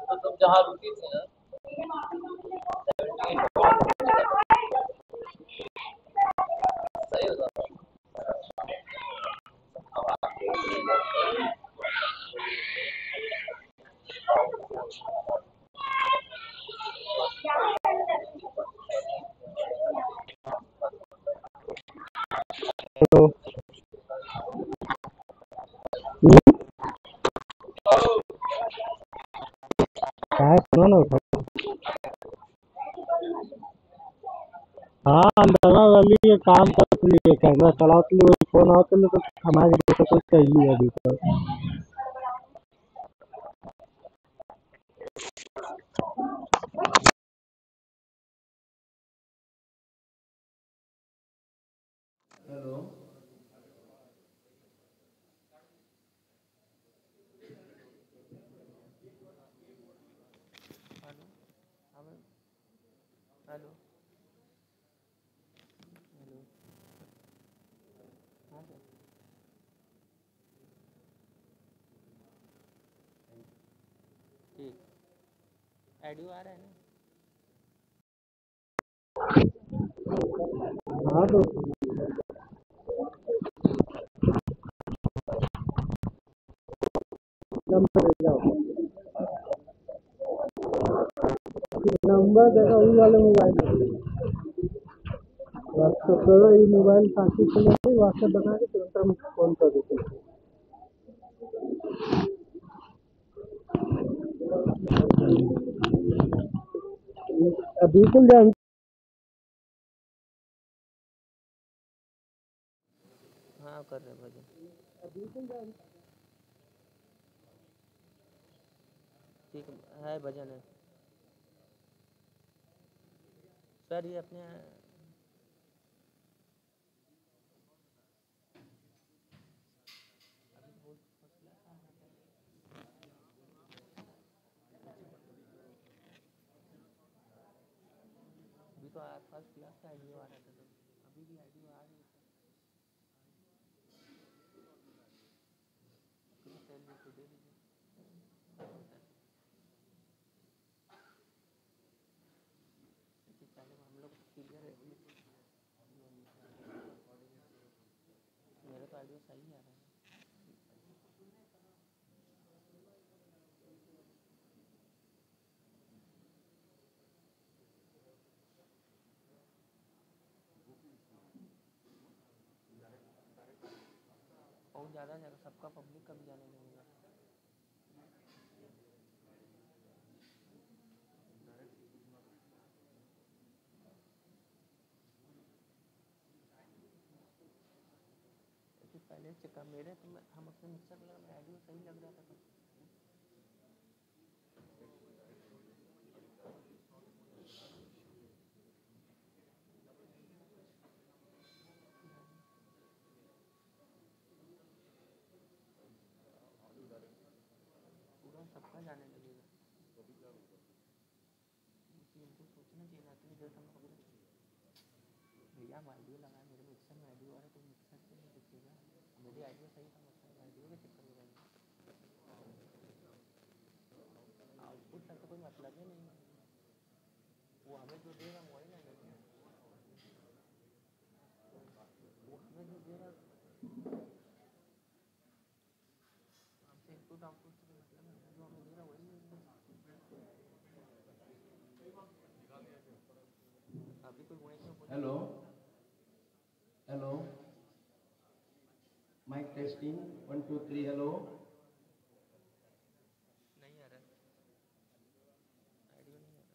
तो तुम जहाँ रुकी थी ना, सही होता। हेलो। काय सुनो ना उठाओ। हाँ, अंदरवा वाली के काम करत लिए, कैमरा चलावत लिए, वही फोन आवत लिए तो हमारे जैसा कोई कैली अभी तक। हेलो। हेलो। हाँ मैम। हेलो। हेलो। हाँ सर। ठीक। ऑडियो आ रहा है ना? हाँ तो नंबर जाओ, नंबर देखो वही वाले मोबाइल में। व्हाट्सएप करो, ये मोबाइल साथी से लेके व्हाट्सएप बना के तुरंत हम फोन कर देते हैं। बिल्कुल जान। हाँ, कर रहे हैं भजन। बिल्कुल जान। ठीक है, भजन है सर ये अपने। अभी तो फर्स्ट क्लास का आइडिया आ रहा था, तो अभी भी आइडिया आ रही है। तो दे दीजिए। पहले हम लोग क्लियर है, मेरा तो आइडिया सही आ रहा है। बहुत ज़्यादा जाएगा, सबका पब्लिक का भी जाने लगेगा। पहले चेक मेरे तो हम अपने मिक्सर में लगा, आइडिया सही लग रहा था। तो पूरा सबका जाने लगेगा। इनको सोचना चाहिए ना, इतनी देर हम लोग भैया हम आइडियो लगाए, मेरे मिक्सर में आइडियो आ रहा है तो मिक्सर से नहीं दिखेगा। मेरी आइडियो सही था, मिक्सर में आइडियो के चक्कर में जाएंगे। आउटपुट का तो कोई मतलब ही नहीं है, वो हमें जो देगा वही ना देगा, वो हमें जो देगा हमसे इनपुट आउटपुट से कोई मतलब नहीं है, जो हमें दे रहा वही लेंगे। अभी कोई hello hello, mic testing 1 2 3। Hello, नहीं आ रहा, आइडिया नहीं आ रहा।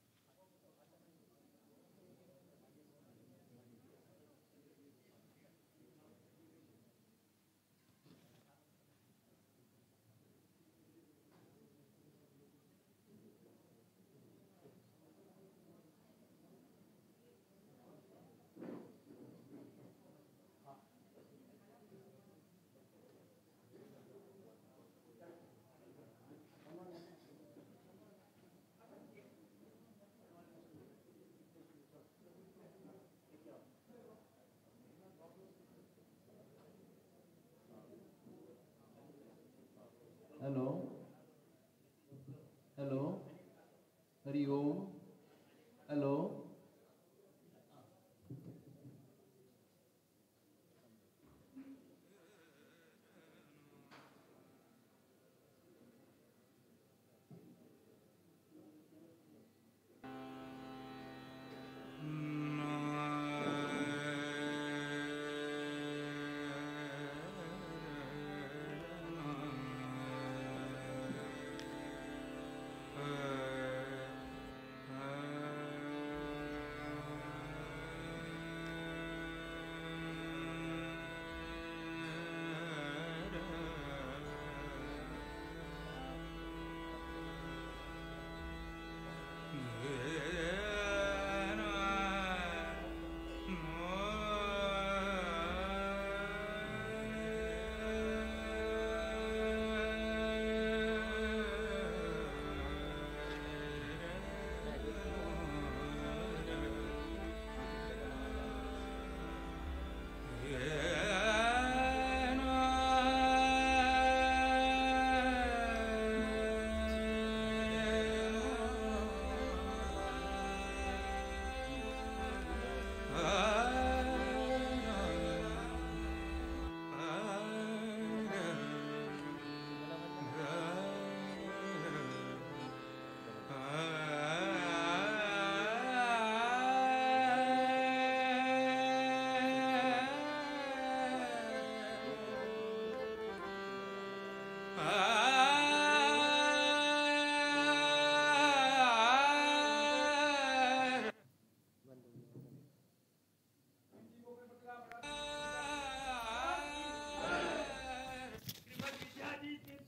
Hello hello, Hariom. Hello,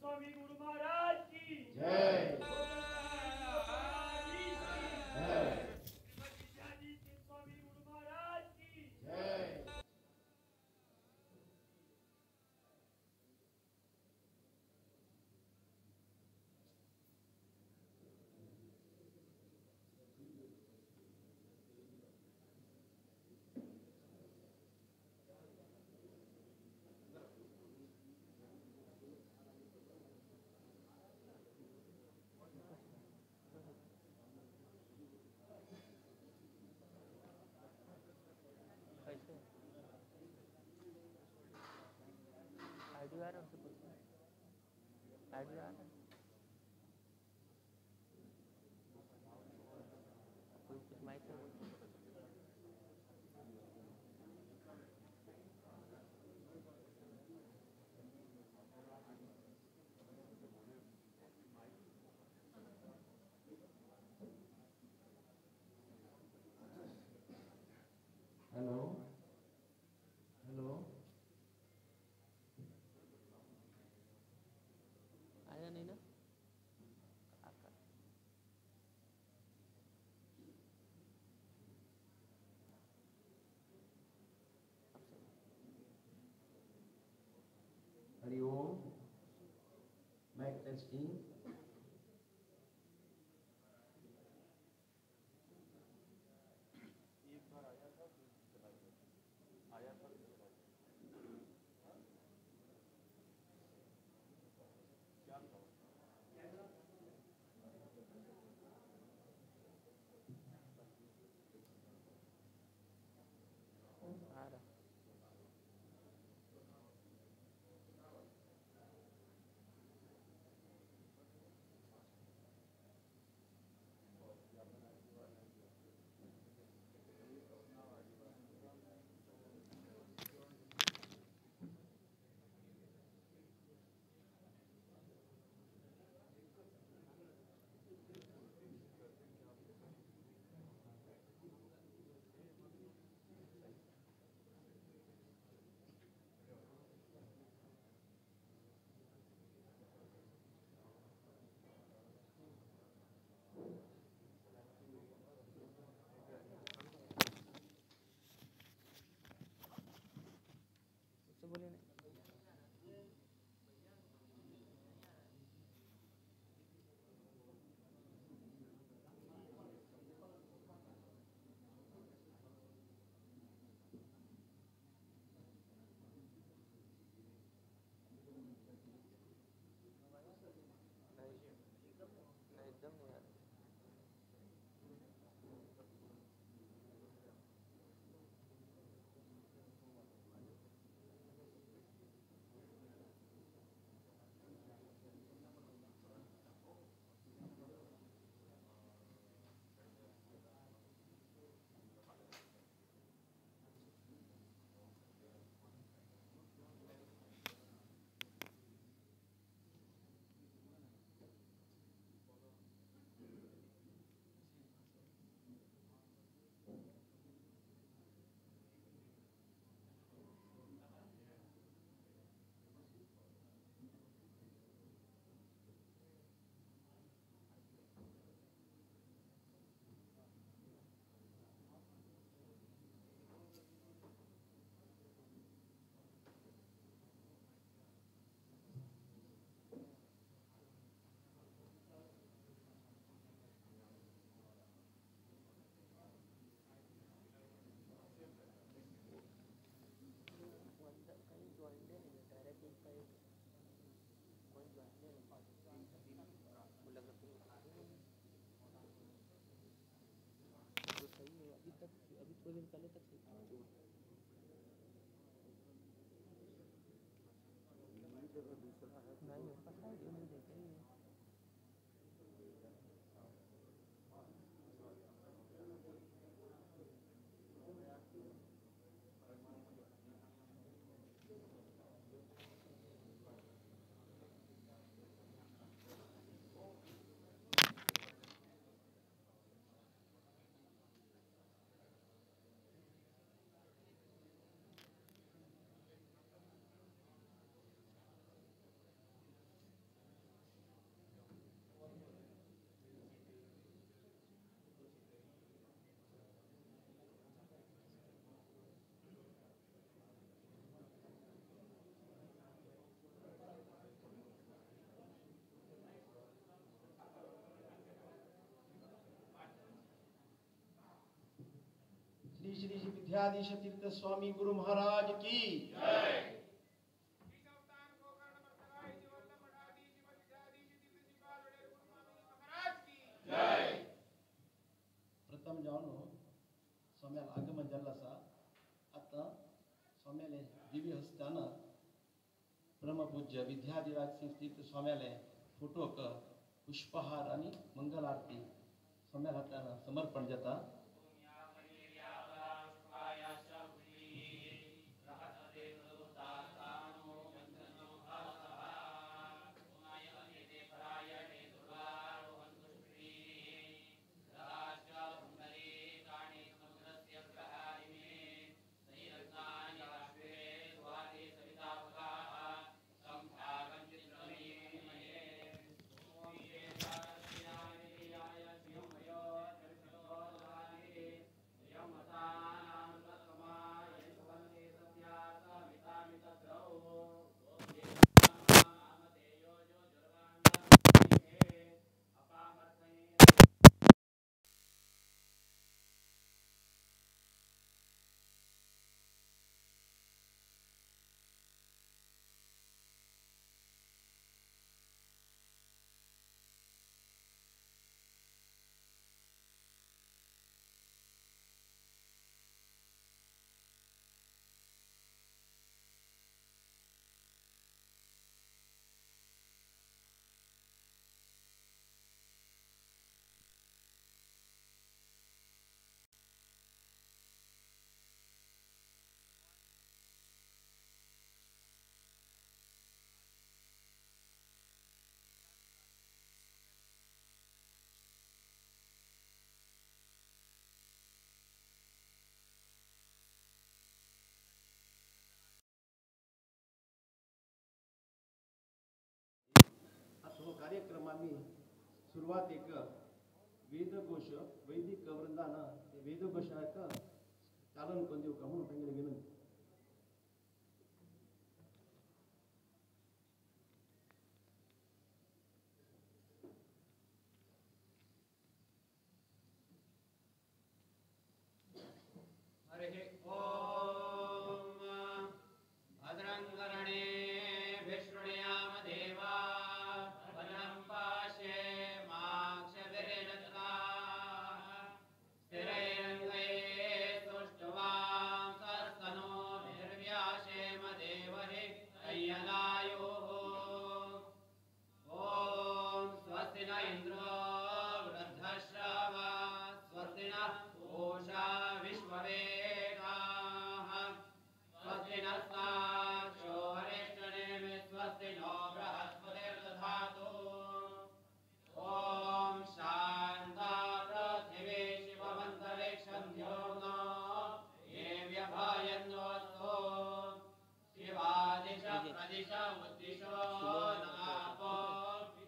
Swami Guru Maharaj की जय। आइडिया आ रहा है कोई कुछ माइक पे हेलो हेलो आया नहीं ना आका अब सही। Hari Om mic testing. आ रहा। उससे बोलिए नहीं। नहीं नहीं एकदम नहीं आ रहा। वो अंदर कहीं ज्वाइंट नहीं है, डायरेक्ट उनका एक कोई ज्वाइंट नहीं वो लग रहा तो सही है। अभी तक अभी थोड़े दिन पहले तक सही था। नहीं मेरे पास आइडिया नहीं देखा ही है। श्री श्री श्री विद्याधीश तीर्थ स्वामी गुरु महाराज की जय। प्रथम जावन स्वाम्याला आगमन जाल्लो आसा। आतां स्वाम्याले दिव्य हस्तान परमपूज्य विद्याधिराज श्री तीर्थ स्वाम्याले फोटोक पुष्पहार आनी मंगल आरती स्वाम्या हातान समर्पण जाता. कार्यक्रम आम्ही सुरवातेक वेदघोष वैदिक वृंदान वेदघोषाक चालन करून दिवका म्हणून तांगेली विनंती. हरिः ओम भद्रं कर्णेभिः शृणुयाम देवा भद्रं पश्येमाक्षभिर्यजत्राः स्थिरैरङ्गैः स्तुष्टुवांसस्तनूभिर्व्याशेम देवहि अय्यनायुः. ॐ स्वस्ति न इन्द्रो वृद्धश्रवाः स्वस्ति नः पूषा विश्ववेदाः स्वस्ति नस्ताक्षो हरिष्ठनेमि स्वस्ति नो बृहस्पतिर्दधातु. ॐ शान्ता पृथिवी शिवमन्तरिक्षं द्योर्नो देव्यभयन्नोऽस्तु. शिवादिश प्रदिश उद्दिशो नापो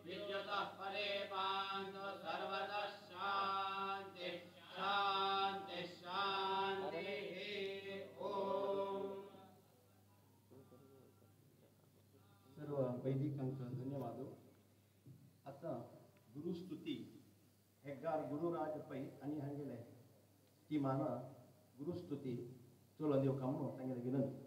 विद्युतः परे पान्तु सर्वतः शान्ति शान्ति शान्तिः. ॐ. सर्व वैदिकांक धन्यवाद. आता गुरुस्तुती हेग्गार गुरुराज पै आनी हांगेले टिमान गुरुस्तुती चलोवन दिवका म्हणून तांगेली विनंती.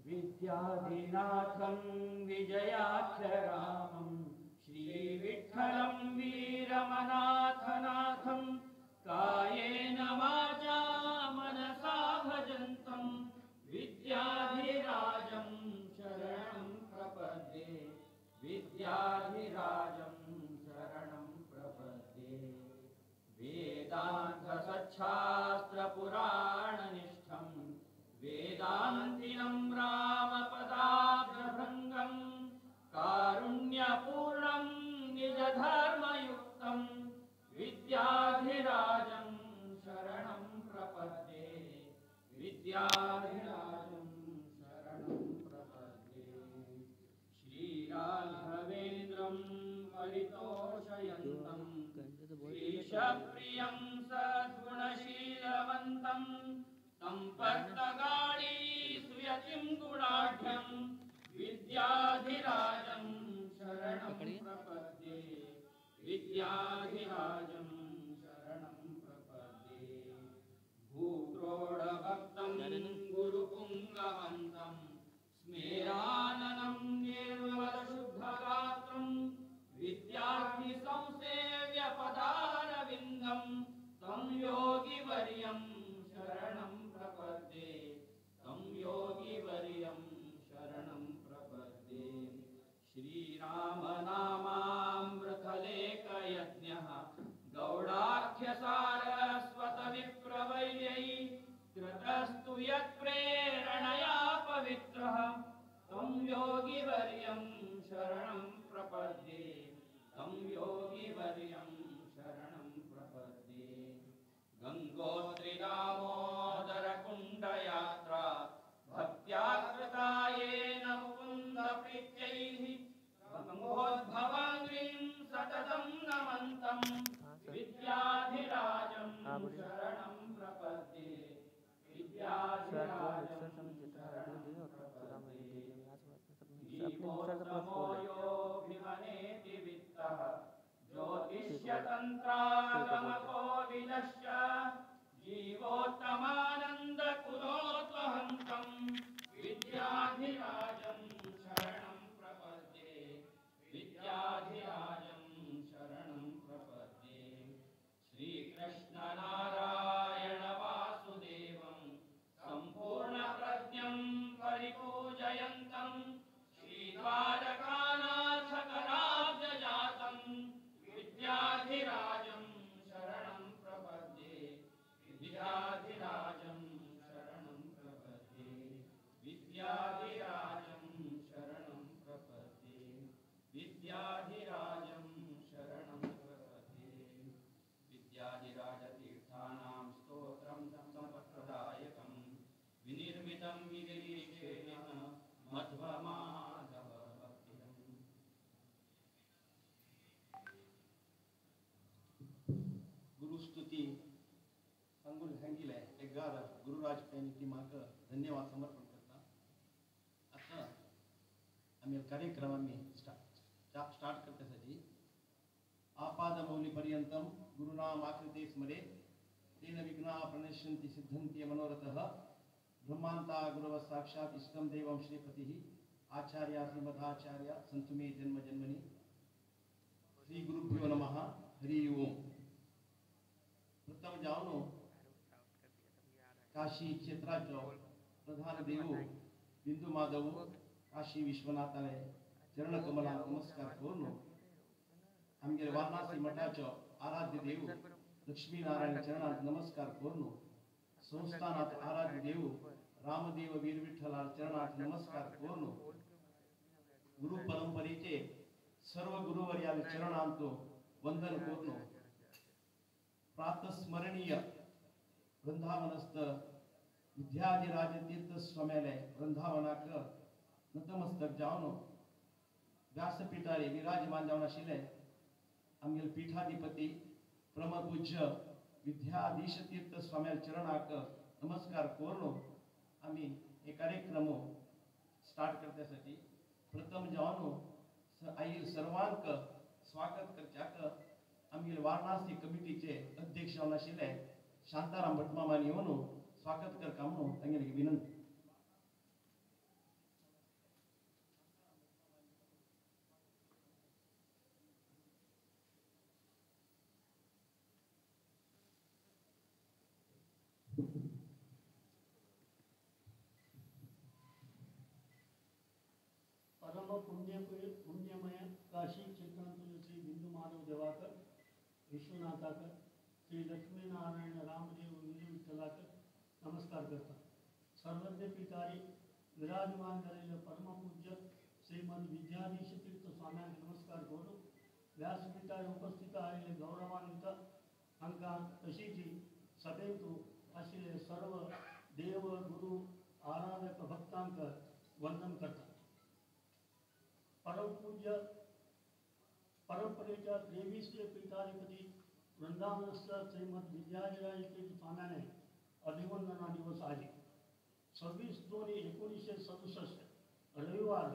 विद्याधिनाथं विजयाख्यरामं श्रीविठ्ठलं वीरमनाथनाथं कायेन वाचा मनसा भजन्तं विद्याधिराजं शरणं प्रपद्ये विद्याधिराजं शरणं प्रपद्ये. वेदान्तसच्छास्त्रपुराणनिष्ठं वेदान्तिनं रामपदाब्जभृङ्गं कारुण्यपूर्णं निजधर्मयुक्तं विद्याधिराजं शरणं प्रपद्ये विद्याधिराजं शरणं प्रपद्ये. श्रीराघवेन्द्रं परितोषयन्तं श्रीशप्रियं सद्गुणशीलवन्तं सम्पर्तगाणी सुयतिं गुणाढ्यं विद्याधिराजं शरणं प्रपद्ये विद्याधिराजं शरणं प्रपद्ये. भूक्रोडभक्तं गुरुपुङ्गवन्तं स्मेराननं निर्मलशुद्धगात्रं बोला, शिव का बोलते। पंचतंत्रागमकोविदश्च जीवोत्तमानन्दकुलोत्वहन्तं विद्याधिराजं शरणं प्रपद्ये विद्याधिराजं शरणं प्रपद्ये। श्रीकृष्णनारायण वासुदेवं सम्पूर्णप्रज्ञं परिपूजयन्तं श्रीद्वारकानाथकराब्जजातं विद्याधिराजं शरणं प्रपद्ये विद्याधिराजं शरणं प्रपद्ये विद्याधिराजं शरणं प्रपद्ये विद्याधिराजं शरणं प्रपद्ये। विद्याधिराजतीर्थानां स्तोत्रं सम्पत्प्रदायकं विनिर्मितं विगिरीशेन मध्वमाधव भक्तिदम्। गुरुस्तुती सांगून सांगितले एगार गुरुराज पैनी टीमाक धन्यवाद समर्पण करता। आता आम्ही कार्यक्रम आम्ही स्टार्ट करण्यासाठी आपादमौलिपर्यंतं गुरुनाम आकृते स्मरे तेन विघ्नाः प्रणश्यन्ति सिद्धन्ति मनोरथः ब्रह्मान्ता गुरवः साक्षात् इष्टं देवं श्रीपतिः आचार्य श्रीमदाचार्य सन्तु मे जन्म जन्मनि। श्री गुरुभ्यो नमः। हरि ओम। प्रथम जावनो काशी क्षेत्राचो प्रधान देव बिंदु माधव काशी विश्वनाथाले चरणकमला नमस्कार करून आमगेले वाराणसी मठाचो आराध्य देव लक्ष्मीनारायण चरणात नमस्कार करून संस्थानात आराध्य देव रामदेव वीर विठ्ठला चरणात नमस्कार करून गुरु परंपरेचे सर्व गुरुवर्याल चरणांतो वंदन करून प्रातस्मरणीय वृंदावनस्थ विद्याधिराज तीर्थ स्वाम्याले वृंदावनाक नतमस्तक जावन व्यासपीठारे विराजमान जावन आशिल्ले आमगेले पीठाधिपती परमपूज्य विद्याधीश तीर्थ स्वाम्याल चरणाक नमस्कार करून आम्ही हे कार्यक्रम स्टार्ट करण्यासाठी प्रथम जावन आई सर्वांक स्वागत करच्याक आमगेले वाराणसी कमिटीचे अध्यक्ष जावन आशिल्ले शांताराम भटमामानी येवन स्वागत करका म्हणून तांगेली विनंती। परम पुण्यमय काशी क्षेत्रांतुल श्री बिंदु माधव देवाकर विश्वनाथाकर श्री लक्ष्मीनारायण रामदेव वीर विठ्ठलाकर नमस्कार करता। सर्वज्ञ पीठारी विराजमान झालेले परमपूज्य श्रीमद विद्याधीश तीर्थ स्वाम्यांक नमस्कार करून व्यासपीठार उपस्थित आलेले गौरवान्वित हांकां तशीच सभेंतु आशिल्ले सर्व देव गुरु आराधक भक्तांक वंदन करता। परमपूज्य परंपरेच्या 23वे पीठाधिपती वृंदावनस्थ श्रीमद विद्याधिराज तीर्थ स्वाम्याने अभिवंदना दिवस आहे 26/2/1967 रविवार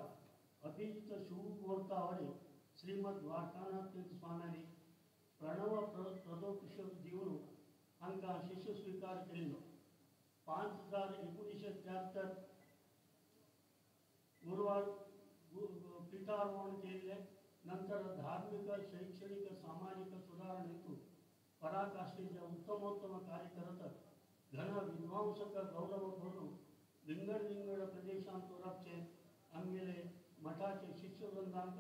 अभिजित शुभमुहूर्तावर श्रीमद द्वारकानाथ तीर्थ स्वाम्याने प्रणव प्रदोष दिवन हांकां शिष्य स्वीकार केल्लो। 5/1973 गुरुवार पीठारोहण केल्ले नंतर धार्मिक शैक्षणिक सामाजिक सुधारणेतून पराकाष्ठेचे उत्तमोत्तम कार्य करत घन विध्वंसक गौरव करून विंगड विंगड प्रदेशांत राबचे आमगेले मठाचे शिष्यवृंदांक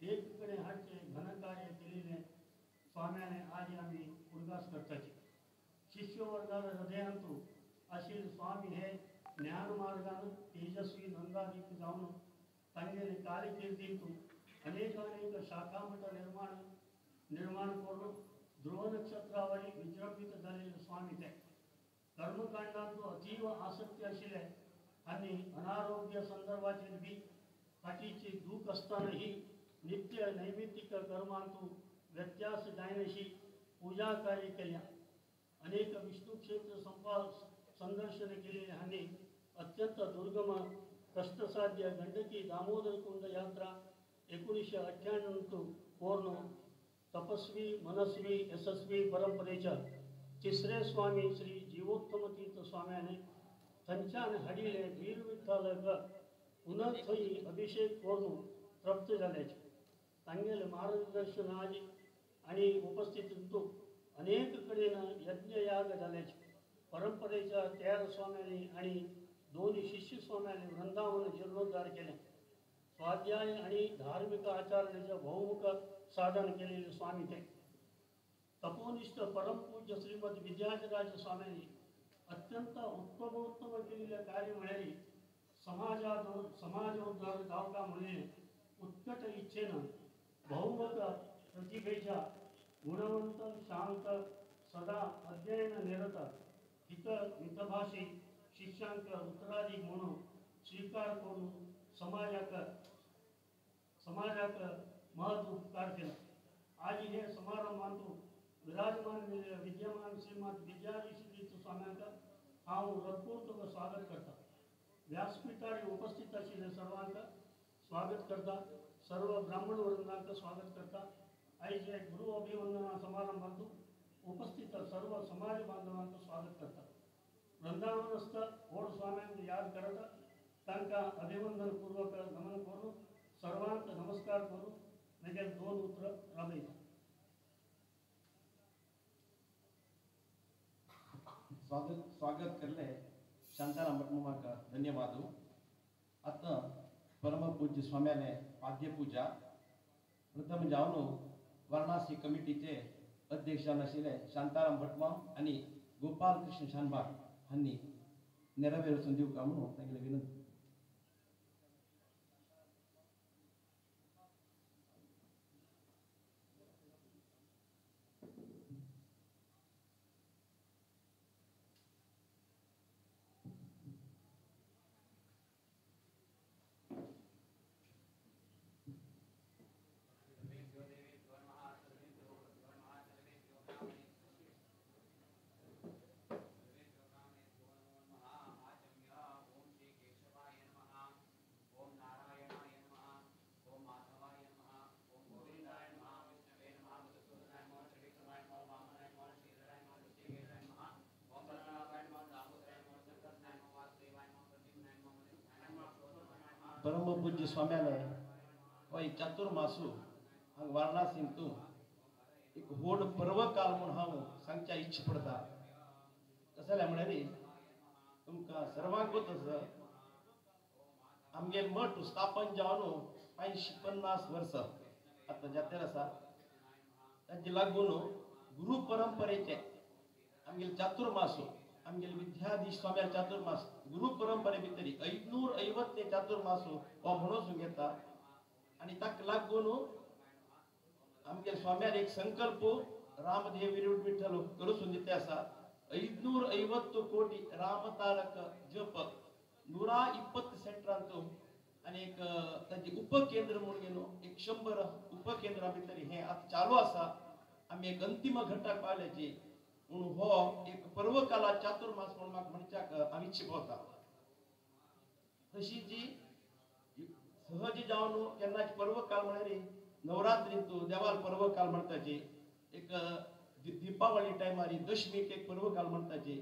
एकीकडे हाडचे घन कार्य केलेले स्वाम्याने आज आम्ही उडगास करताचे। शिष्यवर्गाला हृदयांतू आशिल्ले स्वामी हे ज्ञानमार्गान तेजस्वी नंदादीप जावन तांगेले कारकिर्दींतू अनेक अनेक शाखामठ निर्माण करून ध्रुव नक्षत्रावरी विजृंभित झालेले स्वामी ते कर्मकांडांतू अतीव आसक्ती आशिल्ले आनी अनारोग्य संदर्भाचेर बी फाटीची दूख आसतनाही नित्य नैमित्तिक कर्मांतू व्यत्यास जायनाशी पूजा कार्य केल्या। अनेक विष्णू क्षेत्र संदर्शन केलेले हांणी अत्यंत दुर्गम कष्टसाध्य गंडकी दामोदर कुंड यात्रा 1998 पूर्ण तपस्वी मनस्वी यशस्वी परंपरेच्या तिसरे स्वामी श्री जीवोत्तम तीर्थ स्वाम्याने थंच्यान हाडिल्ले वीर विठ्ठलाक पुनः थंय अभिषेक करून तृप्त जाल्याचे तांगेले मार्गदर्शन आज आनी उपस्थितींतू अनेक कडेन यज्ञयाग जाल्याचे परंपरेच्या 13 स्वाम्यांनी आनी 2 शिष्य स्वाम्यांनी वृंदावन जीर्णोद्धार केले। स्वाध्याय आणि धार्मिक आचरणेचे बहुमुख साधन केलेले स्वामी ते तपोनिष्ठ परमपूज्य श्रीमद विद्याधिराज स्वाम्यांनी अत्यंत उत्तमोत्तम केलेले कार्य म्हळ्यार समाजोद्धार जावका म्हणून उत्कट इच्छेनं बहुमुख प्रतिभेच्या गुणवंत शांत सदा अध्ययन निरत हित मितभाषी शिष्यांक उत्तराधिक म्हणून स्वीकार करून समाजाक महत्व उपकार केला। आज हे समारंभांतू विराजमान विद्यमान श्रीमद विद्याधीश तीर्थ स्वाम्यांक हांव हृत्पूर्वक स्वागत करता। व्यासपीठार उपस्थित आशिल्ले सर्वांक स्वागत करता, सर्व ब्राह्मण वृंदांक स्वागत करता। आयज हे गुरु अभिवंदना समारंभांतू उपस्थित सर्व समाज बांधवांक स्वागत करता। वृंदावनस्थ व्हड स्वाम्यांक याद करत तांकां अभिवंदन पूर्वक नमन करून सर्वांक नमस्कार करून म्हजे 2 उतरां राबयता। स्वागत करले शांताराम भटमामाक धन्यवाद। आतां परमपूज्य स्वाम्याले पाद्यपूजा प्रथम जावन वाराणसी कमिटीचे अध्यक्ष आशिल्ले शांताराम भटमाम आनी गोपाल कृष्ण शानबाग हांणी नेरावेर वचून दिवका म्हणून तांगेली विनंती। परमपूज्य स्वाम्याले हो एक चातुर्मासू हांगा वाराणसींतू एक व्हड पर्वकाल म्हूण हांव सांगच्या इच्छा पडता। कशें जालें म्हळ्यार तुमकां सर्वांकूच आसा आमगेर मठ स्थापन जावन 550 वर्सां आतां जात्रेर आसा। ताजे लागून गुरु परंपरेचे आमगेले चातुर्मासू आमगेले विद्याधीश स्वाम्या चातुर्मास गुरु परंपरे भितर 550 चातुर्मासू हो म्हणून घेता आनी ताका लागून आमगेले स्वाम्यार एक संकल्प रामदेव विठ्ठल करून दिते आसा। 550 कोटी रामतारक जप 120 सेंटरांतू आनी एक ताजे उपकेंद्र म्हणून गेलो 100 उपकेंद्रां भितर हें आतां चालू आसा। आमी एक अंतिम घटाक पावल्याची म्हणून हो एक पर्वकाला चातुर्मास म्हणून म्हाका म्हणच्याक हांव इच्छा पावता। तशी जी सहज जावन केन्नाच पर्वकाल म्हळ्यार नवरात्रींतू देवाल पर्वकाल म्हणटाची, एक दीपावली टायमार दशमीक एक पर्वकाल म्हणटाची,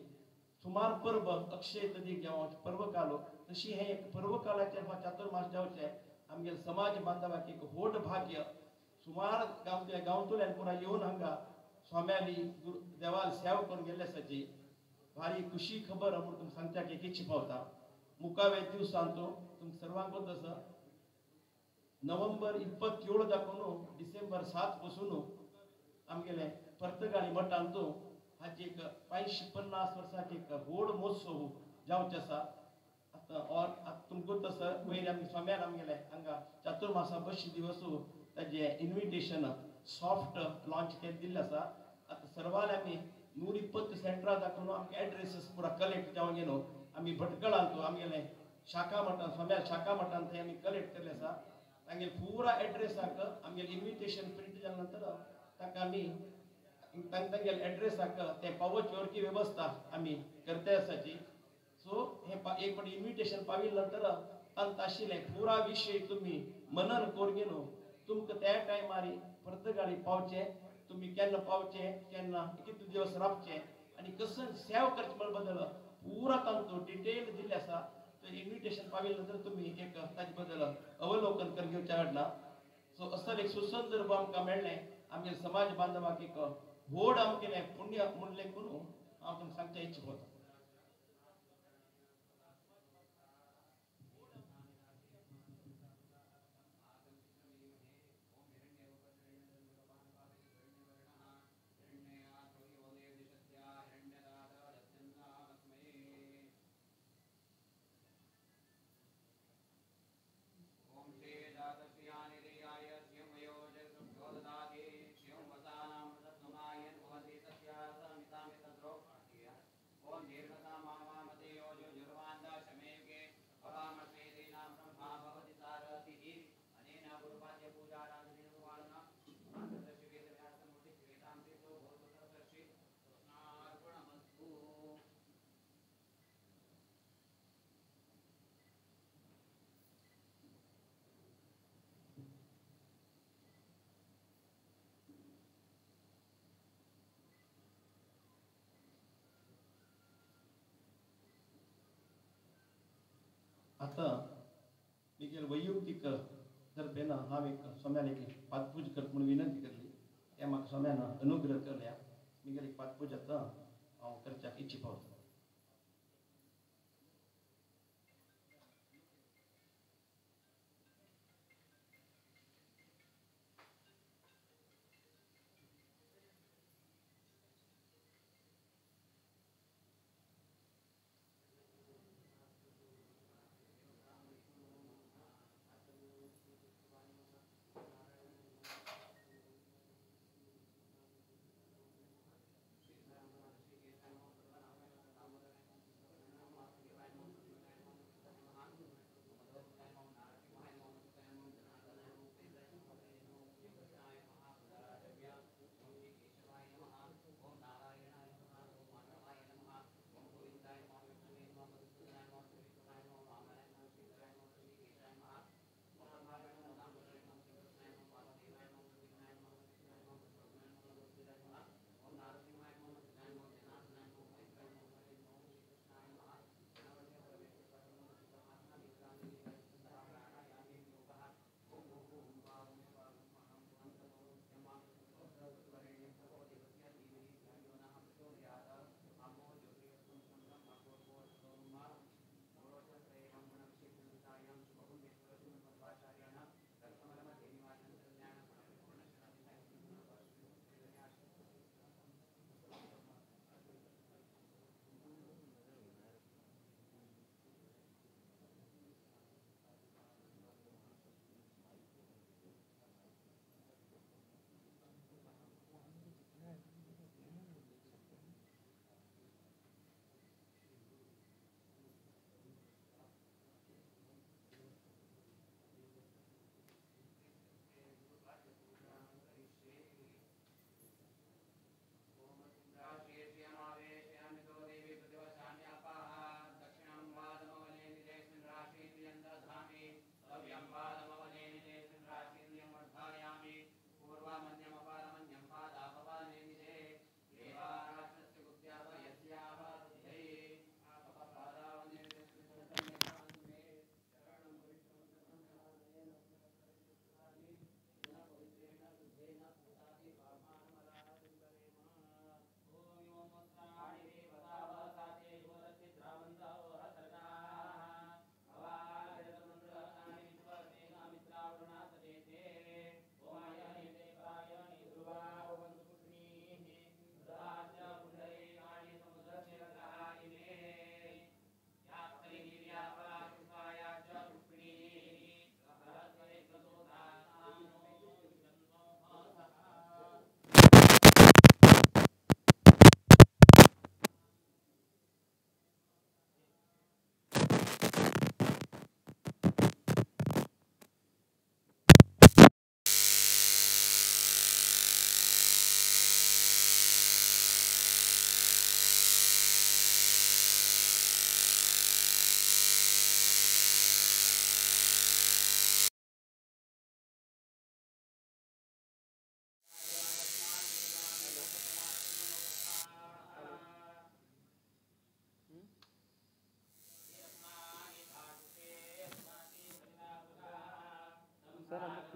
सुमार परब अक्षय तदीक जावं पर्वकाल तशी हें एक पर्वकालाचेर हो चातुर्मास जावचें आमगेले समाज बांधवाक एक व्हड भाग्य। सुमार गांवच्या गांवतल्यान पुरा येवन हांगा स्वाम्याली देवाल सेवा करून गेल्ले आसाची भारी खुशी खबर म्हूण तुमकां सांगच्याक एक इच्छा पावता। मुखावे दिवसांतू तुमकां सर्वांकूच आसा नोव्हेंबर 27 दाखोवन डिसेंबर 7 पासून आमगेले पर्तगाळी मठांतू हाची एक 550 वर्साची एक व्हड महोत्सव जावचो आसा। आतां और आतां तुमकां आसा पयलीं आमी स्वाम्यान आमगेले हांगा चातुर्मासा बशी दिवस ताजें इन्विटेशन सॉफ्ट लॉन्च केल्लें दिल्लें आसा। आतां सर्वांनी आमी 120 सेंटरां दाखोवन आमकां एड्रेसीस पुरा कलेक्ट जावन गेलो आमी भटकळांतू आमगेले शाखा मठान स्वाम्या शाखा मठान थंय आमी कलेक्ट केल्लें आसा। तांगेले पुरा एड्रेसाक आमगेले इन्विटेशन प्रिंट जाल्या नंतर ताका आमी तांगेले एड्रेसाक ते पावोवची सारकी वेवस्था आमी करते आसाची। सो हे एक फावटी इन्विटेशन पाविल्ले नंतर तांत आशिल्लें पुरा विशय तुमी मनन करून घेवन तुमकां त्या टायमार पर्तगाळी पावचे, तुमी केन्ना पावचे, केन्ना कितले दिवस रावचे आनी कसं सेवा करचे म्हण बद्दल पुरा तांचो डिटेल दिल्ले आसा. तर इन्विटेशन पाविल्ले नंतर तुमी एक ताजे बद्दल अवलोकन कर घेवच्या वाडना. सो असो एक सुसंदर्भ आमकां मेळ्ळें, आमगे समाज बांधवाक एक व्हड आमगेलें पुण्य म्हणलें करून हांव तुमकां सांगचें इच्छा होता. आतां म्हगेले वैयक्तीक तर्फेन हांव एक स्वाम्यान एक पादपूज कर म्हूण विनंती करली, ते म्हाका स्वाम्यान अनुग्रह करल्या. म्हगेली एक पादपूज आतां हांव करच्याक इच्छा पावता.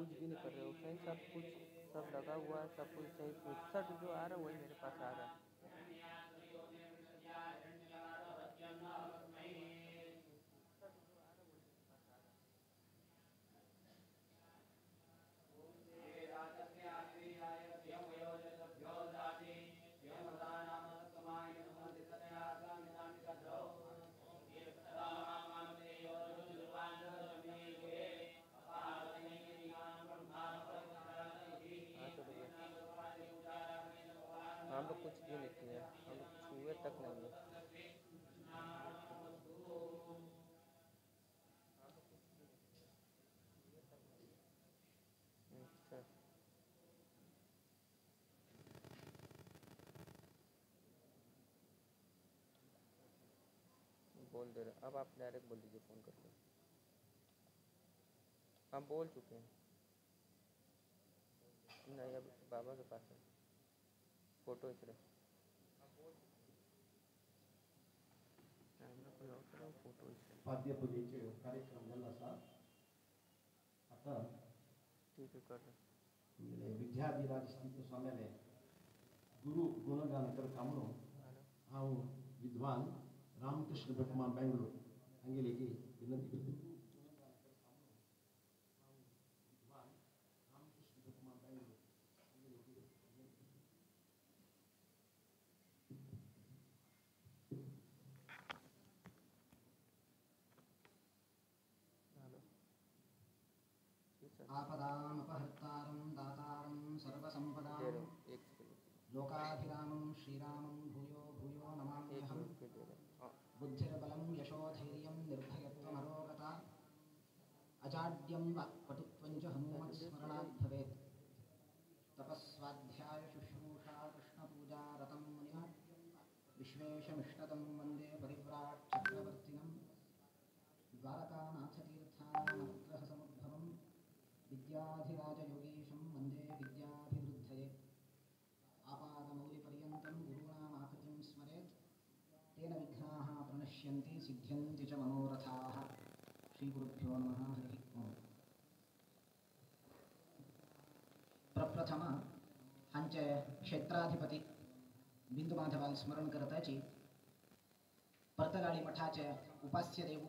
कुछ भी नहीं कर रहे हो सही, सब कुछ सब लगा हुआ है, सब कुछ सही। मिक्सर जो आ रहा है वही मेरे पास आ रहा है। हाँ तो भैया हम लोग कुछ भी नहीं किए, हम लोग छुए तक नहीं है। अच्छा बोल दे रहे, अब आप डायरेक्ट बोल दीजिए फ़ोन करके। हम बोल चुके हैं। नहीं अब बाबा के पास है फोटो इस रहे। कैमरा कोई और करा, फोटो इस रहे। पाद्यपूजेचे कार्यक्रम जाल्लो आसा। आतां ठीक है कर रहे। म्हणजे विद्याधिराज तीर्थ स्वाम्याले गुरु गुणगान करता म्हणून हेलो हांव विद्वान रामकृष्ण भटमा बेंगलोर हांगेलेगी विनंती करता। हेलो जी सर आपदामपहर्तारं दातारं दे सर्वसम्पदां रहे हो, एक सेकंड लोकाभिरामं श्रीरामं भूयो भूयो एक नमाम्यहम्। मिनट के दे रहे हैं। हाँ बुद्धिर्बलं यशोधैर्यं निर्भयत्वमरोगता अजाड्यं वाक्पटुत्वं च हनुमत्स्मरणात् भवेत्। तपस्वाध्याय शुश्रूषा कृष्णपूजा रतं मुनिः विश्वेशमिष्टदं वन्दे परिव्राट् चक्रवर्तिनं। द्वारकानाथतीर्थानामनुग्रहसमुद्भवं विद्याधिराजयोगीशं वन्दे विद्याभिवृद्धये। आपादमौलिपर्यन्तं गुरूणामाकृतिं स्मरेत् तेन विघ्नाः प्रणश्यन्ति सिद्ध्यन्ति च मनोरथाः। श्रीगुरुभ्यो नमः। हरिः ओम्। प्रप्रथम हांचे क्षेत्राधिपती बिंदुमाधवाल स्मरण करताची पर्तगाळी मठाचे उपास्य देव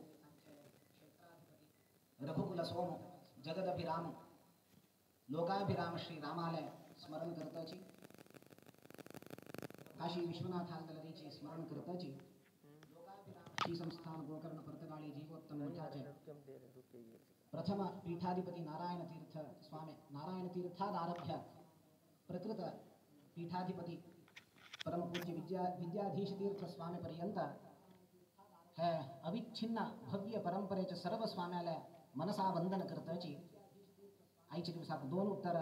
रघुकुल सोम जगदभिराम लोकाभिराम श्री रामालय स्मरण करताची काशी विश्वनाथांदलरीचे स्मरण करताची श्री संस्थान गोकर्ण पर्तगाळी जीवोत्तम नहीं आ मठाचे रहे, रुकिए हम दे रहे, रुकिए एक सेकंड। प्रथम पीठाधिपति नारायण तीर्थ स्वामी नारायण तीर्थादारभ्य प्रकृत पीठाधिपति परम पूज्य विद्याधीश तीर्थ स्वामी पर्यंत है अविच्छिन्न भव्य परंपरेचे सर्व स्वाम्याला मनसा वंदन करताची आयच्या दिवसाक दोन उत्तर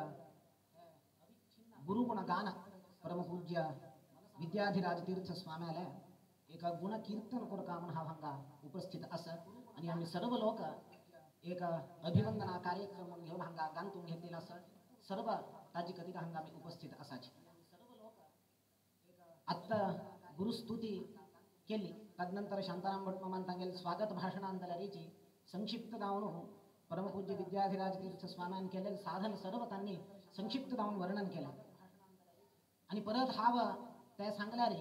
गुरुगुण गान परमपूज्य विद्याधिराज तीर्थ स्वाम्याला एक गुण कीर्तन करका म्हणून हांव हांगा उपस्थित आसा आणि आमी सर्व लोक एक अभिवंदना कार्यक्रम म्हणून घेऊन हांगा गांतून घेतलेला आसा। सर्व ताजी कथिका हांगा आमी उपस्थित आसाची। आत्ता गुरुस्तुती केली तदनंतर शांताराम भट मामान तांगेले स्वागत भाषणान जाल्यारीची संक्षिप्त जावन परमपूज्य विद्याधिराज तीर्थ स्वाम्यान केलेले साधन सर्व तांणी संक्षिप्त जावन वर्णन केलें आणि परत हांव ते सांगल्यार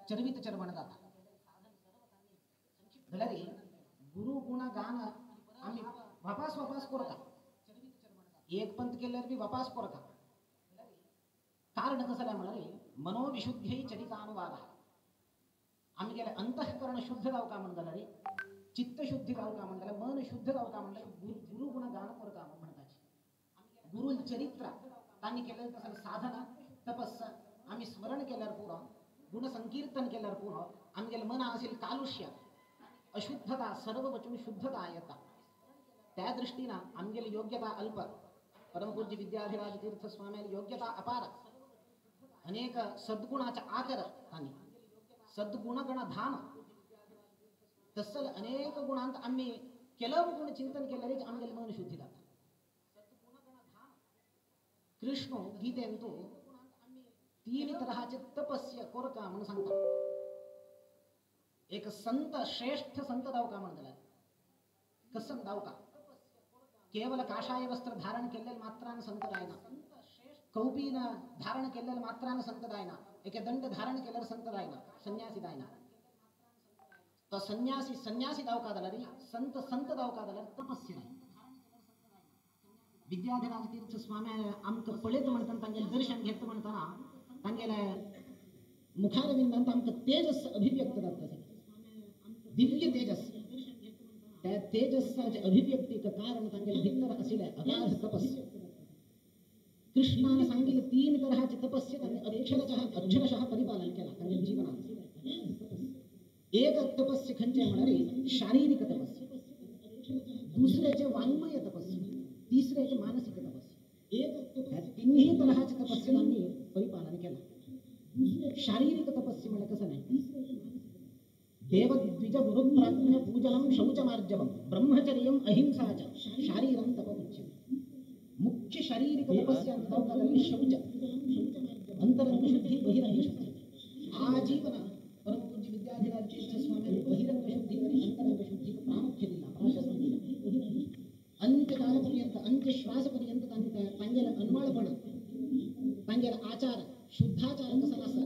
चरवीत चरवण जाता। जाल्यार गुरु गुण गान आमी वापास वापास करता, एक पंत केल्यार बी वापास करता। कारण कसं म्हळ्यार मनोविशुद्धी चरितानुवाद आमी गेले अंतःकरण शुद्ध जावका म्हण जाल्यार चित्तशुद्धी जावका म्हण जाल्यार मन शुद्ध जावका म्हण जाल्यार गुरु गुण गान करता म्हणटाची। गुरु चरित्र तांणी केलेलें तसलें साधना तपस्या आमी स्मरण केल्यार पुरो, गुण संकीर्तन केल्यार पुरो आमगेले मना असेल कालुष्य अशुद्धता सर्व वचून शुद्धता येता। त्या दृष्टीनं आमगेली योग्यता अल्प, परमपूज्य विद्याधिराज तीर्थ स्वाम्याली योग्यता अपार, अनेक सद्गुणाचा आकर तांणी सद्गुणगण धाम तसल अनेक गुणांत आम्ही केलव गुण चिंतन केल्यारीच आमगेले मन शुद्धी जाता। कृष्ण गीतेंतु तीन तरहाचे तपस्य कोरका म्हणून सांगता। एक संत श्रेष्ठ संत दावका म्हणटले, कसम दावका केवल काषाय वस्त्र धारण केल्लेले मात्रान संत जायना, कौपीन धारण केल्लेले मात्रान संत जायना, एके दंड धारण केल्यार संत जायना, संन्यासी जायना. तो संन्यासी संन्यासी जावका जाल्यार संत संत जावका जाल्यार तपस्या जाय. विद्याधिराज तीर्थ स्वामी आमकां पळयत म्हणटाना तांगेलें दर्शन घेत म्हणटाना तांगेले मुखारविंदांत आमकां तेजस अभिव्यक्त जाता, दिव्य तेजस. त्या तेजसाचे अभिव्यक्तीक कारण तांगेले भितर आशिल्लें अगाध तपस्य. कृष्णान सांगिल्ले तीन तराचे तपस्य तांणी अक्षरशः परिपालन केला तांगेल्या जीवनात. एक तपस्य खंयचें म्हळ्यार शारीरिक तपस्य, दुसऱ्याचे वाङ्मय तपस्य, तिसऱ्याचे मानसिक तपस्य. ह्या तिन्ही तराचे तपस्य तांणी परिपालन केला. शारीरिक तपस्य म्हळ्यार कसं नाही, देवद्विज गुरुप्राज्ञ पूजनं शौचमार्जवं ब्रह्मचर्यम् अहिंसा च शारीरं तप उच्यते. मुख्य शारीरिक तपस्या जावका शौच, अंतरंग शुद्धी, बहिरंग शुद्धी. आजीवन परमपूज्य विद्याधिराज तीर्थ स्वामी बहिरंग शुद्धी आणि अंतरंग शुद्धीक प्रामुख्य दिला, प्राशस्त्य दिला. अंत्यकालपर्यंत अंत्यश्वासपर्यंत तांणी तांगेले अनवाळपण, तांगेले आचार शुद्धाचार कसा आसा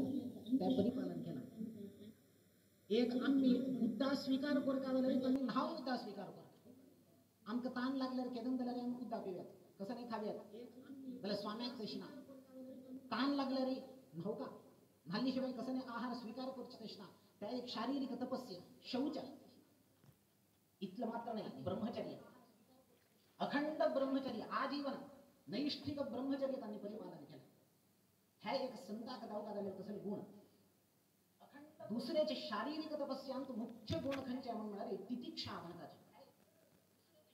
त्या परिपालन केला. एक आमी उद्दा स्वीकार करता जाल्यार तांणी ल्हाव उद्दा स्वीकार करता. आमकां तान लागल्यार केदन जाल्यार आमी उद्दा पिव्यात, कसं नाही खाव्यात, जाल्यार स्वाम्याक तशी ना. तान लागल्यार न्हावका, न्हाल्ली शिवाय कसं नाही आहार स्वीकार करचे तशी ना. त्या एक शारीरिक तपस्य शौच. इतलं मात्र नाही, ब्रह्मचर्य, अखंड ब्रह्मचर्य, आजीवन नैष्ठिक ब्रह्मचर्य तांणी परिपालन केलं. ह्या एक संताक जावका जाल्यार तसले गुण. दुसऱ्याचे शारीरिक तपस्यांत मुख्य गुण खंयचे म्हणून म्हळ्यार तितिक्षा म्हणटात.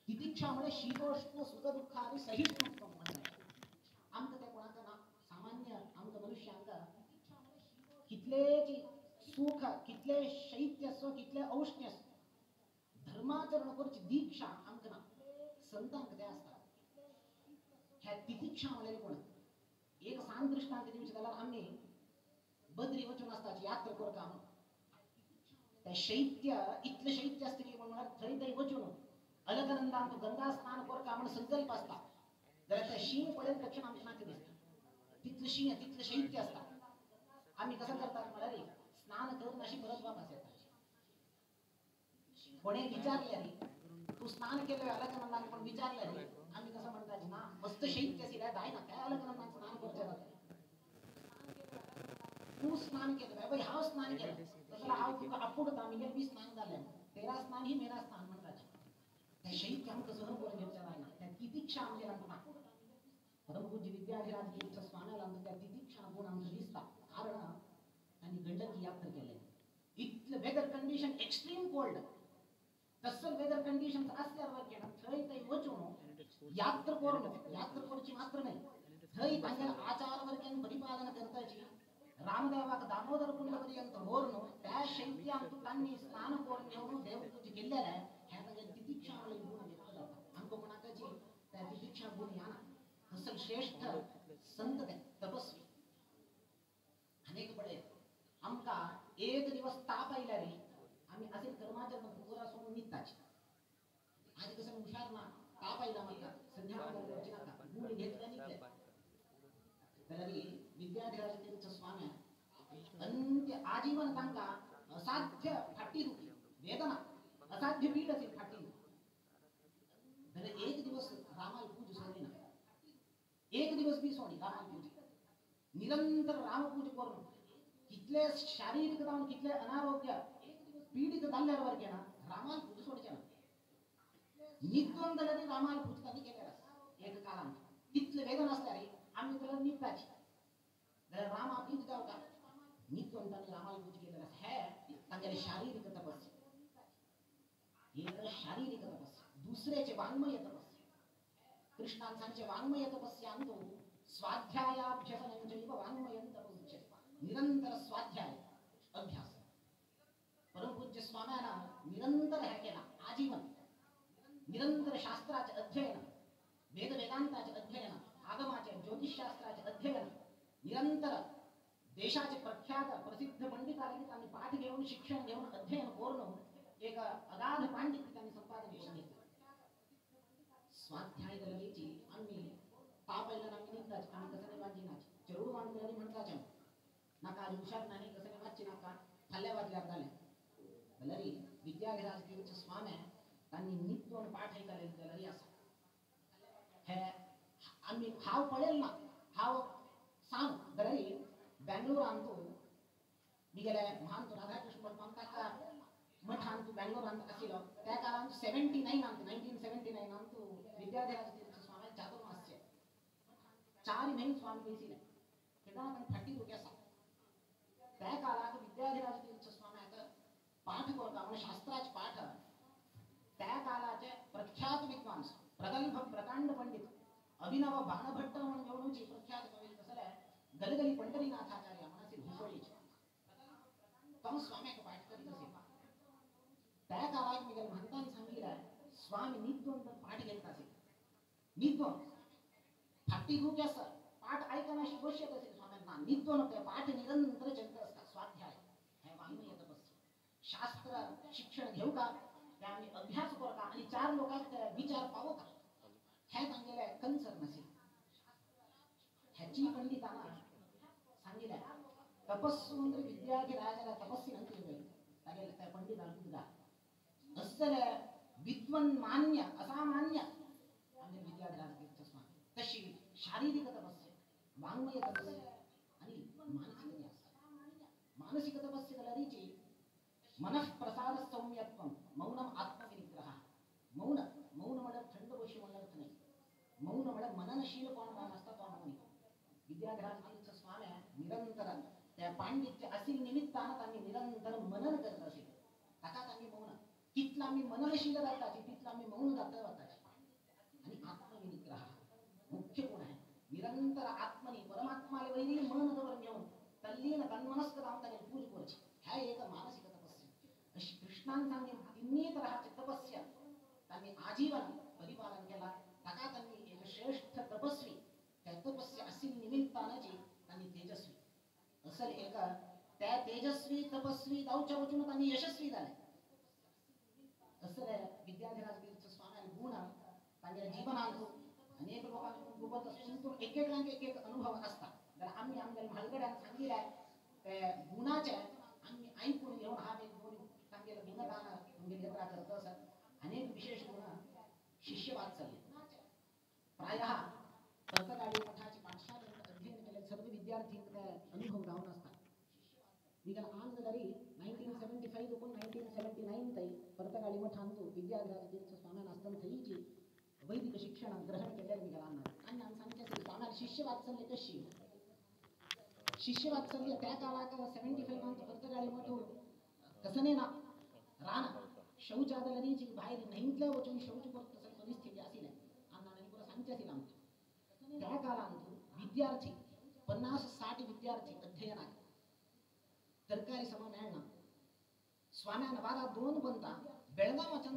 तितिक्षा म्हणजे शीतोष्ण सुख दुःख आनी सहिष्णुत्व म्हणटात. आमकां तें कोणाक ना. सामान्य आमकां मनुष्यांक कितलेची सुख, कितले शैत्य आसो, कितले औष्ण्य आसो, धर्माचरण करची दीक्षा आमकां ना. संतांक तें आसता. ह्या तितिक्षा म्हणल्यार कोण एक सान दृष्टांत दिवचें जाल्यार आमी बद्री वचून आसता यात्रा करता म्हणून त्या शैत्य इतलें शैत्य आसता की म्हण म्हळ्यार थंय थंय वचून अलकनंदांत गंगा स्नान करता म्हण संकल्प आसता जाल्यार त्या शीं पळयत तक्षण आमचें नाका दिसता. तितलें शीं तितलें शैत्य आसता. आमी कसं करतात म्हळ्यार स्नान करून अशी परत वापस येता. कोणें विचारलें रे तूं स्नान केलें अलकनंदान कोण विचारलें रे आमी कसं म्हणटात ना मस्त शैत्य आशिल्लें जायना त्या अलकनंदान स्नान करचें जाता. तूं स्नान केलें बाबा हांव स्नान केलें तसो हांव तुका आपुडता म्हगेलें बी स्नान जालें, तेरा स्नान ही मेरा स्नान म्हणटाचे. त्या शैत्य आमकां सहन करून घेवचें जायना. त्या तितिक्षा आमगेर आमकां ना. परमपूज्य विद्याधिराज तीर्थ स्वाम्याला त्या तितिक्षा गुण आमकां दिसता. कारण तांणी गंडकी यात्रा केले. इतलें वेदर कंडिशन एक्स्ट्रीम कोल्ड, तसं वेदर कंडिशन असल्यार वरकें थंय थंय वचून यात्रा करून, यात्रा करची मात्र न्हय, थंय तांगेले आचार वरकेन परिपालन करताची. रामदेवाक दामोदर कुंड पर्यंत व्हरून त्या शैत्यांत तांणी स्नान करून घेवन देवपूजा केल्लें हें तांगेले तितिक्षा म्हणल्यार गुण व्यक्त जाता. आमकां कोणाकाची त्या तितिक्षा गुण येना. तसं श्रेष्ठ संत ते तपस्वी. अनेक पळय आमकां एक दिवस ताप आयल्यार आमी असेल कर्माचरण पुरा सोडून न्हिदताची. आज कसं हुशार ना, ताप आयला म्हाका संध्या करची नाका, गुळी घेतल्या न्हिदले. जाल्यार विद्याधिराज तीर्थ स्वामी अंत्य आजीवन तांकां असाध्य फाटी दुखी वेदना, असाध्य पीड असेल फाटी दुखी. जाल्यार एक दिवस रामाल पूज सोडली ना, एक दिवस बी सोडी रामाल पूज. निरंतर रामपूज करून कितले शारीरिक जावन कितले अनारोग्य पीडित जाल्ल्यार वरकें ना रामाल पूज सोडचें ना. न्हिदून जाल्यार रामाल पूज तांणी केलें आसा एक काळांत. तितलें वेदन आसल्यार आमी जाल्यार न्हिदताची, जाल्यार रामा पूज जावका न्हिदून तांणी रामाल पूज केलें आसा. हें तांगेलें शारीरिक तपस्य. एक शारीरिक तपस्य, दुसऱ्याचे वाङ्मय तपस्य. कृष्णान सांगचें वाङ्मय तपस्यांतु स्वाध्यायाभ्यसनं चैव वाङ्मयं तप उच्यते. निरंतर स्वाध्याय अभ्यास. परमपूज्य स्वाम्याना निरंतर हे केला आजीवन, निरंतर शास्त्राचे अध्ययन, वेद वेदांताचे अध्ययन, आगमाचे ज्योतिषशास्त्राचे अध्ययन, निरंतर देशाचे प्रख्यात प्रसिद्ध पंडितांनी त्यांनी पाठ घेऊन शिक्षण घेऊन अध्ययन करून एक अगाध पांडित्य त्यांनी संपादन करून घेतलं. स्वाध्याय जाल्यार आमी ताप आयल्यार आमी न्हिदताच, आमी कसलें वाचिनाच, चेडूं वांटल्यार म्हणटाच आमी नाका आज हुशार ना न्ही, कसलें वाचचें नाका, फाल्यां वाचल्यार जालें. जाल्यार विद्याधिराज तीर्थ स्वामी तांणी नित्योन पाठ आयकले जाल्यार आसा. हे आमी हांव पळयल ना, हांव सांग जाल्यार बेंगलोरांत मिगेले महान राधाकृष्ण भटमान ताका मठांत बेंगलोरांत आशिल्लो त्या काळांत 79 1979 विद्याधिराज तीर्थ स्वामी चातुर्मास्य 4 म्हयने स्वामी बैसिले तेन्ना तांकां फाटी दुखी आसा. त्या काळाक विद्याधिराज तीर्थ स्वाम्याक पाठ करता म्हणजे शास्त्राचे पाठ त्या काळाचे प्रख्यात विद्वांस प्रगल्भ प्रकांड पंडित अभिनव बाणभट्ट म्हणून घेवनुची प्रख्यात कवी कसले गलगली पंढरीनाथाचार्य म्हणून हुपळीचे तो स्वाम्याक पाठ करीत असे. त्या काळाक मिगेल महंतान सांगितलं स्वामी निद्दोन पाठ घेत असे, निद्दोन फाटी खूप आसा पाठ आयकनाशी गोश येत असेल स्वाम्यांना, निद्दोन ते पाठ निरंतर चलत असता. स्वाध्याय हे वाङ्मय तपस्या, शास्त्र शिक्षण घेऊ का ते आमी अभ्यास करता आणि 4 लोकांक ते विचार पावता हे तांगेले कन्सर्न नसेल. ह्याची पंडितांना सांगितलं तपस्सू विद्याधिराजाला तपस्वी नंतर तागेले त्या पंडितांक सुद्धा असले विद्वन मान्य असामान्य आमचे विद्याधिराज तीर्थ स्वामी. तशी शारीरिक तपस्या, वाङ्मय तपस्या आणि मानसिक आसता. मानसिक तपस्या जाल्यारीची मनःप्रसाद सौम्यत्वं मौनम आत्मविनिग्रह. मौन मौन म्हळ्यार थंड बशी म्हणल्यार अर्थ नाही, मौन म्हळ्यार मननशील कोण जावन आसता तो मौनी. विद्याधिराज तीर्थ स्वामी निरंतर त्या पांडित्य असील निमित्तान तांणी निरंतर मनन करत असेल ताका तांणी मौन. कितला आमी मननशील जाताची तितला आमी मौन जाता वताची. आणि आत्मविनिग्रह मुख्य गुण आहे. निरंतर आत्मनी परमात्माले वैरी मन दवरून घेऊन तल्लीन तन्मनस्क जावन ताणें पूज करची ह्या एक मानसिक तपस्या. अशी कृष्णान सांगली तिन्ही तराचे तपस्या तांणी आजीवन परिपालन केला. ताका तांणी एक श्रेष्ठ तपस्वी त्या तपस्या असील निमित्तानाची तांणी तेजस्वी असल एक त्या तेजस्वी तपस्वी जावच्या वचून तांणी यशस्वी जाले. असले विद्याधिराज तीर्थ स्वामी गुण तांगेल्या जीवनांत अनेक लोकांक खूबच आसून एक एकल्यांक एक एक अनुभव आसता. जाल्यार आमी आमगेल्या म्हालगड्यान सांगिल्ले ते गुणाचे आमी आयकून घेवन हांव एक दोन तांगेले गुणगान आमगेली यात्रा करता आसा. अनेक विशेष गुण शिष्यवात्सल्य प्रायः पर्तगाळी मठाचे पाठशालेंत अध्ययन केले सर्व विद्यार्थी ते अनुभव जावन आसता. मिगेल आन जाल्यार 1975 देखून 1979 थंय पर्तगाळी मठांत विद्याधिराज तीर्थ स्वाम्यान आसतना थंयची वैदिक शिक्षण ग्रहण केल्ले मिगेल आन्ना. आनी आमी सांगचें आसलें स्वाम्यान शिष्यवात्सल्य कशी शिष्यवात्सल्य त्या काळाक 75 पर्तगाळी मठ कसने ना रान शौचा जाल्यार भायर न्हंयतले वचून शौच करता तसली परिस्थिती आशिल्ली. आन्ना पुरो सांगचें आशिल्लें आमकां. त्या काळांत विद्यार्थी 50-60 विद्यार्थी अध्ययनाक तरकारी समा मेळना. स्वाम्यान 12-2 पंता बेळगांवाच्यान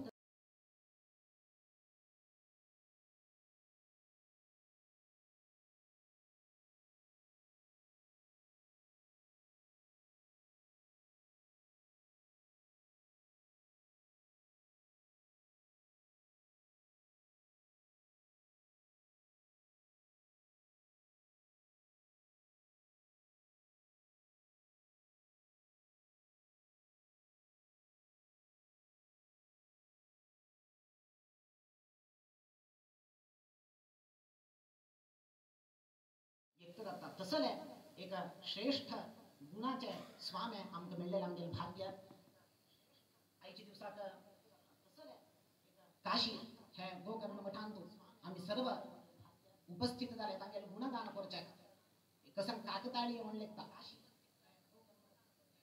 जाता. तसले एक श्रेष्ठ गुणाचे स्वामी आमकां मेळ्ळेलें आमगेलें भाग्य. आयच्या दिवसाक काशी हे गोकर्ण मठांत आमी सर्व उपस्थित जाले तांगेलें गुणगान करच्याक. कसं काकताळीय म्हण लेखता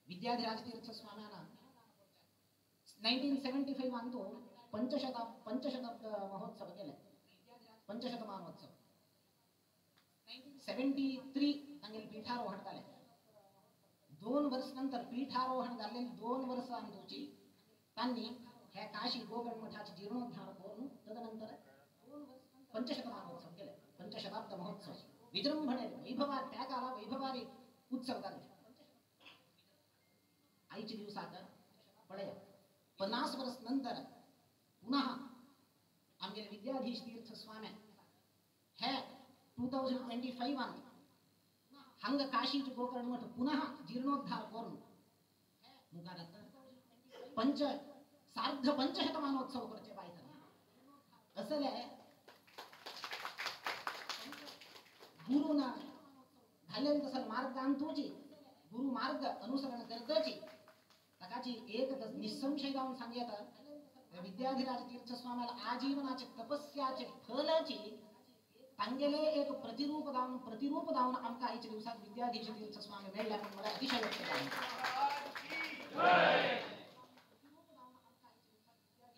विद्याधिराज तीर्थ स्वाम्यान 1975 पंचशताब्द महोत्सव केले, पंचशतमानोत्सव. 73 तांगेले पीठारोहण जालें. 2 वर्स नंतर पीठारोहण जाल्ले 2 वर्सां तुची तांणी हे काशी गोकर्ण मठाचे जीर्णोद्धार करून तदनंतर पंचशतमानोत्सव केले, पंचशताब्द महोत्सव विजृंभणे वैभवा त्या काळा वैभवारी उत्सव जाले. आयच्या दिवसाक पळया 50 वर्स नंतर पुन्हा आमी आमगेले विद्याधीश तीर्थ स्वामी हे 2025 हांगा काशीचे गोकर्ण मठ पुनः जीर्णोद्धार करून मुखार पंच सार्ध पंचशतमानोत्सव करचे पायता असले गुरुना घालेले तसं मार्गांतूची गुरु मार्ग अनुसरण करताची ताकाची एक निसंशय जावन सांगता विद्याधिराज तीर्थ स्वाम्याला आजीवनाचे तपस्याचे फलाची तांगेले एक प्रतिरूप दावन आमकां आयच्या दिवसाक विद्याधीश तीर्थ स्वामी मेळ्ळ्या म्हूण मला अतिशय व्यक्त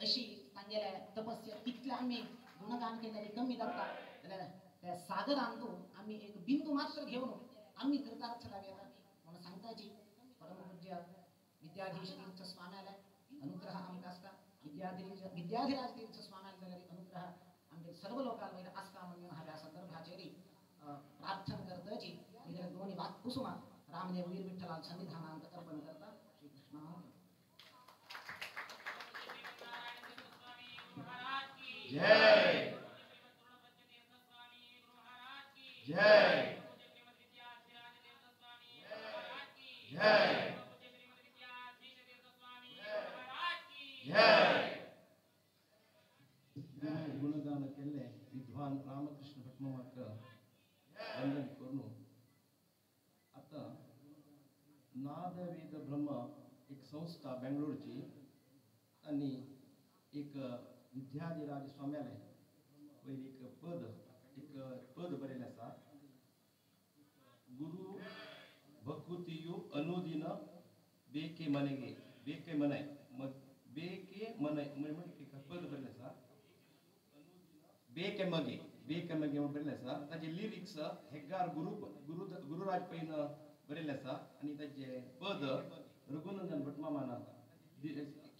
अशी तांगेल्या तपस्या तितले आमी गुणगान केल्यार कमी जाता जाल्यार त्या सागरांतू आमी एक बिंदू मात्र घेवन आमी कृतार्थ जावया म्हणून सांगताची परमपूज्य विद्याधीश तीर्थ स्वाम्याला अनुग्रह आमकां आसता विद्याधिराज तीर्थ स्वाम्याला जाल्यार अनुग्रह आमचे सर्व लोकांक वयर आसता म्हणून हांव ह्या संदर्भाचेर प्रार्थना करताची म्हगेले दोन वाक्कुसुमां रामदेव वीर विठ्ठलाल सन्निधानांत अर्पण करता. श्री कृष्ण. जय जय जय जय. गुणगान केल्ले विद्वान रामकृष्ण भटमामाक वंदन करून आता नादवेद ब्रह्म एक संस्था बेंगलोरची तांणी एक विद्याधिराज स्वाम्याले वयर एक पद बरयलें आसा. गुरु भक्तियु अनुदिन बेके मनेगे बेके मनाय बेके मनाय म्हणून एक पद बरयलें आसा. बेके मगे बेके मगे म्हणून बरयलें आसा. ताजे लिरिक्स हेग्गार गुरु गुरु गुरुराज पैन बरयलें आसा आनी ताजे पद रघुनंदन भटमामान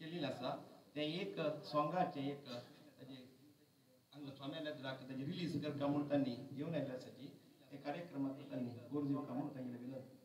केलेलें आसा. तें एक सोंगाचें एक ताजे हांगा स्वाम्याल्या ताजे रिलीज करता म्हूण तांणी घेवन आयिल्लें आसा. ते कार्यक्रमाक तांणी गोर दिवका म्हूण तांगेले विनंती.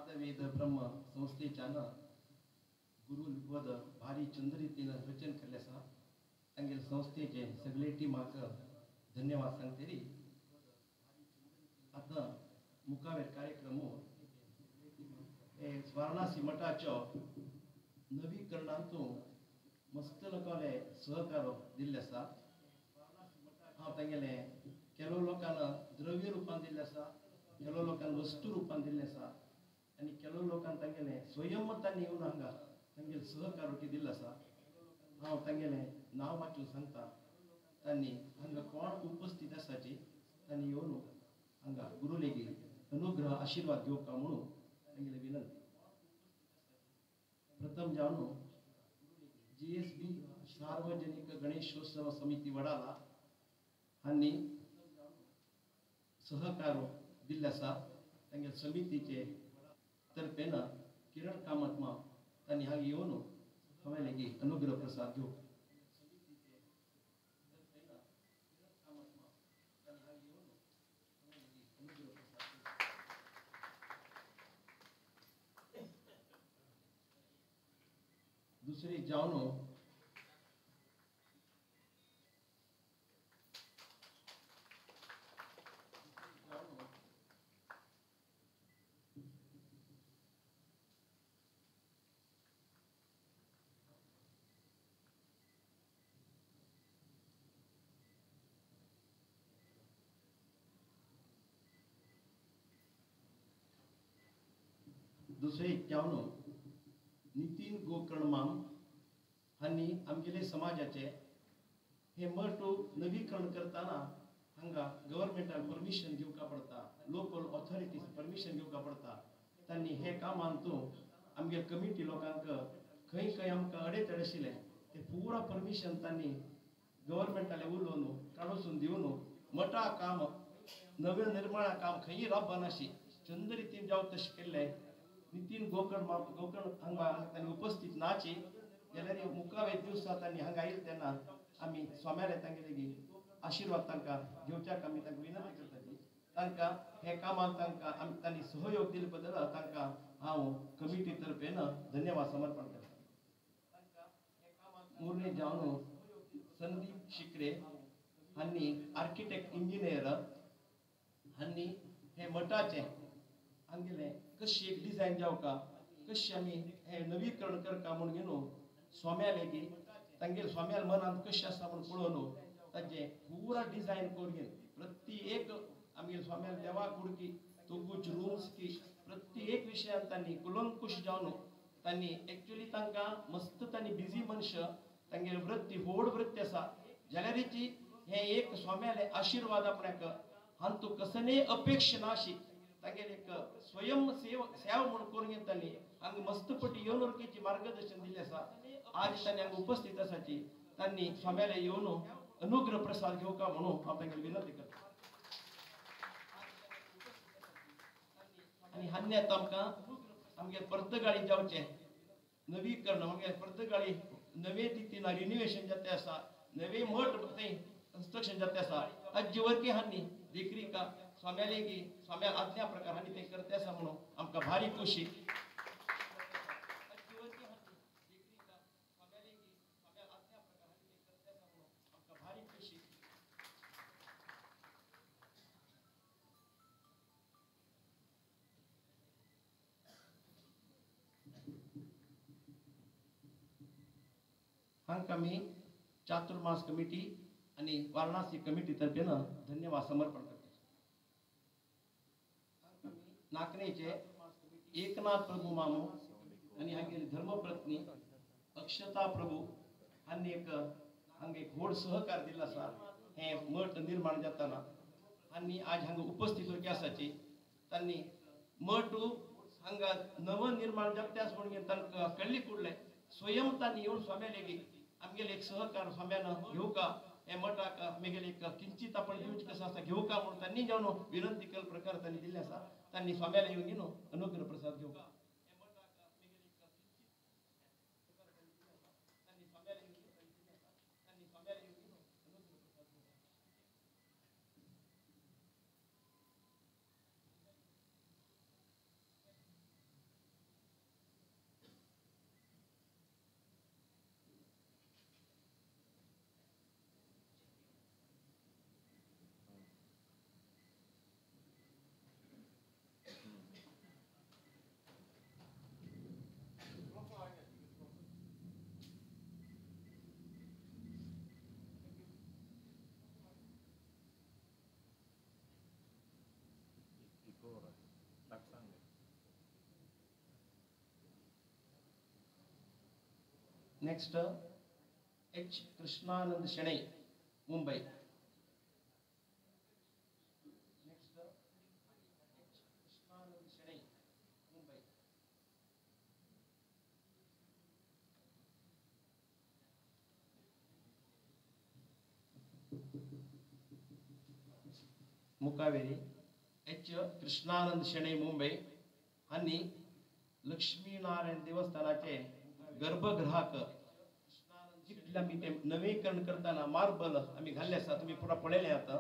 नादवेद ब्रह्म संस्थेच्यान गुरु वद भारी चंद्ररीतीन रचन केल्लें आसा. तांगेले संस्थेचे सगळे टिमाक धन्यवाद सांगतरी. आतां मुखावेर कार्यक्रम हे वाराणसी मठाचो नवीकरणांतू मस्त लोकांले सहकार दिल्ले आसा. हांव तांगेले ಕೆಲವು लोकांना द्रव्य रूपान दिल्ले आसा, ಕೆಲವು लोकांना वस्तू रूपान दिल्ले आसा आनी ಕೆಲವು लोकांना तांगेले स्वयं तांणी येवन हांगा तांगेले सहकार दिल्लो आसा. हांव तांगेले नांव वाचून सांगता. तांणी हांगा कोण उपस्थित आसाची तांणी येवन हांगा गुरुलेगी अनुग्रह आशीर्वाद घेवका म्हणून तांगेले विनंती. प्रथम जावन GSB सार्वजनिक गणेशोत्सव समिती वडाला हांणी सहकार दिल्ले आसा. तांगेले समितीचे तर्फेन किरण कामत माम तांणी हांगा येवन हांवें लेगीत अनुग्रह प्रसाद घेवंक. दुसरी जावन दुसरे जावन नितीन गोकर्ण माम हांणी आमगेले समाजाचे हे मठ नवीकरण करतना हांगा गव्हर्मेंटान परमिशन घेवका पडटा, लोकल ऑथॉरिटीज परमिशन घेवका पडटा. तांणी हे कामांतू आमगे कमिटी लोकांक खंय खंय आमकां अडेतडे आशिल्ले ते पुरा परमिशन तांणी गव्हर्मेंटाले उलोवन काडून दिवन मठा काम नवे निर्माणा काम खंयी राबनाशी चंद रितीन जावं तशें केल्लें. नितीन गोकर्ण गोकर्ण हांगा तांणी उपस्थित नाची जाल्यार मुखावे दिवसा तांणी हांगा आयले तेन्ना आमी स्वाम्याले तांगेले आशिर्वाद तांकां घेवच्याक आमी तांकां विनंती करताली. तांकां हे कामाक तांकां आमी तांणी सहयोग दिले बद्दल तांकां हांव कमिटी तर्फेन धन्यवाद समर्पण करता. मुरली जावन संदीप शिकरे हांणी आर्किटेक्ट इंजिनियर हांणी हे मठाचें हांगेलें कशी एक डिझायन जावका कशी आमी हे नवीकरण करका म्हूण घेवन स्वाम्या लेगीत तांगेले स्वाम्या मनांत कशें आसा म्हूण पळोवन ताजें पुरा डिझायन करून घेवन प्रति एक आमगेले स्वाम्या देवा कुडकी तोगूच रूम्स की प्रति एक विशयान तांणी कुलंकुश जावन तांणी एक्चुअली तांकां मस्त तांणी बिजी मनशां तांगेली वृत्ती व्हड वृत्ती आसा जाल्यारीची हें एक स्वाम्याले आशिर्वाद आपणाक हांतू कसलेय अपेक्षा नाशी तांगेले एक स्वयं सेवा म्हूण करून घेताली. हांगा मस्त पटी येवन मार्गदर्शन दिल्लें आसा. आज तांणी हांगा उपस्थित आसाची तांणी स्वाम्याले येवन अनुग्रह प्रसाद घेवका म्हणून हांव तांगेली विनंती करता. आनी हान्ने आतां आमकां आमगे पर्तगाळी जावचें नवीकरण आमगे पर्तगाळी नवे रितीन रिनोवेशन जाते आसा, नवे मठ थंय कन्स्ट्रक्शन जाते आसा. ताजे वरवीं हांणी देखरेखा स्वाम्याले की स्वाम्या आज्ञा प्रकार हांणी तें करते आसा म्हणून आमकां भारी खोशी. हांकां आमी चातुर्मास कमिटी आनी वाराणसी कमिटी तर्फेन धन्यवाद समर्पण करता. नाकणेचे एकनाथ प्रभू मामू आनी हांगेली धर्मपत्नी अक्षता प्रभू हांणी एक हांगा एक व्हड सहकार दिल्लो आसा हें मठ निर्माण जातना. आनी आज हांगा उपस्थित लोक आसाची तांणी मठ हांगा नवनिर्माण जाता आसा म्हणून तांकां कळ्ळी कुडलें स्वयं तांणी येवन स्वाम्या लेगीत आमगेले एक सहकार स्वाम्यान घेवका हे मठाक आमगेले एक किंचित आपण दिवचें कसो आसा घेवका म्हणून तांणी जावन विनंती केल्लो प्रकार तांणी दिल्ले आसा. तांणी स्वाम्याले येवन घेवन अनुग्रह प्रसाद घेवका. Next H Krishnanand Shenoy Mumbai. Next H Krishnanand Shenoy Mumbai. Mukaveri H Krishnanand Shenoy Mumbai हांणी लक्ष्मीनारायण देवस्थानाचे गर्भगृहाक जितले आमी ते नवीकरण करतना मार्बल आमी घाल्ले आसा, तुमी पुरा पळयलें आतां.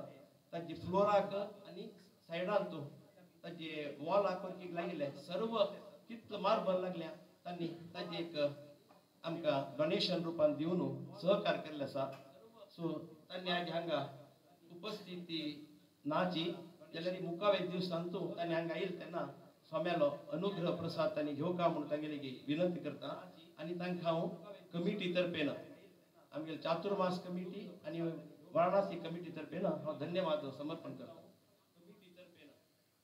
ताजे फ्लोराक आनी सायडान तूं ताजे वॉलाक लागिल्ले सर्व कितलो मार्बल लागल्या तांणी ताजे एक आमकां डोनेशन रुपान दिवन सहकार केल्ले आसा. सो तांणी आज हांगा उपस्थिती नाची जाल्यार मुखावे दिवसान तूं तांणी हांगा येयल तेन्ना स्वाम्यालो अनुग्रह प्रसाद तांणी घेवका म्हणून तांगेली विनंती करता. आनी तांकां हांव कमिटी तर्फेन आमगेले चातुर्मास कमिटी आनी वाराणसी कमिटी तर्फेन हांव धन्यवाद समर्पण करता.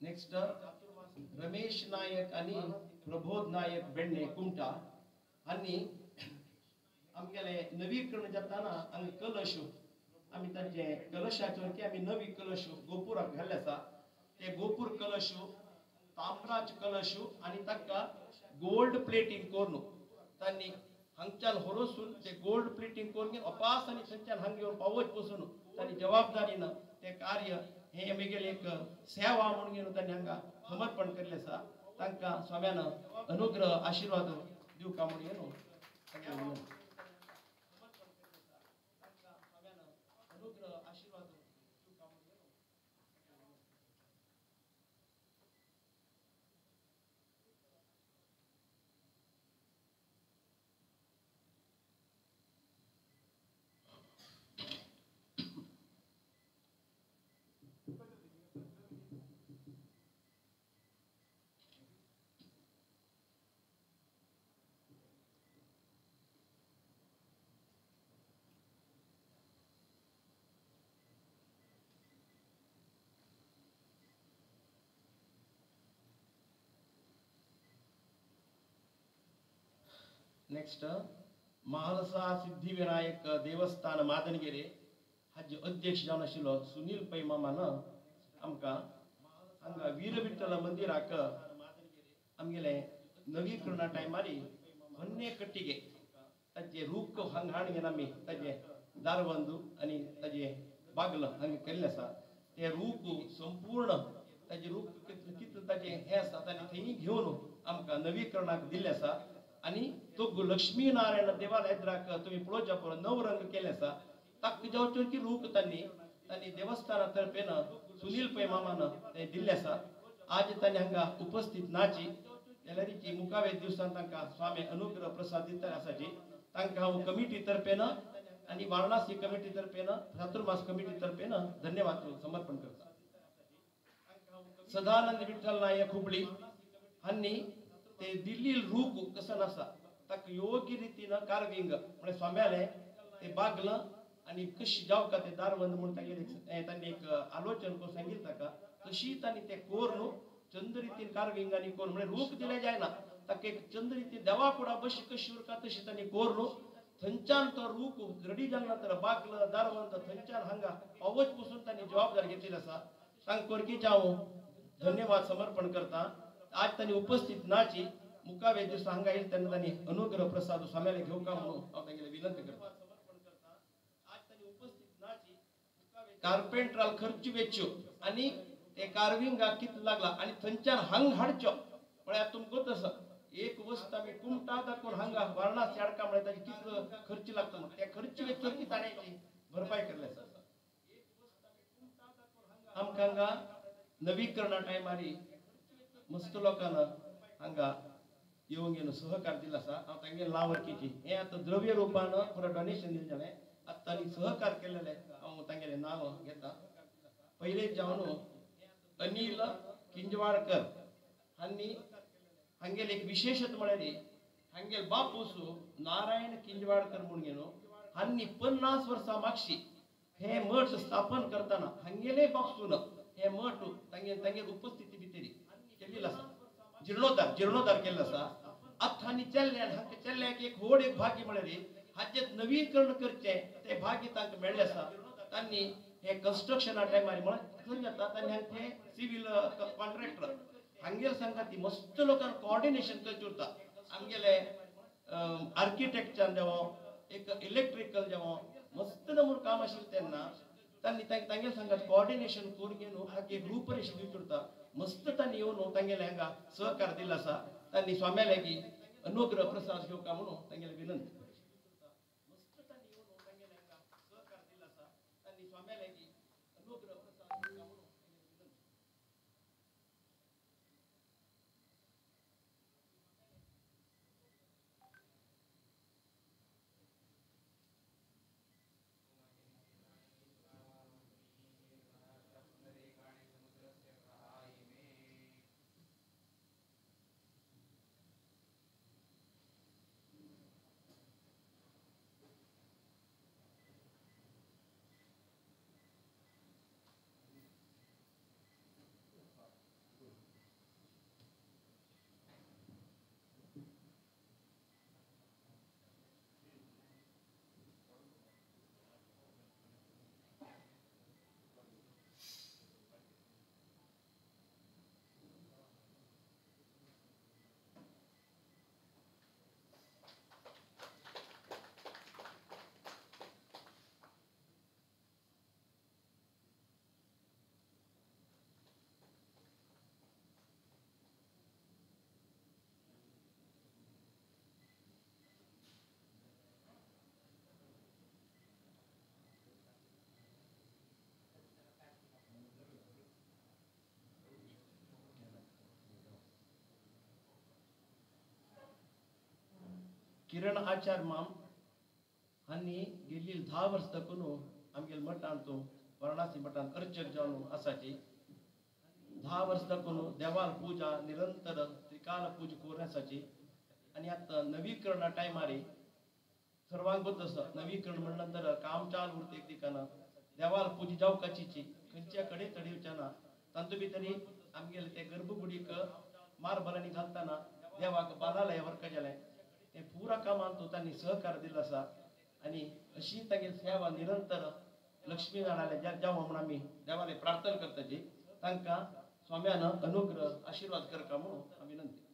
नेक्स्ट रमेश नायक आनी प्रबोध नायक बेडणे कुमटा हांणी आमगेले नवीकरण जाताना हांगा कलश आमी तांचे कलशाचेर की आमी नवी कलश गोपुराक घाल्ले आसा. ते गोपूर कलश ताम्राच कलश आनी ताका गोल्ड प्लेटींग करून तांणी हांगच्यान होरोसून ते गोल्ड प्लेटींग करून अपास आनी थंयच्यान हांगा येवन पावत पसून तांणी जबाबदारीन ते कार्य हे आमगेले एक सेवा म्हणून घेवन तांणी हांगा समर्पण केल्लें आसा. तांकां स्वाम्यान अनुग्रह आशिर्वाद दिवका म्हणून घेवन नेक्स्ट महालसा सिद्धिविनायक देवस्थान मादनगिरे हाजे अध्यक्ष जावन आशिल्लो सुनील पै मामान आमकां हांगा वीरविठ्ठल मंदिराक आमगेले नवीकरणा टायमारी होन्ने कट्टिगे ताजे रूख हांगा हाडून आमी ताजे दारबंदू आनी ताजे बागल हांगा केल्लें आसा. ते रूख संपूर्ण ताजे रूख कितले ताजे हें आसा तांणी थंय घेवन आमकां नवीकरणाक दिल्लें आसा. आनी तो लक्ष्मी नारायण देवालय एद्राक तुमी पळोवच्या पळय नवरंग केले आसा. ताका जावच्यो की रूख तांणी तांणी देवस्थाना तर्फेन सुनील पै मामान ते दिल्ले आसा. आज तांणी हांगा उपस्थित नाची जाल्यार मुखावे दिवसान तांकां स्वामी अनुग्रह प्रसाद दितले आसाची. तांकां हांव कमिटी तर्फेन आनी वाराणसी कमिटी तर्फेन चातुर्मास कमिटी तर्फेन धन्यवाद समर्पण करता. सदानंद विठ्ठल नायक हुबळी हांणी ते दिल्ली रूख कसो आसा ताका योग्य रितीन कार्विंग म्हळ्यार स्वाम्याले ते बागलं आनी कशी जावका ते दारबंद म्हणून तागेले तांणी एक आलोचन करून सांगितलं ताका तशी तांणी ते कोर चंद रितीन कार्विंग आनी कोर म्हळ्यार रूख दिले जायना ताका एक चंद रितीन देवा कुडा बशी कशी उरका तशी तांणी कोर थंयच्यान तो रूख रेडी जाल्या नंतर बागलं दारबंद थंयच्यान हांगा पावच पसून तांणी जबाबदारी घेतलेली आसा. तांकां कोरकीचे हांव धन्यवाद समर्पण करता. आज तांणी उपस्थित नाची मुखावे दिवसा हांगा येयल तेन्ना तांणी अनुग्रह प्रसाद स्वाम्याले घेवका म्हणून हांव तांगेले विनंती करता. कार्पेंटराल खर्च वेच्यो आनी ते कार्विंगाक कितलो लागला आनी थंयच्यान हांग हाडच्यो म्हळ्यार तुमकां तसो एक वस्त आमी कुमटा दाखोवन हांगा वाराणसी हाडका म्हळ्यार ताजे कितलो खर्च लागता म्हणून ते खर्च वेच्यो की ताणें भरपाय केल्ले आसा. आमकां हांगा नवीकरणा टायमारी मस्त लोकांना हांगा येवन घेवन सहकार दिलो आसा. हांव तांगेले नांव वळखीची हें आतां द्रव्य रुपान पुरो डोनेशन दिलें जालें आतां तांणी सहकार केल्लें हांव तांगेलें नांव घेता. पयलें जावन अनिल किंजवाडकर हांणी हांगेले एक विशेशत म्हळ्यार हांगेले बापूस नारायण किंजवाडकर म्हणून घेवन हांणी 50 वर्सां मागशी हे मठ स्थापन करतना हांगेले बापसून हे मठ तांगे तांगेले उपस्थिती भितर केल्ली आसा. जीर्णोद्धार केल्लो आसा. आतां आनी चल्ले आनी हांकां चल्ल्याक एक व्हड एक भाग्य म्हळ्यार हाचें नवीकरण करचें तें भाग्य तांकां मेळ्ळें आसा. तांणी हे कन्स्ट्रक्शना टायमार म्हळ्यार खंय जाता तांणी हांगे सिवील कॉन्ट्रॅक्टर हांगेर सांगता ती मस्त लोकांक कोऑर्डिनेशन करचें उरता. आमगेले आर्किटेक्चर जावं एक इलेक्ट्रिकल जावं मस्त नमून काम आशिल्लें तेन्ना तांणी तांगेले सांगात कोऑर्डिनेशन करून घेवन हाका एक रूपरेश दिवचें उरता. मस्त तांणी येवन तांगेले हांगा सहकार दिलो आसा. तांणी स्वाम्या लागीं अनुग्रह प्रसाद घेवका म्हणून तांगेले विनंती. किरण आचार माम हांणी गेल्ली 10 वर्स दाखून आमगेले मठांत वाराणसी मठांत अर्चक जावन आसाची. 10 वर्स दाखून देवाल पूजा निरंतर त्रिकाल पूजा करून आसाची. आनी आतां नवीकरणा टायमार सर्वांक बद्द आसा नवीकरण म्हणल्यार नंतर काम चालू उरता एक दिकाना देवाल पूजा जावकाचीची खंयच्या कडेन तडीवच्या ना. तातूंत भितर आमगेले ते गर्भगुडीक मार्बलांनी घालतना देवाक बालालय वर्क जालें ते पुरा कामांत तांणी सहकार दिलो आसा. आनी अशी तांगेली सेवा निरंतर लक्ष्मी नारायण जावं म्हूण आमी देवाले प्रार्थना करताची. तांकां स्वाम्यान अनुग्रह आशिर्वाद करका म्हणून आमी विनंती.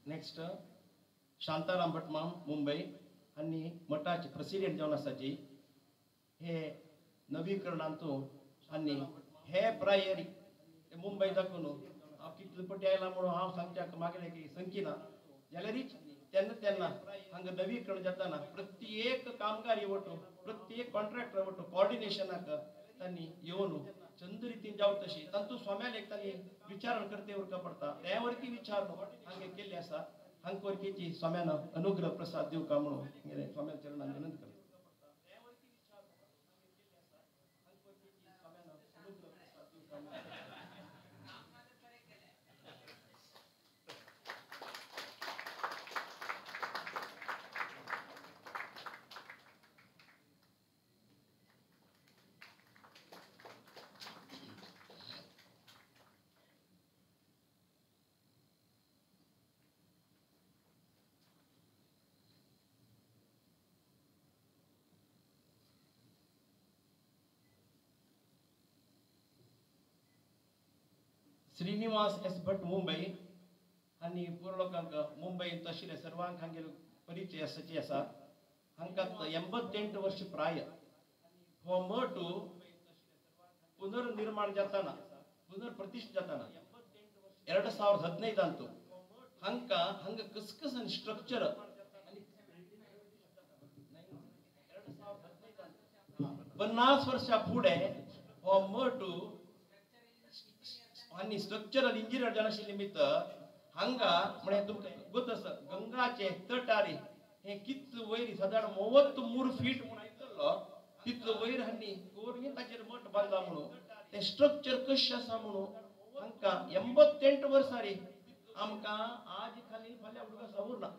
नेक्स्ट शांताराम भटमाम मुंबई आनी मठाचे प्रेसिडेंट जावन आसाची. हे नवीकरणांतू आनी हे प्रायर मुंबय दाखोवन हांव कितले पटी आयला म्हणून हांव सांगच्याक मागले की संकिना जाल्यारीच तेन्ना तेन्ना हांगा नवीकरण जाताना प्रत्येक कामगारी वटो प्रत्येक कॉन्ट्रॅक्टर वटो कोऑर्डिनेशनाक तांणी येवन चंद रितीन जावं तशी तातूंत स्वाम्याक एक तांणी विचारण करते उरका पडटा त्या वरकी विचार हांगे केल्ले आसा. हांकां वरकीची स्वाम्यान अनुग्रह प्रसाद दिवका म्हणून स्वाम्या चरणान विनंती करता. श्रीनिवास एस भट मुंबई आनी पुरो लोकांक मुंबयंत आशिल्ले सर्वांक हांगेलो परिचय आसाची आसा. हांकां 88 वर्ष प्राय. हो मठ पुनर्निर्माण जाताना पुनर्प्रतिष्ठ जाताना 2015 हांकां हांगा कसकस आनी स्ट्रक्चर 50 वर्षां फुडें हो मठ आनी स्ट्रक्चरल इंजिनियर जावन आशिल्ले निमित्त हांगा म्हळ्यार तुमकां गोत आसा गंगाचे तटारी हे कितलो वयर सादारण 93 फीट म्हूण आयकल्लो तितलो वयर हांणी कोरून ताचेर मठ बांदला म्हणून ते स्ट्रक्चर कशें आसा म्हणून हांकां 88 वर्सां रे आमकां आज खाली फाल्यां उदक आसा उरना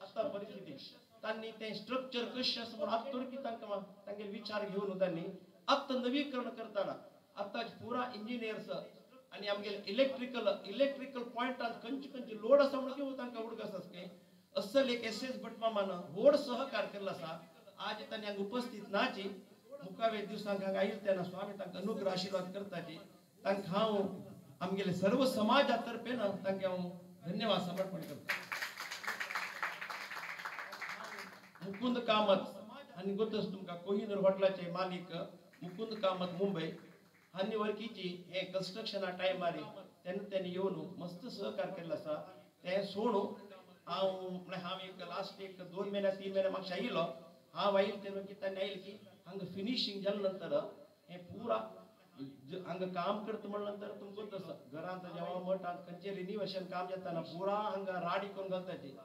आतां परिस्थिती तांणी तें स्ट्रक्चर कशें आसा म्हणून आतां की तांकां तांगेले विचार घेवन तांणी आतां नवीकरण करतना आतां पुरा इंजिनियर्स आनी आमगेले इलेक्ट्रिकल पॉयंटान खंयचे खंयचे लोड आसा म्हणून घेवन तांकां उडक आसा की असल एक एस एस भटमामान व्हड सहकार केल्लो आसा. आज तांणी हांगा उपस्थित नाची मुखावे दिवसांक हांगा आयिल्ले तेन्ना स्वामी तांकां अनुग्रह आशिर्वाद करताची तांकां हांव आमगेले सर्व समाजा तर्फेन तांकां हांव धन्यवाद समर्पण करता. मुकुंद कामत आनी गोतच तुमकां कोहिनूर हॉटेलाचे मालीक मुकुंद कामत मुंबय हांणी वर्कीची हे कन्स्ट्रक्शना टायमार तेन्ना तेणी येवन मस्त सहकार केल्लो आसा. तें सोडून हांव म्हळ्यार हांव एक लास्ट एक 2 महिने 3 महिने मातशें आयिल्लो हांव आयिल्लो तेन्ना की तांणी आयलें की हांगा फिनिशींग जाल्या नंतर हें पुरा हांगा काम करता म्हणल्या नंतर तुमकां आसा घरांत जेवा मठांत खंयचें रिनिवेशन काम जाताना पुरा हांगा राडी करून घालताची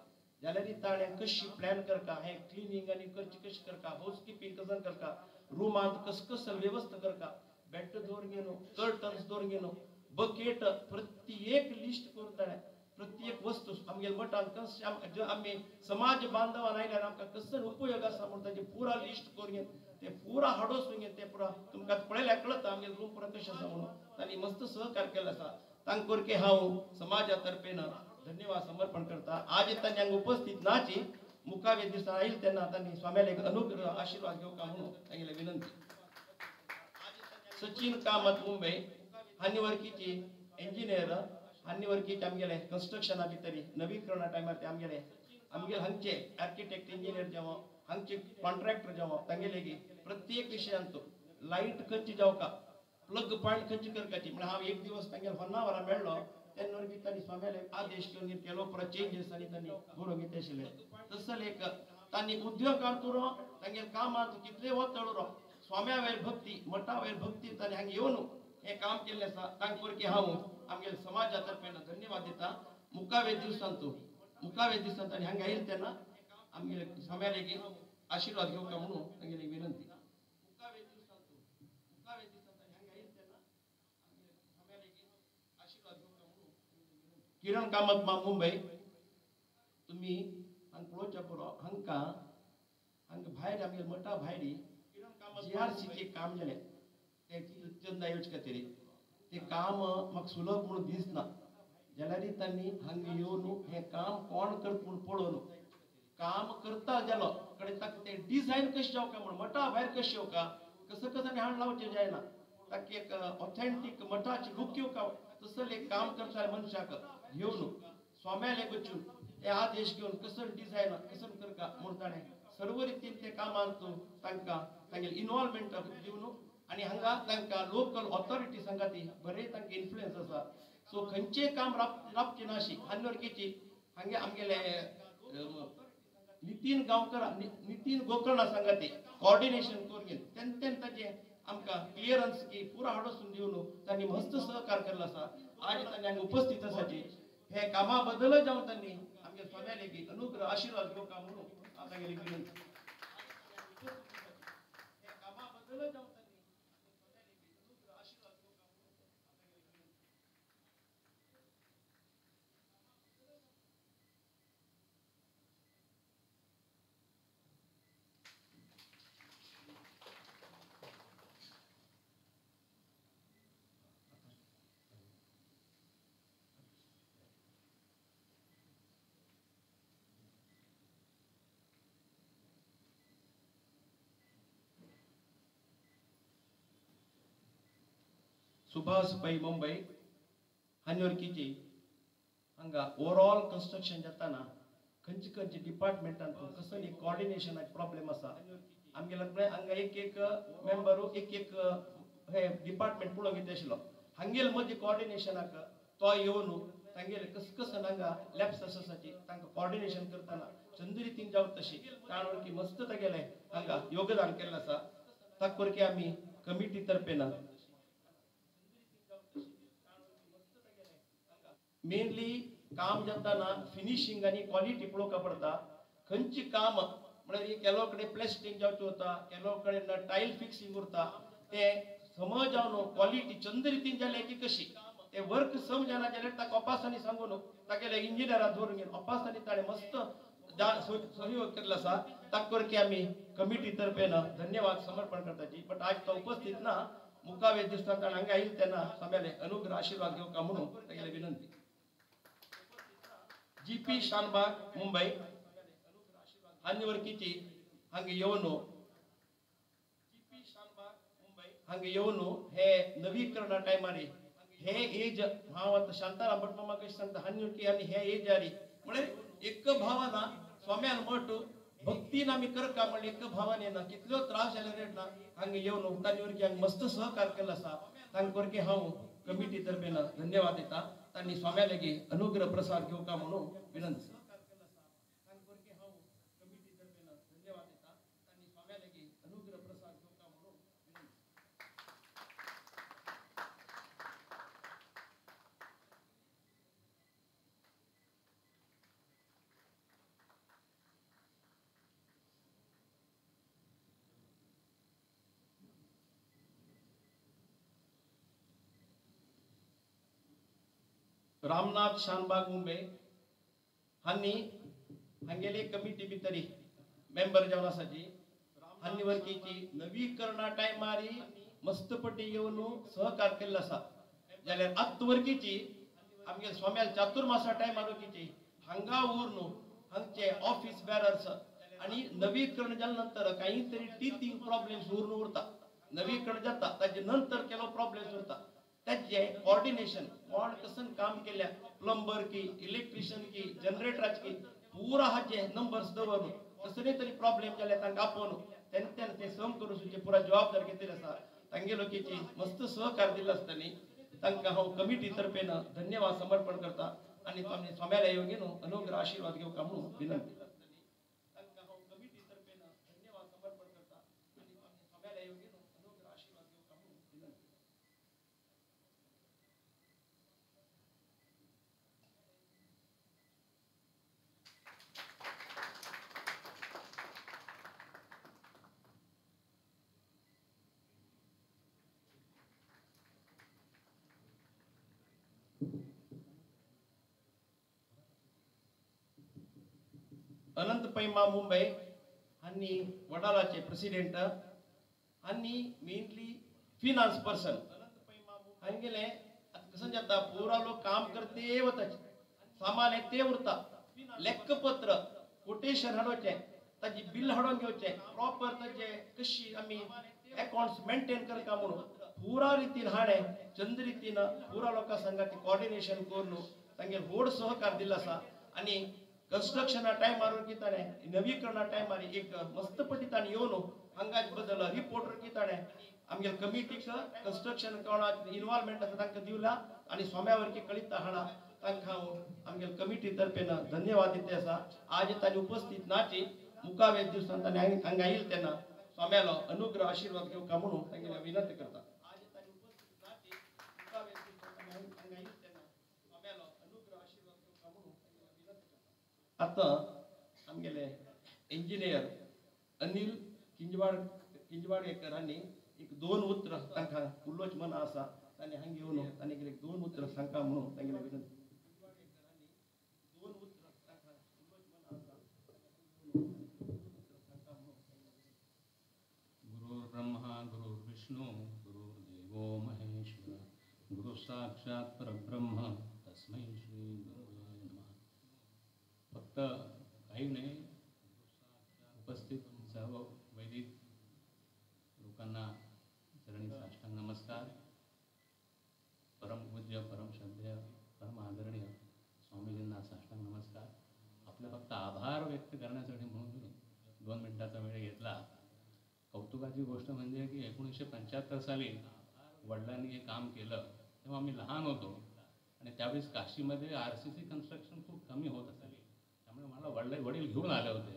जाल्यार ताणें कशी प्लॅन करता हें क्लिनींग आनी करची कशी करता हावस किपिंग कसं करता रुमांत कस कसं व्यवस्था करता बेड दवरून घेवन कर्टन्स दवरून घेवन बकेट प्रत्येक लिस्ट करून ताणें प्रत्येक वस्तू आमगेले मठांत कशें आमी समाज बांधवान आयल्यार आमकां कसो उपयोग आसा म्हणून ताजें पुरा लिस्ट करून घेवन ते पुरा हाडोसून घेवन ते पुरा तुमकां पळयल्यार कळता आमगेले रूम पुरा कशें आसा म्हणून तांणी मस्त सहकार केल्लो आसा. तांकां कोरके हांव समाजा तर्फेन धन्यवाद समर्पण करता. आज तांणी हांगा उपस्थित नाची मुखावे दिसा आयिल्ले तेन्ना तांणी स्वाम्याले अनुग्रह आशिर्वाद घेवका म्हणून तांगेले विनंती. सचिन कामत मुंबय हांणी वर्कीची इंजिनियर हांणी वर्कीचे आमगेले कन्स्ट्रक्शना भितर नवीकरणा टायमार ते आमगेले आमगेले हांगचे आर्किटेक्ट इंजिनियर जावं हांगचे कॉन्ट्रॅक्टर जावं तांगेले प्रत्येक विशयांत लायट खंयची जावका प्लग पॉयंट खंयची करपाची म्हळ्यार हांव एक दिवस तांगेले होन्नावरा मेळ्ळो तेन्ना बी तांणी स्वाम्याले आदेश घेवन केलो पुरो चेंजीस आनी तांणी बरोवन घेतले आशिल्ले. तसले एक तांणी उद्योगांत उरो तांगेले कामांत कितले वतळ उरो स्वाम्या वयर भक्ती मठा वयर भक्ती तांणी हांगा येवन हें काम केल्लें आसा. तांकां कोरके हांव आमगेले समाजा तर्फेन धन्यवाद दिता. मुखावे दिवसांत तांणी हांगा आयिल्ले तेन्ना आमगेले स्वाम्याले आशिर्वाद घेवका म्हणून तांगेली विनंती. किरण कामत मा मुंबय तुमी हांगा पळोवच्या पुरो हांकां हांगा भायर आमगेले मठा भायर जीआरसीचें काम जालें ते चंदा येवचे खातीर तें काम म्हाका सुलभ म्हणून दिसना जाल्यार तांणी हांगा येवन हें काम कोण करता म्हूण पळोवन काम करता जालो कडेन ताका तें डिझायन कशें जावका म्हूण मठा भायर कशें येवका कसं कसं हाड लावचें जायना ताका एक ऑथेंटीक मठाचें लूक येवका तसलें एक काम करता मनशाक घेवन स्वाम्याले वचून ते आदेश घेवन कसं डिझायन कसं करका म्हूण ताणें सर्व रितीन ते कामांत तांकां तांगेले इनवॉल्वमेंट दिवन आनी हांगा तांकां लोकल ऑथॉरिटी सांगा ती बरें तांकां इन्फ्लुयन्स आसा. सो खंयचें काम राबचें ना अशी आनी वळखीची हांगे आमगेले नितीन गांवकर नितीन गोकर्ण सांगा ते कॉर्डिनेशन करून घेवन तेन्ना तेन्ना ताजें आमकां क्लियरन्स की पुरा हाडोसून दिवन तांणी मस्त सहकार केल्लो आसा. आज तांणी हांगा उपस्थित आसाची हे कामा बद्दल जावन तांणी आमगे स्वाम्याले अनुग्रह आशिर्वाद घेवका म्हणून हांव तांगेली विनंती. सुभाष पै मुंबय हांणी हांगा ओवरऑल कन्स्ट्रक्शन जाताना खंयचे खंयचे डिपार्टमेंटान कसो एक कॉर्डिनेशनाचे प्रॉब्लेम आसा आमगेले हांगा एक एक मेंबर एक एक हे डिपार्टमेंट पळोवंक येता आशिल्लो हांगेले मदीं कॉर्डिनेशनाक तो येवन तांगेले कस कस हांगा लॅप्स आसाची तांकां कॉर्डिनेशन करतना चंद रितीन जावं तशी ताण की मस्त तागेले हांगा योगदान केल्लें आसा. ताका कोरके आमी कमिटी तर्फेन मेनली काम जाताना फिनिशिंग आनी क्वॉलिटी पळोवपाक पडटा. खंयची काम म्हळ्यार केलो कडेन प्लास्टिंग जावचें उरता, केलो कडेन टायल फिक्सिंग उरता, ते समज जावन क्वॉलिटी चंद रितीन जाले की कशी ते वर्क सम जाना जाल्यार ताका अपासांनी सांगून तागेले इंजिनियरां दवरून घेवन अपासांनी ताणें मस्त सहयोग केल्लो आसा. ताका करके आमी कमिटी तर्फेन धन्यवाद समर्पण करताची. बट आज तो उपस्थित ना, मुखावे दिसता ताणें हांगा आयिल्ले तेन्ना स्वाम्याले अनुग्रह आशीर्वाद घेवका म्हणून तागेले विनंती. जी पी शानबाग मुंबई हांणी वर्कीची हांगा येवन हांगा येवन हे नवीकरणा टायमार हे एज हांव आतां शांताराम भट मामा कशें सांगता हांणी वर्की आनी हे एज आरी म्हळ्यार एक भावना स्वाम्यान मठ भक्तीन आमी करका म्हणल्यार एक भावना येना कितल्यो त्रास जाल्यार ना हांगा येवन तांणी वर्की हांगा मस्त सहकार केल्लो आसा. तांकां वर्की हांव कमिटी तर्फेन धन्यवाद दिता. तांणी स्वाम्या लागीं अनुग्रह प्रसाद घेवका म्हणून विनंती. रामनाथ शानबाग मुंबई हांणी हांगेले कमिटी भितरी मेंबर जावन आसाची हांणी वर्कीची नवीकरणा टायमार मस्तपटी येवन सहकार केल्लो आसा. जाल्यार आत्त वर्कीची आमगे स्वाम्याल चातुर्मासा टायमार वर्कीची हांगा उरून हांगचे ऑफिस बॅरर्स आनी नवीकरण जाल्या नंतर काही तरी टिथींग प्रॉब्लेम्स उरून उरता. नवीकरण जाता ताजे नंतर केलो प्रॉब्लेम्स उरता. ताजे कॉर्डिनेशन कोण कसन काम केल्या प्लंबर की इलेक्ट्रिशियन की जनरेटराचे की पुरा हाचे नंबर्स दवरून कसले तरी प्रॉब्लेम जाल्यार तांकां आपोवन तेन्ना ते सम करून सुचे पुरा जबाबदार घेतिल्ली आसा. तांगे लोकेची मस्त सहकार दिल्लो आसतली. तांकां हांव कमिटी तर्फेन धन्यवाद समर्पण करता आनी स्वाम्याला येवन अनुग्रह आशीर्वाद घेवका म्हणून विनंती. अनंत पैमा मुंबई हांणी वडालाचे प्रेसिडेंट हांणी मेनली फिनान्स पर्सन हांगेले आतां कसं जाता पुरा लोक काम करते वता सामान ते उरता लेखपत्र कोटेशन हाडोवचें ताजी बिल हाडून घेवचें प्रॉपर ताजे कशी आमी अकाउंट्स मेंटेन करता म्हणून पुरा रितीन हाणें चंद रितीन पुरा लोकां संगाती कॉर्डिनेशन करून तांगेर व्हड सहकार दिल्लो आसा. आनी कन्स्ट्रक्शना टायमार ताणें नवीकरणा टायमार एक मस्तपटी ताणें येवन हांगाच बदल रिपोर्ट ताणें आमगे कमिटीक कन्स्ट्रक्शन कोणाक इन्वॉल्वमेंट आसा तांकां दिवला आनी स्वाम्या वरकी कळीत हाडा. तांकां हांव आमगे कमिटी तर्फेन धन्यवाद दिते आसा. आज तांणी उपस्थित नाची मुखावे दिवसान ताणें हांगा आयिल्ले तेन्ना स्वाम्यालो अनुग्रह आशीर्वाद घेवका म्हणून तांगेले विनंती करता. आतां आमगेले इंजिनियर अनिल किंजवाडकर हांणी एक दोन उतरां तांकां उलोवचें मना आसा. तांणी हांगा येवन तांणी एक दोन उतरां सांगता म्हणून तांगेले विनंती. गुरुर्ब्रह्मा गुरुर्विष्णु गुरुर्देवो महेश्वर गुरु साक्षात परब्रह्म तस्मै श्री गुरुवे नमः. फक्त काही नाही, उपस्थित सर्व वैदिक लोकांना चरणी साष्टांग नमस्कार. परमपूज्य परमश्रद्धेय परम आदरणीय स्वामीजींना साष्टांग नमस्कार. आपले फक्त आभार व्यक्त करण्यासाठी म्हणून मी 2 मिनिटाचा वेळ घेतला. कौतुकाची गोष्ट म्हणजे की 1975 साली वडिलांनी हे काम केलं तेव्हा मी लहान होतो आणि त्यावेळेस काशीमध्ये RCC construction खूप कमी होत असेल, त्यामुळे मला वडील घेऊन आले होते.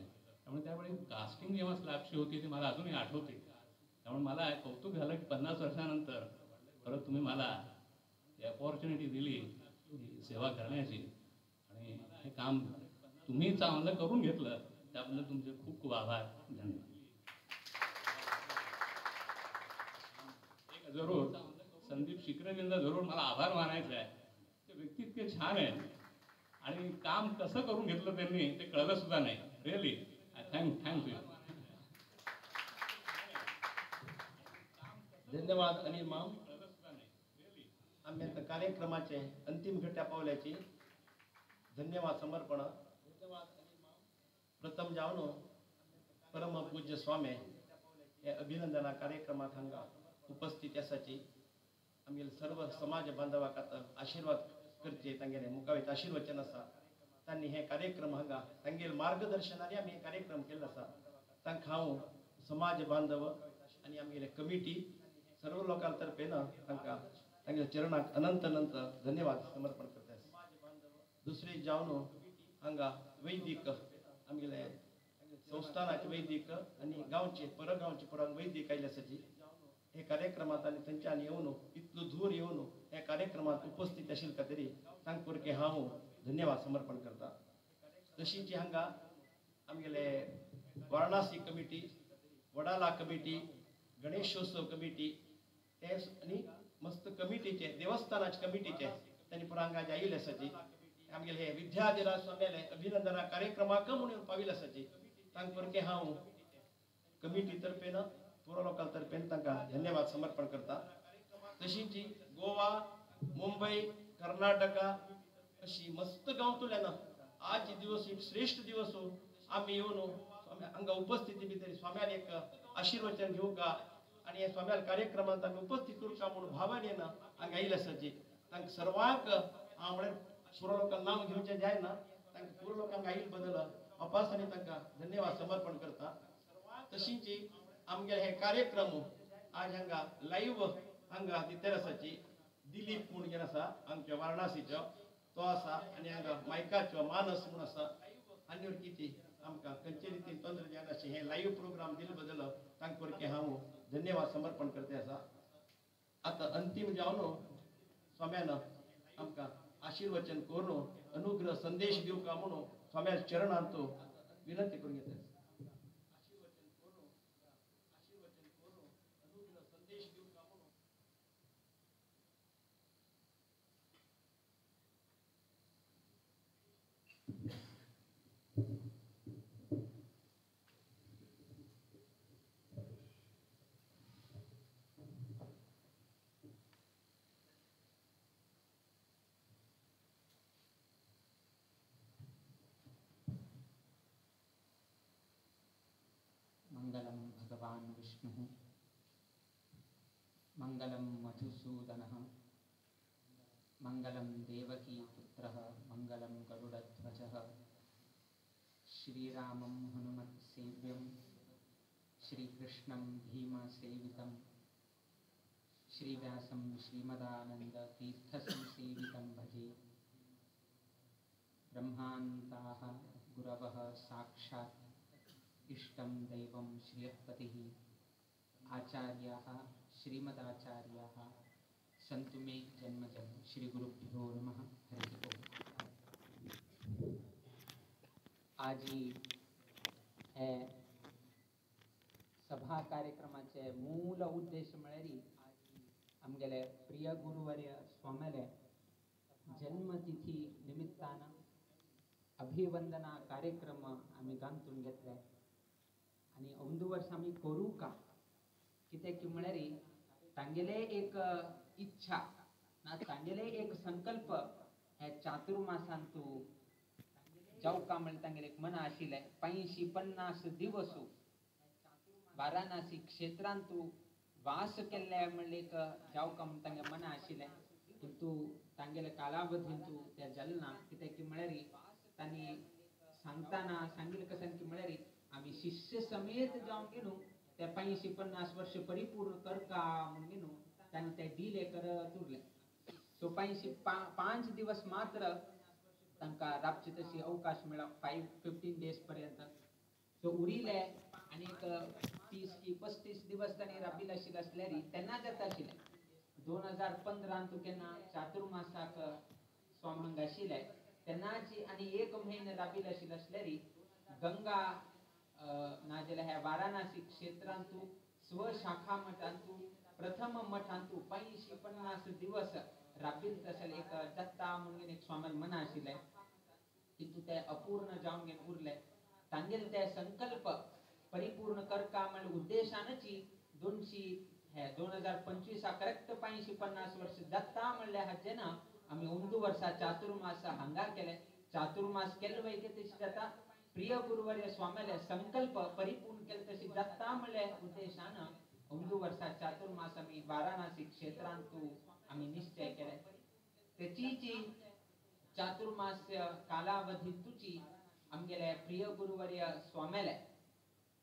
त्यामुळे त्यावेळी कास्टिंग जेव्हा स्लॅबची होती ती मला अजूनही आठवते. त्यामुळे मला कौतुक झालं की 50 वर्षानंतर परत तुम्ही मला अपॉर्च्युनिटी दिली ही सेवा करण्याची आणि हे काम तुम्ही चांगलं करून घेतलं त्याबद्दल तुमचे खूप खूप आभार. धन्यवाद. एक जरूर संदीप शिकरेजींचा जरूर मला आभार मानायचा आहे. ते व्यक्ती इतके छान आहे आणि काम कसं करून घेतलं त्यांनी ते कळलं सुद्धा नाही. Really I thank you. धन्यवाद अनिल माम. आम्ही आता कार्यक्रमाचे अंतिम घट्या पावल्याची धन्यवाद समर्पण. प्रथम जावन परम पूज्य स्वामी हे अभिनंदना कार्यक्रमात हांगा उपस्थित आसाची आमगेले सर्व समाज बांधवाक आतां आशीर्वाद करचे तांगेले मुखावेत आशीर्वचन आसा. तांणी हे कार्यक्रम हांगा तांगेले मार्गदर्शनाने आमी हे कार्यक्रम केल्लो आसा. तांकां हांव समाज बांधव आनी आमगेले कमिटी सर्व लोकां तर्फेन तांकां तांगेल्या चरणाक अनंत अनंत धन्यवाद समर्पण करता. दुसरे जावन हांगा वैदिक आमगेले संस्थानाचे वैदिक आनी गांवचे परगांवचे पुराय वैदिक आयिल्ले आसाची हे कार्यक्रमांत आनी थंयच्यान येवन इतलो दूर येवन ह्या कार्यक्रमांत उपस्थित आशिल्ले खातीर तांकां पुरके हांव धन्यवाद समर्पण करता. तशीच हांगा आमगेले Varanasi committee, Wadala committee, Ganeshotsav committee ते आनी मस्त कमिटीचे देवस्थानाचे कमिटीचे तांणी पुरा हांगा जे आयिल्ले आसाची आमगेले हे विद्याधिराज स्वाम्याले अभिनंदना कार्यक्रमाक म्हणून पाविल्ले आसाची तांकां पुरके हांव कमिटी तर्फेन पुरो लोकां तर्फेन तांकां धन्यवाद समर्पण करता. तशीच गोवा, मुंबय, कर्नाटका अशी मस्त गांवतल्यान आज दिवस एक श्रेष्ठ दिवस आमी येवन हांगा उपस्थिती भितर स्वाम्यान एक आशीर्वचन घेवका आनी ह्या स्वाम्याल कार्यक्रमांत आमी उपस्थित उरका म्हणून भावान येना हांगा आयिल्ले आसाची तांकां सर्वांक हांव म्हळ्यार पुरो लोकांक नांव घेवचें जायना तांकां पुरो लोकांक आयिल्ले बदल अपास आनी तांकां धन्यवाद समर्पण करता. तशीच आमगेले हे कार्यक्रम आज हांगा लायव्ह हांगा दितेर आसाची दिलीप म्हूण जें आसा आमच्या वारणासीचो तो आसा आनी हांगा मायकाचो मानस म्हूण आसा आनी कितें आमकां खंयचे रितीन तंत्रज्ञानाचे हे लायव्ह प्रोग्राम दिले बदल तांकां पुरके हांव धन्यवाद समर्पण करते आसा. आतां अंतीम जावन स्वाम्यान आमकां आशीर्वचन करून अनुग्रह संदेश दिवका म्हणून स्वाम्या चरणांत विनंती करून घेता. मंगलम भगवान विष्णुः, मंगलम मधुसूदनः, मंगलम देवकी पुत्रः, मंगलम गरुडध्वजः, श्रीरामं हनुमत्सेव्यं, श्रीकृष्णं भीमसेवितं, श्रीव्यासं श्रीमदानन्दतीर्थसंसेवितं भजे. ब्रह्मान्ताः गुरवः साक्षात् इष्टं दैवं श्रियःपतिः, आचार्याः श्रीमदाचार्याः सन्तु मे जन्मजं. श्रीगुरुभ्यो नमः. हरिः ओम्. आजी हे सभा कार्यक्रमाचे मूल उद्देश म्हळ्यार आमगेले प्रिय गुरुवर्य स्वाम्याले जन्मतिथी निमित्तान अभिवंदना कार्यक्रम आमी गांथून घेतले आनी अंदू वर्स आमी करूं का कित्याक की म्हळ्यार तांगेले एक इच्छा ना तांगेले एक संकल्प हे चातुर्मासांतू जावका म्हळ्यार तांगेले एक मना आशिल्लें. 85-50 दिवस वाराणसी क्षेत्रांतू वास केल्ले म्हणलें एक जावका म्हण तांगे मना आशिल्लें, किंतु तांगेले कालावधींतू तें जालें ना. कित्याक की म्हळ्यार तांणी सांगतना सांगिल्लें कशें की म्हळ्यार आमी शिष्य समेत जावन घेवन ते 85-50 वर्ष परिपूर्ण करका म्हणून घेवन तांणी ते डिले करत उरले. सो 85 दिवस मात्र तांकां राबचे तशी अवकाश मेळ्ळो, 5-15 डेज पर्यंत. सो उरिल्ले आनी एक 30 की 35 दिवस तांणी राबिल्ले आशिल्ले आसल्यार तेन्ना जाता आशिल्लें. 2015 तूं केन्ना चातुर्मासाक स्वामी हांगा आशिल्ले तेन्नाची आनी एक म्हयनो राबिल आशिल्ले आसल्यारी गंगा नाजाल्यार ह्या वाराणसी क्षेत्रांतू स्वशाखा मठांतू प्रथम मठांतू 85-50 दिवस राबिल तशें एक दत्ता म्हणून एक स्वाम्याल मना आशिल्लें किंतु ते अपूर्ण जावन घेवन उरले. तांगेले ते संकल्प परिपूर्ण करका म्हणले उद्देशानची 2025 करेक्ट 85-50 वर्ष जाता म्हणल्यार हाजें ना आमी अंदू वर्सा चातुर्मास हांगा केले. चातुर्मास केले वैके तशी जाता प्रिय गुरुवर्य स्वाम्याले संकल्प परिपूर्ण केले तशी जाता म्हणले उद्देशान अंदू वर्सा चातुर्मास आमी वाराणसी क्षेत्रांतू आमी निश्चय केले. तेची चातुर्मास कालावधीतूची आमगेले प्रिय गुरुवर्य स्वाम्याले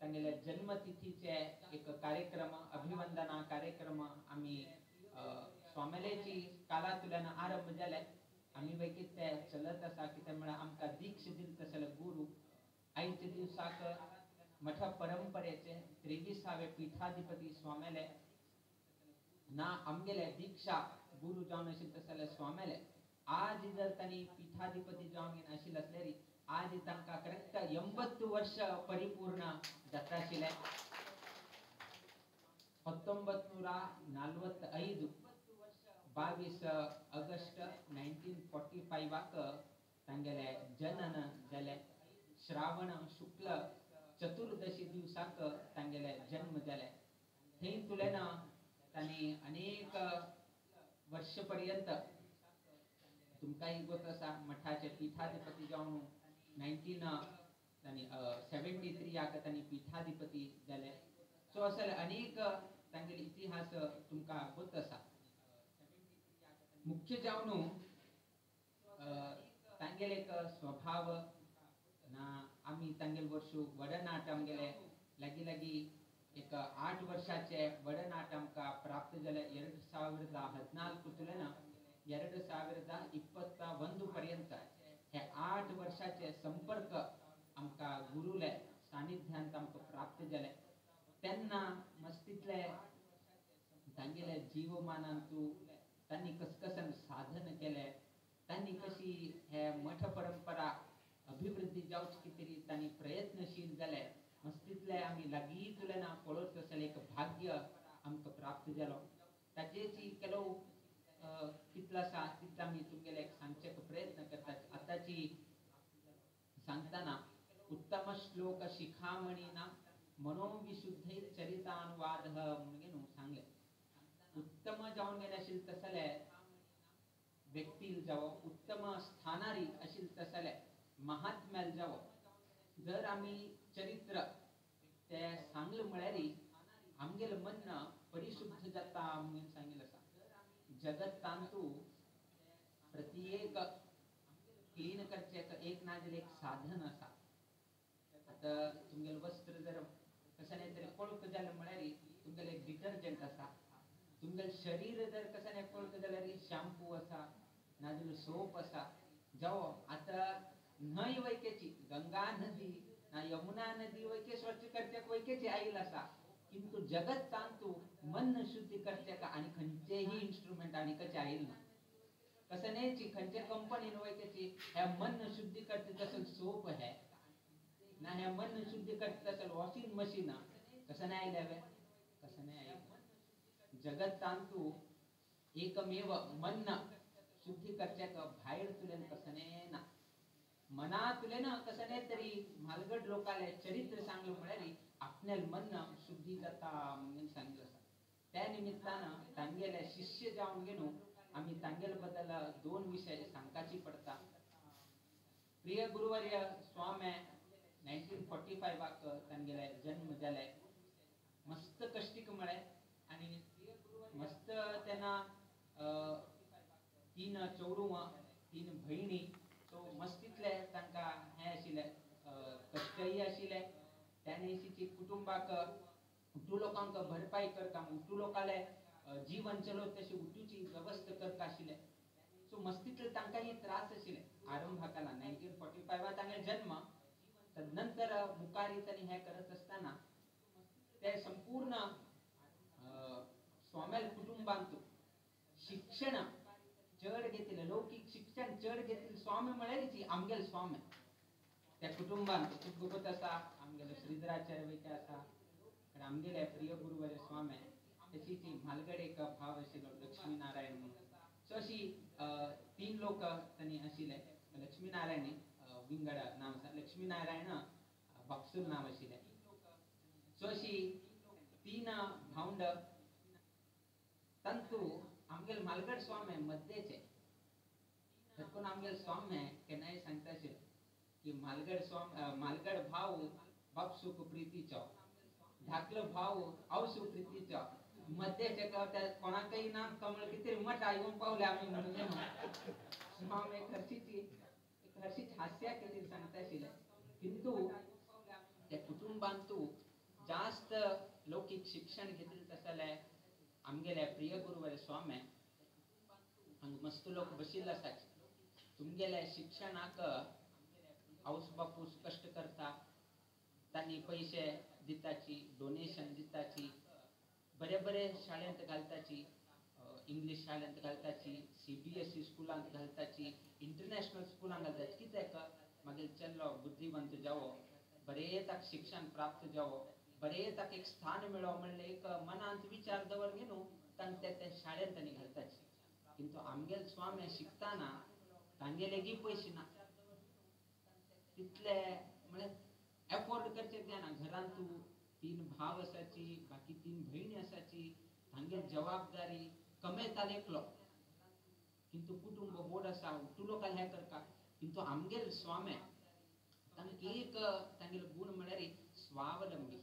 तांगेले जन्मतिथीचे एक कार्यक्रम अभिवंदना कार्यक्रम आमी स्वाम्यालेची कालांतल्यान आरंभ जाले. आमी वैकीत ते चलत आसा कित्याक म्हळ्यार आमकां दीक्ष दिल तसले गुरु आयच्या दिवसाक मठ परंपरेचे 23वे पीठाधिपती स्वाम्याले ना आमगेले दीक्षा गुरु जावन आशिल्ले तसले स्वाम्याले आज जर तांणी पीठाधिपती जावन आशिल्ले आसल्यारी आज तांकां करेक्ट 80 वर्ष परिपूर्ण जाता आशिल्लें. 1945 22 ऑगस्ट 1945 तांगेले जनन जालें. श्रावण शुक्ल चतुर्दशी दिवसाक तांगेले जन्म जालें. थंय तुलेन तांणी अनेक वर्ष पर्यंत तुमकांय गोत आसा मठाचे पीठाधिपती जावन 1973 तांणी पीठाधिपती जाले. सो अशे अनेक तांगेले इतिहास तुमकां गोत आसा. मुख्य जावन तांगेले एक स्वभाव ना आमी तांगेले वर्ष वडनाट आमगेले लागीं लागीं एक 8 वर्षाचे वडनाट आमकां प्राप्त जाले. 2014 2021 पर्यंत हे 8 वर्षाचे संपर्क आमकां गुरुले सानिध्यांत आमकां प्राप्त जाले. तेन्ना मस्तीतले तांगेले जीवमानांतू तांणी कसकसन साधन केले, तांणी कशी हे मठ परंपरा अभिवृद्धी जावची कितें तांणी प्रयत्नशील जाले. मस्तीतले आमी लागीं तुलना पळोवच आसलें एक भाग्य आमकां प्राप्त जालो. ताजेची ಕೆಲವು कितलो आसा तितलो आमी तुमगेले सांगचे प्रयत्न करतात. आतांची सांगतना उत्तम श्लोक शिखामणीना मनोविशुद्धी चरितानुवाद म्हणून सांगले. उत्तम जावन गेले आशिल्ले तसले व्यक्तील जावो, उत्तम स्थानारी आशिल्ले तसले महात्म्याल जावो, जर आमी चरित्र ते सांगले म्हळ्यार आमगेले मन परिशुद्ध जाता म्हणून सांगिल्लें आसा. जगत्तांतू प्रत्येक क्लीन करचें एक ना जाल्यार एक साधन आसा. आतां तुमगेलें वस्त्र जर कशें तरी कोळक जालें म्हळ्यार तुमगेलें एक डिटर्जंट आसा. तुमगेलें शरीर जर कशें कोळक जाल्यार शॅम्पू आसा नाजाल्यार सोप आसा. जावो आतां न्हंय वैकेची गंगा नदी ना यमुना नदी वैके स्वच्छ करच्याक वैकेची आयल आसा, किंतु जगत्तांतू मन शुद्धी करच्याक आनी खंयचेही इन्स्ट्रुमेंट आनी कशें आयल ना. कसं न्हयची खंयचे कंपनीन वैकेची हे मन शुद्धी करता तसं सोप है ना, हे मन शुद्धी करता तसं वॉशिंग मशीन कसं नाही आयलें वे, कसं नाही आयलें. जगत्तांतू एकमेव मन शुद्धी करच्याक भायर तुलेन कसं ना, मनातले ना कसं नाही तरी म्हालगड लोकाले चरित्र सांगलं म्हळ्यार आपल्याला मन शुद्धी जाता म्हणून सांगितलं आसा. त्या निमित्तान तांगेले शिष्य जावन घेवन आमी तांगेले बद्दल 2 विशय सांगपाची पडटा. प्रिय गुरुवर्य स्वामी 1945 तांगेले जन्म जाले. मस्त कश्टीक म्हळें आनी मस्त तेन्ना 3 चेडवां 3 भयणी, सो मस्तीतले तांकां हें आशिल्लें कश्टय आशिल्ले. त्या न्हयशीची कुटुंबाक उटू लोकांक भरपाई करता, उटू लोकांले जीवन चलोवप तशी उटूची वेवस्था करता आशिल्ले. सो मस्तीतले तांकां हे त्रास आशिल्ले आरंभाकाला. 1945 तांगेलो जन्म, तदनंतर मुखारी तांणी हें करत आसतना ते संपूर्ण स्वाम्याल कुटुंबांतू शिक्षण चड घेतिल्लें, लौकीक शिक्षण शिक्षण चड घेतले स्वामी म्हळ्यार आमगेले स्वामी त्या कुटुंबान खूब आसा आमगेले श्रीधराचार्य वैके आसा आमगेले प्रिय गुरुवरे स्वामी तशी ती म्हालगडे एक भाव आशिल्लो लक्ष्मीनारायण म्हणून. सो अशी तीन लोक तांणी आशिल्ले. लक्ष्मीनारायण विंगड नांव आसा, लक्ष्मीनारायण बापसूल नांव आशिल्लें. सो अशी तीन भावंड तांतू आमगेले म्हालगड स्वामी मद्देचे. देखून आमगेले स्वामी केन्नाय सांगता आशिल्ले की म्हालगड स्वामी म्हालगड भाव बापसूक प्रितीचो, धाकलो भाव आवसू प्रितीचो, मद्देचे त्या कोणाकय ना कमळ कितें मठा येवन पावले आमी म्हणून स्वामी एक हर्षीची हास्या कितें सांगता आशिल्ले. किंतु त्या कुटुंबांतू जास्त लौकीक शिक्षण घेतले तसले आमगेले प्रिय गुरुवरे स्वामी हांगा मस्त लोक बशिल्ले आसात. तुमगेले शिक्षणाक आवस बापूस कश्ट करता, तांणी पयशे दिताची, डोनेशन दिताची, बरे बरे शाळेंत घालताची, इंग्लीश शाळेंत घालताची, CBSE स्कुलांत घालताची, इंटरनॅशनल स्कुलांत घालताची. कित्याक मागीर चेडो बुद्धिवंत जावो, बरें ताका शिक्षण प्राप्त जावो, बरें ताका एक स्थान मेळो म्हणलें एक मनांत विचार दवर न्हू तांकां त्या शाळेंत तांणी घालताची. किंतु आमगेले स्वामी शिकतना तांगेलेगी पयशे ना, तितले म्हळ्यार एफोर्ड करचें जायना. घरांत तूं तीन भाव आसाची, बाकी तीन भयणी आसाची, तांगेली जबाबदारी कमेताले एकलो, किंतु कुटुंब व्हड आसा, तूं लोकांक हें करता. किंतु आमगेले स्वामी तांकां एक तांगेलो गूण म्हळ्यार स्वावलंबी,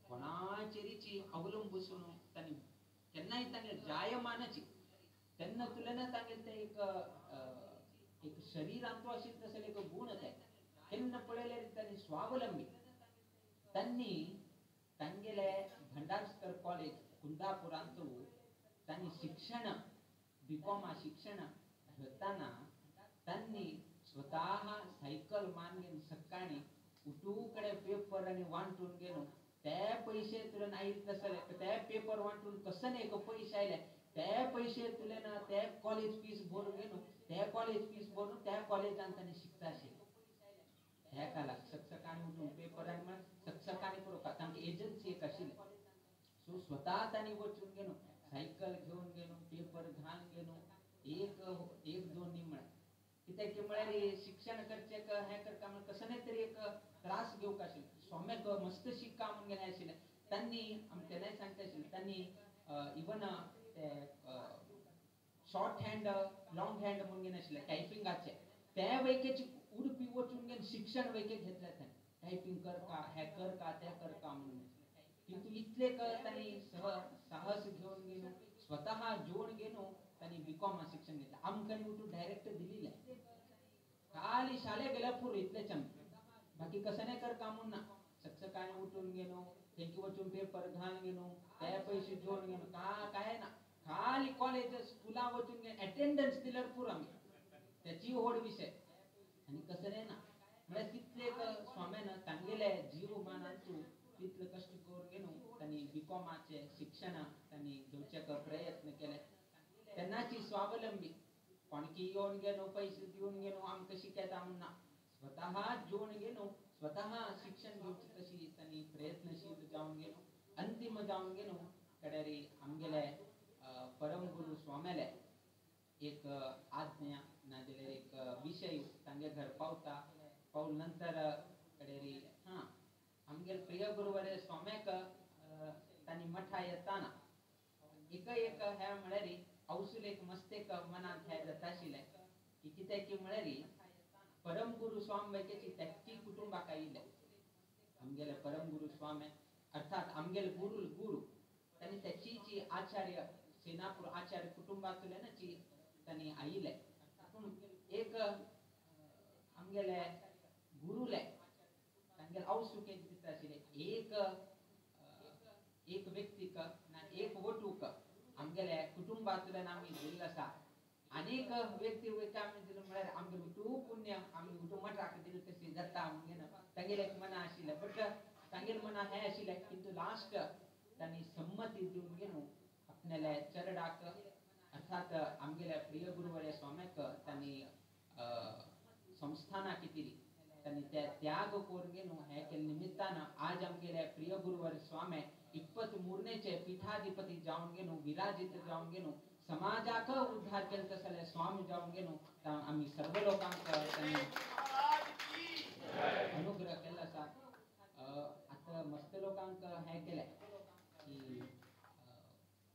कोणाचेरीची अवलंबून तांणी केन्नाय तांगेले जायमानाची तेन्ना तुलना तांगेले ते एक एक शरीरांतू आशिल्लें तसलें एक गूण ते केन्ना पळयल्यार तांणी स्वावलंबी. तांणी तांगेले भंडारस्कर कॉलेज कुंदापुरांतू तांणी शिक्षण बीकॉमा शिक्षण घेताना तांणी स्वतः सायकल मान घेवन सकाळी उठूकडे पेपर आनी वांटून घेवन ते पयशे तुल्यान आयले तसले ते पेपर वांटून कसं एक पयशे आयले ते पयशे तुल्यान ते कॉलेज फीस भरून घेवन ते कॉलेज फीस भरून त्या कॉलेजान तांणी शिकता आशिल्ले. ह्या काळाक सकाळी उठून पेपर आनी म्हळ्यार सकाळी करूं तांकां एजन्सी एक आशिल्ली. सो स्वतः तांणी वचून घेवन सायकल घेवन घेवन पेपर घालून घेवन एक एक दोन न्ही म्हळ्यार कित्याक की म्हळ्यार शिक्षण करचें हें करता म्हळ्यार कसं न्ही तरी एक त्रास घेवंक आशिल्लें. स्वाम्याक मस्त शिक्का म्हणून गेलें आशिल्लें. तांणी आमकां तेन्नाय सांगता आशिल्लें तांणी इवन ते शॉर्ट हँड लॉंग हँड म्हणून घेवन आशिल्लें टायपिंगाचें, ते वैकेची उडपी वचून घेवन शिक्षण वैके घेतलें तांणी, टायपिंग करका हें करका तें करका म्हणून. किंतु इतले तांणी साहस घेवन घेवन स्वतः जोड घेवन तांणी बीकॉम शिक्षण घेतलें. आमकां उठून डायरेक्ट दिलें खाली शाळे गेल्यार पुरो इतलेंच आमकां, बाकी कसं नाही करका म्हणून ना. सकाळी उठून घेवन थंय वचून पेपर घालून घेवन ते पयशे जोडून घेवन का काय ना, खाली कॉलेज स्कुलां वचून घेवन एटेंडन्स दिल्यार पुरो आमी, त्याची व्हड विशय. आनी कसं नाही ना म्हळ्यार तितले स्वाम्यान तांगेले जीव मानांतू तितले कश्ट करून घेवन तांणी बीकॉमाचें शिक्षण तांणी घेवचे प्रयत्न केले. तेन्नाची स्वावलंबी, कोणकी येवन घेवन पयशे दिवन घेवन आमकां शिकयता म्हणून ना, स्वतः जोडून घेवन स्वतः शिक्षण घेवचे तशी तांणी प्रयत्नशील जावन घेवन अंतीम जावन घेवन कडेरी आमगेले परमगुरू स्वाम्याले एक आज्ञा ना जाल्यार एक विशय तांगे घर पावता. पावल नंतर कडेरी हां आमगेले प्रिय गुरुवरे स्वाम्याक तांणी मठा येताना एक एक हें म्हळ्यार अवसूल एक मस्त एक मनांत हें जाता आशिल्लें की कित्याक की म्हळ्यार परमगुरू स्वामी वैकेची त्याची कुटुंबाक आयिल्ले आमगेले परमगुरू स्वामी अर्थात आमगेले गुरू गुरू तांणी त्याची जी आचार्य सेनापूर आचार्य कुटुंबांतल्यानची तांणी आयिल्ले. पूण एक आमगेले गुरुले तांगेले अवसूक एक दिसता आशिल्लें एक एक व्यक्तीक ना एक वटूक आमगेले कुटुंबांतल्यान आमी दिल्लो आसा. अनेक व्यक्ती वयता आमी दिलो म्हळ्यार आमगेले उठू पुण्य आमी उठू मठाक दिलें तशी जाता म्हणून तांगेलें एक मना आशिल्लें. बट तांगेलें मना हें आशिल्लें किंतु लास्ट तांणी संमती दिवन घेवन आपणाल्या चरडाक अर्थात आमगेल्या प्रिय गुरुवर्य स्वाम्याक तांणी संस्थाना किती तांणी ते त्याग करून घेवन हें केल्ले निमित्तान आज आमगेले प्रिय गुरुवर स्वामी 23 पीठाधिपती जावन घेवन विराजित जावन घेवन समाजाक उद्धार केले तसले स्वामी जावन घेवन आमी सर्व लोकांक तांणी अनुग्रह केल्लो आसा. आतां मस्त लोकांक हें केलें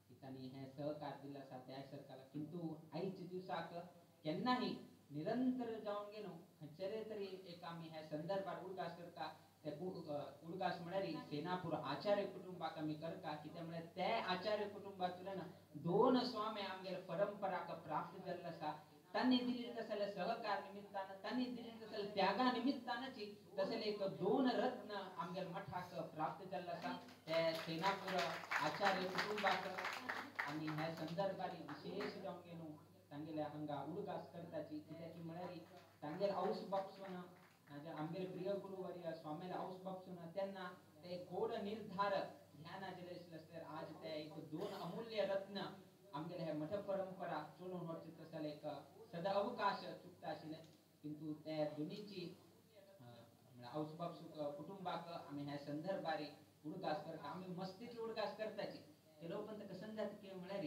की तांणी हें सहकार दिलो आसा त्या सरकाराक, किंतु आयच्या दिवसाक केन्नाही निरंतर जावन गेलो खंयचेरे तरी एक आमी ह्या संदर्भार उडगास करता. ते उडगास म्हळ्यार सेनापूर आचार्य कुटुंबाक आमी करता, कित्याक म्हळ्यार ते आचार्य कुटुंबांतल्यान 2 स्वामी आमगेले परंपराक प्राप्त जाल्ले आसा. तांणी दिल्ले तसले सहकार निमित्तान, तांणी दिल्ले तसले त्यागा निमित्तानची तसले एक 2 रत्न आमगेले मठाक प्राप्त जाल्ले आसा. ते सेनापूर आचार्य कुटुंबाक आमी ह्या संदर्भार विशेष जावन गेलो तांगेले हांगा उडगास करताची, कित्याक म्हळ्यार तांगेले हाऊस बापसून नाजाल्यार आमगेले प्रिय गुरुवर्य स्वामीले हाऊस बापसून तेन्ना ते गोड निर्धार ध्यानाचेर आसले आज ते एक 2 अमूल्य रत्न आमगेले हे मठ परंपरा चलोवन व्हरचे तसले एक सदा अवकाश चुकता आशिल्ले, किंतु ते दोनीची हाऊस बापसू कुटुंबाक आमी ह्या संदर्भार उडगास करता. आमी मस्तीतले उडगास करताची ಕೆಲವು पंत कसं जाता की म्हळ्यार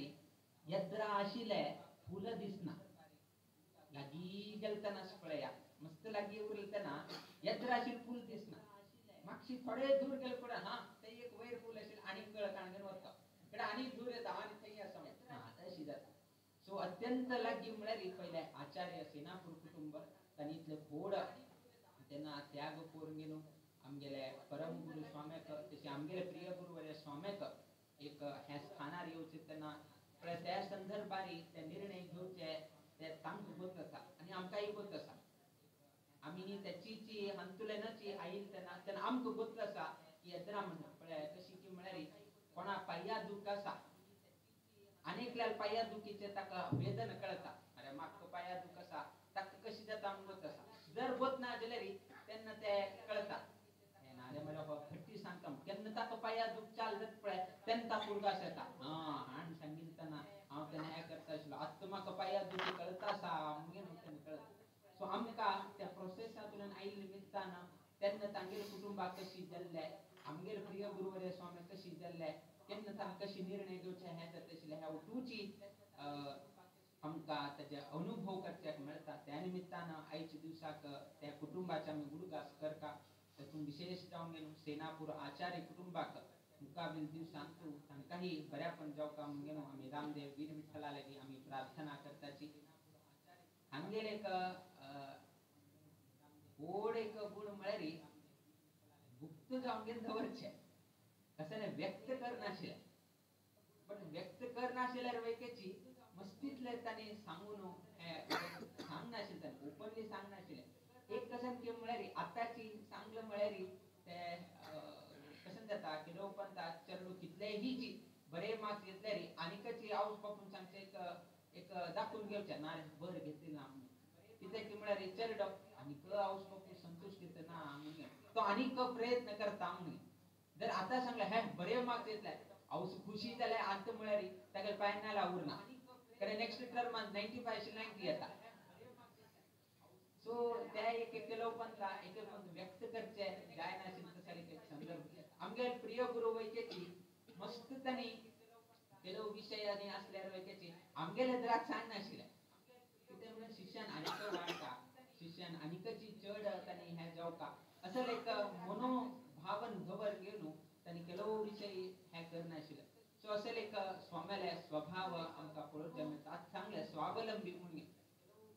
येद्रा आशिल्ले फुलं दिसना, लागीं गेलतना पळया मस्त लागीं उरतना येद्रा आशिल्लें फूल दिसना, मातशी थोडे दूर गेले फुडें हा ते एक वयर फूल आशिल्लें आनी कळ काणगेन वता इकडे आनी दूर येता आनी थंय आसा हा तशी जाता. सो अत्यंत लागीं म्हळ्यार पयले आचार्य सेनापूर कुटुंब तांणी इतले व्हड तेन्ना त्याग करून गेलो आमगेले परम गुरु स्वाम्याक, तशें आमगेले प्रिय गुरुवर्य स्वाम्याक एक ह्या स्थानार येवचें तेन्ना पळय त्या संदर्भार ते निर्णय घेवचे ते तांकां गोत आसा आनी आमकांय गोत आसा. आमी त्याची हातूंतल्यानच आयिल्ले तेन्ना तेन्ना आमकां गोत आसा की येद्रा म्हणटा पळय कशी की म्हळ्यार कोणा पांया दूख आसा आनी एकल्यार पांया दुखीचें ताका वेदन कळटा, अरे म्हाका पांया दूख आसा ताका कशी जाता म्हूण गोत आसा. जर गोत ना जाल्यार तेन्ना ते कळटा नाजाल्यार म्हळ्यार हो खट्टी सांगता केन्ना ताका पांया दूख चाल जाता पळय तेन्ना ताका उडगास येता हा हाण सांगिल्लें तेन्ना हांव तेन्ना हें करता आशिल्लो आतां म्हाका पांया दुखी कळटा आसा म्हणून तेन्ना कळटा. सो आमकां त्या प्रोसेसांतल्यान आयिल्ले निमित्तान तेन्ना तांगेले कुटुंबाक कशी जाल्ले आमगेले प्रिय गुरुवर्य स्वामी कशी जाल्ले केन्ना तांकां कशी निर्णय घेवचे हें जाता आशिल्लें ह्या उठूची आमकां ताजे अनुभव करच्याक मेळटा. त्या निमित्तान आयच्या दिवसाक त्या कुटुंबाचे आमी उडगास करता. तातूंत विशेष जावन गेलो सेनापूर आचार्य कुटुंबाक मुखावेल दिवसांत तांकांय बऱ्यापण जावका म्हणून गेलो आमी रामदेव वीर विठ्ठला लागीं आमी प्रार्थना करताची. हांगेले एक व्हड एक गुण म्हळ्यार गुप्त जावन गेले दवरचें, कसलें व्यक्त करनाशिल्लें, बट व्यक्त करनाशिल्ल्यार वैकेची मस्तीतले तांणी सांगून हें सांगनाशिल्लें, तांणी ओपनली सांगनाशिल्लें. एक कशें की म्हळ्यार आतांची सांगलें म्हळ्यार ते कशें जाता की लोक म्हणटा चेडूं कितलेंय जी बरे मार्क्स घेतल्यार आनीकची आवय बापून सांगचें एक एक दाखोवन घेवचें ना रे बरें घेतलें ना म्हणून, कित्याक की म्हळ्यार चेडो आनीक आवय बापूय संतुश्ट दिता ना म्हणून तो आनीक प्रयत्न करता म्हणून. जर आतां सांगलें हे बरे मार्क्स घेतले आवय खुशी जाल्यार आतां म्हळ्यार तागेले पांय नाल्यार उरना, कारण नेक्स्ट टर्मान 95 आशिल्ले 90 येता. सो ते एक एक लोकांता एक एक व्यक्त करचे जायनाशिल्ले तसले एक संदर्भ आमगेले प्रिय गुरु वैकेची मस्त तांणी ಕೆಲವು विशय आनी आसल्यार वैकेची आमगेले द्राक सांगनाशिल्ले, कित्याक म्हणून शिक्षण आनीक वाडटा, शिक्षण आनीकची चड तांणी हें जावका असो एक मनोभावन दवर घेवन तांणी ಕೆಲವು विशय हें करनाशिल्ले. सो असो एक स्वाम्याले स्वभाव आमकां पळोवचें मेळटा. आतां सांगलें स्वावलंबी म्हणून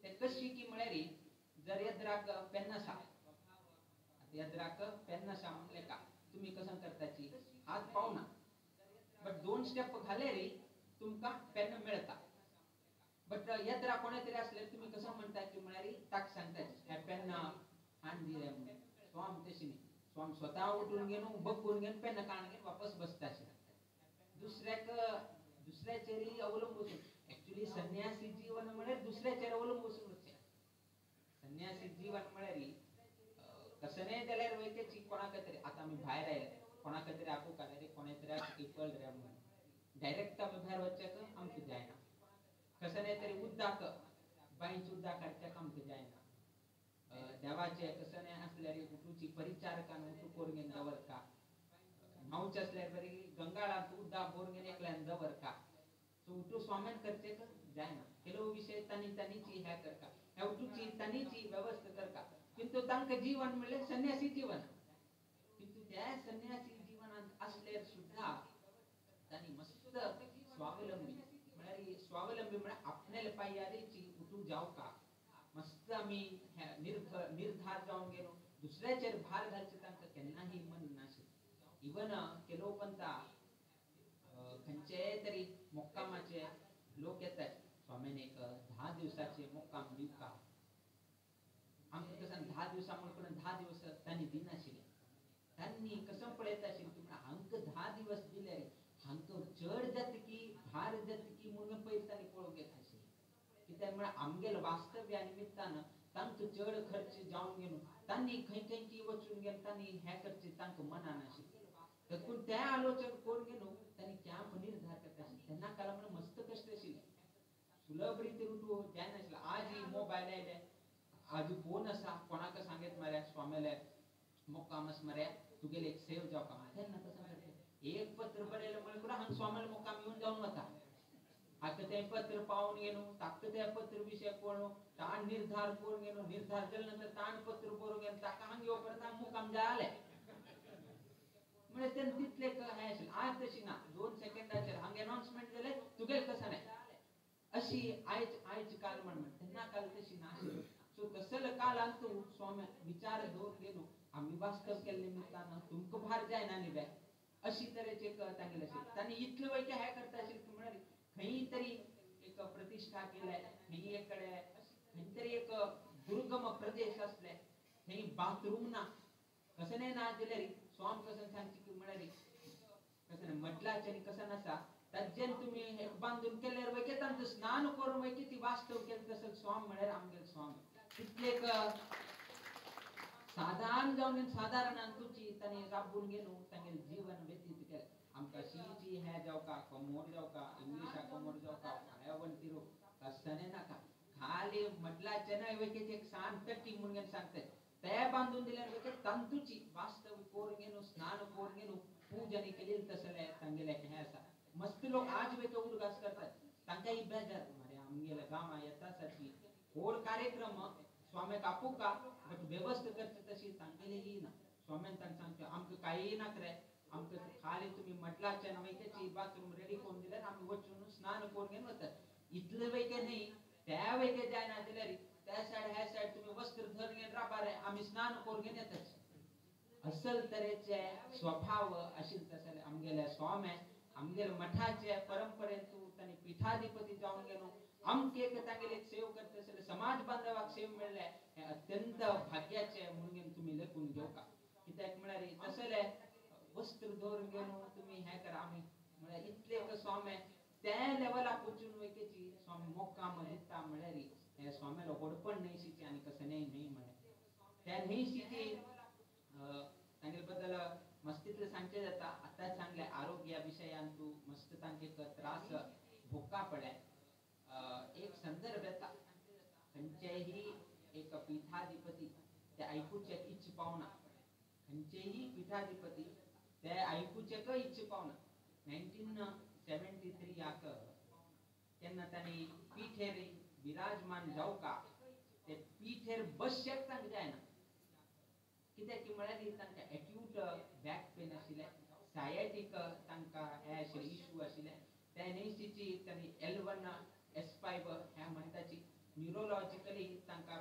ते कशी की म्हळ्यार जर येद्राक पेन आसा, येद्राक पेन आसा म्हणलें का तुमी कसं करताची हात पावना, बट 2 स्टेप घाले रे तुमकां पेन मेळटा. बट येद्रा कोणे तरी आसले तुमी कसं म्हणटा की म्हळ्यार ताका सांगताची हें पेन हाण दी रे म्हणून. स्वाम तशी न्ही, स्वाम स्वता उठून घेवन बघून घेवन पेन काण घेवन वापस बसता आशिल्लें. दुसऱ्याक दुसऱ्याचेरय अवलंबून एक्चुअली संन्यासी जीवन म्हळ्यार दुसऱ्याचेर अवलंबून वचचें. संन्यासी जीवन म्हळ्यार कसलेंय जाल्यार वयतेची कोणाक तरी आतां आमी भायर आयले कोणाक तरी आपोवंक रे कोणे तरी पळ रे म्हणून डायरेक्ट आमी भायर वचचें आमकां जायना. कसलें तरी उदक बांयच उदक काडच्या आमकां जायना. देवाचे कसं असल्यार उठूची परिचारकान उठू करून घेवन दवरता, न्हांवचें असल्यार बरी गंगाळांत उदक भरून घेवन एकल्यान दवरता. सो उठू स्वाम्यान करचें जायना. ಕೆಲವು विशय तांणी तांणीची हें करता, ह्या उठूची तांणीची वेवस्था करता. किंतु तांकां जीवन म्हणल्यार संन्यासी जीवन. किंतु त्या संन्यासी जीवनांत असल्यार सुद्धा तांणी मस्त स्वावलंबी म्हळ्यार स्वावलंबी म्हळ्यार आपल्याला पायारीची उठू जावका मस्त आमी निर्धार जावन गेलो दुसऱ्याचेर भार घालचे तांकां केन्नाही मन नाशिल्लें. इवन ಕೆಲವು पंता खंयचेय तरी मुक्कामाचे लोक येतात, स्वामीन एक 10 दिवसाचे मुक्काम दिवका आमकां कसं 10 दिवसां म्हणून 10 दिवस तांणी दिनाशिल्ले. तांणी कसं पळयता आशिल्लें की म्हणल्यार हांकां 10 दिवस दिले हांकां चड जाता की भार जाता की म्हणून पयलीं तांणी पळोवंक येता आशिल्लें. कित्याक म्हळ्यार आमगेले वास्तव्या निमित्तान तांकां चड खर्च जावन गेलो, तांणी खंय खंय वचून गेलो, तांणी हें करचें तांकां मनान आशिल्लें. देखून ते आलोचन करून गेलो तांणी कॅम्प निर्धार करता आशिल्ले. तेन्ना काल म्हणून मस्त कश्ट आशिल्ले, सुलभ रितीन उठू जायनाशिल्लें. आज मोबायल आयले, आज फोन आसा, कोणाक सांगत मरे स्वाम्याले मुक्काम आसा मरे तुगेले एक सेव जावका. तेन्ना कसं करता एक पत्र बरयलें म्हणल्यार हांगा स्वाम्याले मुक्काम येवन जावन वता. आतां तें पत्र पावून गेलो, ताका तें पत्र विशय कळ्ळो, ताण निर्धार करून गेलो, निर्धार केले नंतर ताण पत्र बरोवन गेलो, ताका हांगा येवपर्यंत हांगा मुक्काम जालें म्हळ्यार तेन्ना तितलें हें आशिल्लें. आज तशी ना, 2 सेकंडाचेर हांगा अनाउन्समेंट जालें तुगेलें कसं नाय अशी आयज आयज काल म्हण तेन्ना काल तशी ना आशिल्ली. सो तसले कालांत तूं स्वामी विचार दवरून गेलो आमी वास्तव केल्ले निमित्तान तुमकां भार जायना न्ही बे अशी तरेचे तांगेलें आशिल्लें. तांणी इतलें वयके हें करता आशिल्लें की म्हळ्यार खंय तरी एक प्रतिश्ठा केल्या, खंय एक कडेन खंय तरी एक दुर्गम प्रदेश आसले थंय बाथरूम ना, कसं ना जाल्यार स्वाम कसं सांगचे की म्हळ्यार कसं मडलाचें आनी कसं आसा ताजेन तुमी एक बांदून केल्यार वयके तांचो स्नान करून वयके ती वास्तव केलें तसो स्वाम म्हळ्यार आमगेलो स्वाम तितले एक साधारण जावन साधारण तुची तांणी राबून गेलो तांगेलें जीवन व्यतीत केलें. आमकां शीची हें जावका कमोर जावका इंग्लिशा कमोर जावका फाल्यां वणटीरो कसने नाका खाली मडलाचें न्हय वयकेची एक सान तट्टी म्हणून सांगतात ते बांदून दिल्यार वयके तांतूची वास्तव करून घेवन स्नान करून घेवन पूजन केली तसलें तांगेलें हें आसा. मस्त लोक आज वयके उरगास करतात, तांकां ही बेजार मरे आमगेल्या गांवां येता सारकी व्हड कार्यक्रम स्वाम्याक आपोवका बट वेवस्था करची तशी तांगेली ही ना. स्वाम्यान तांकां सांगचें आमकां कांय नाका रे, आमकां खाली तुमी मडलाचें वयकेची बाथरूम रेडी करून दिल्यार आमी वचून स्नान करून घेवन वतात. इतलें वयके न्ही त्या वयके जायना जाल्यार त्या सायड ह्या सायड तुमी वस्त्र धरून घेवन राबा रे आमी स्नान करून घेवन येतात. असल तरेचे स्वभाव आशिल्ले तसले आमगेले स्वामे आमगेले मठाचे परंपरेन तूं तांणी पिठाधिपती जावन गेलो आमकां एक तांगेले सेव करता आसले समाज बांधवाक सेव मेळ्ळें हें अत्यंत भाग्याचें म्हणून तुमी लेखून घेवका. कित्याक म्हळ्यार तसले वस्त्र दवरून गेलो तुमी हें करा आमी म्हळ्यार इतले एक स्वामे त्या लेवलाक वचून वयकेची स्वामी मोक्काम दिता म्हळ्यार हें स्वाम्यालो व्हडपण न्हयशीचें आनी कसं न्हय न्हय म्हळ्यार त्या न्हयशीची तांगेले बद्दल मस्तीतलें सांगचें जाता. आतांच सांगलें आरोग्या विशयान तूं मस्त तांकां एक त्रास भोगका पडले. एक संदर्भ येता खंयचेही एक पिठाधिपती ते आयकुचें इच्छ पावना, खंयचेही पिठाधिपती ते आयकुचें इच्छ पावना. 1973 केन्ना तांणी पिठेर विराजमान जावका ते पिठेर बसचें तांकां जायना. कित्याक की म्हळ्यार तांकां एक्यूट बॅक पेन आशिल्लें, सायटीक तांकां हें आशिल्लें इशू आशिल्लें. त्या न्हयशीची तांणी L1 S5 ह्या म्हणटाची न्युरोलॉजिकली तांकां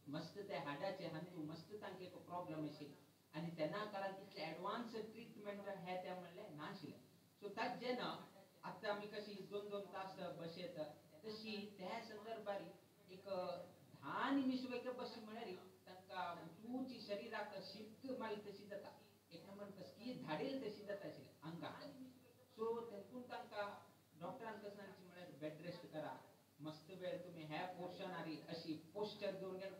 मस्त ते हाडाचे हातूंत मस्त तांकां एक प्रॉब्लम आशिल्ली आनी तेन्ना काळार तितलें एडवान्स ट्रिटमेंट हें तें म्हणलें नाशिल्लें. सो ताजें ना आतां आमी कशी 2-2 तास बशेत तशी त्या संदर्भार एक 10 निमिश वयके बशी म्हळ्यार तांकां उठूची शरिराक शिक्त मागीर तशी जाता, एक नंबर कसली धाडेल तशी जाता आशिल्लें आंगाक. सो तेकून तांकां डॉक्टरान कसं सांगचें म्हळ्यार बेड रेस्ट करा, मस्त वेळ तुमी ह्या पोर्शनार अशी पोस्चर घेवन घेवन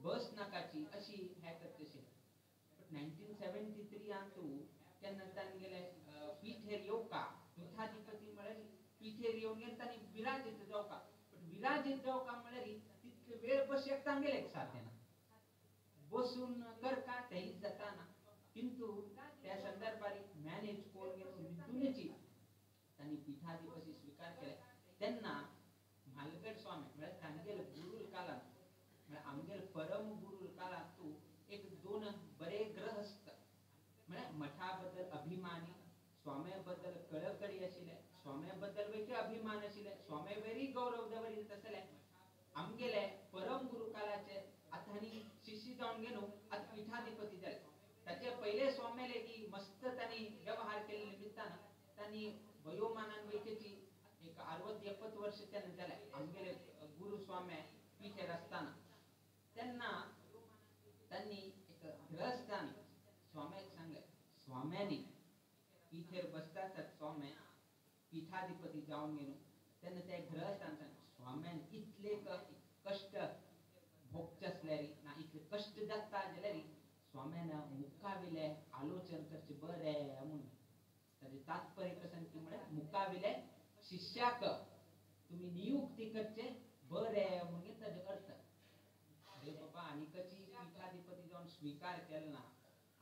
बस नाकाची अशी हें करता आशिल्लें. बट 1973 तूं केन्ना तांगेले पिठेर येवका पिठाधिपती म्हळ्यार पिठेर येवन घेवन तांणी विराजीत जावका, बट विराजीत जावका म्हळ्यार तितले वेळ बशेक तांगेले साध्य ना, बसून करका तेही जाता ना. किंतु त्या संदर्भार मॅनेज करून घेवन नितूनची तांणी पीठाधिपती स्वीकार केले. तेन्ना म्हालगड स्वामी म्हळ्यार तांगेले गुरूल कालांत म्हळ्यार आमगेले परम गुरूल कालांत तूं एक दोन बरे ग्रहस्थ म्हळ्यार मठा बद्दल अभिमानी, स्वाम्या बद्दल कळकळी आशिल्ले, स्वाम्या बद्दल वेगळे अभिमान आशिल्ले, स्वाम्या वरी गौरव दवरीत आसले आमगेले परम गुरु कालाचे आतां हांणी शिष्य जावन घेवन आतां पीठाधिपती जाले. ताचे पयले स्वाम्या लेगी मस्त तांणी व्यवहार केल्ले निमित्तान तांणी वयोमानान वयकेची एक 60-70 वर्ष तेन्ना जाले आमगेले गुरु स्वाम्या पीठेर आसतना. तेन्ना तांणी एक गृहस्थान स्वाम्याक सांगले, स्वाम्यांनी पीठेर बसतात स्वाम्या पीठाधिपती जावन घेवन तेन्ना त्या गृहस्थान सांगले, स्वाम्यान इतले कश्ट भोगचे आसल्यार ना इतले कश्ट जाता जाल्यार स्वाम्यान मुखाविले आलोचन करचे बरें म्हणून. ताजें तात्पर्य कशें की म्हळ्यार मुखाविले शिष्याक तुमी नियुक्ती करचे बरें म्हणून ताजो अर्थ. अरे बाबा आनीकची पीठाधिपती जावन स्वीकार केलो ना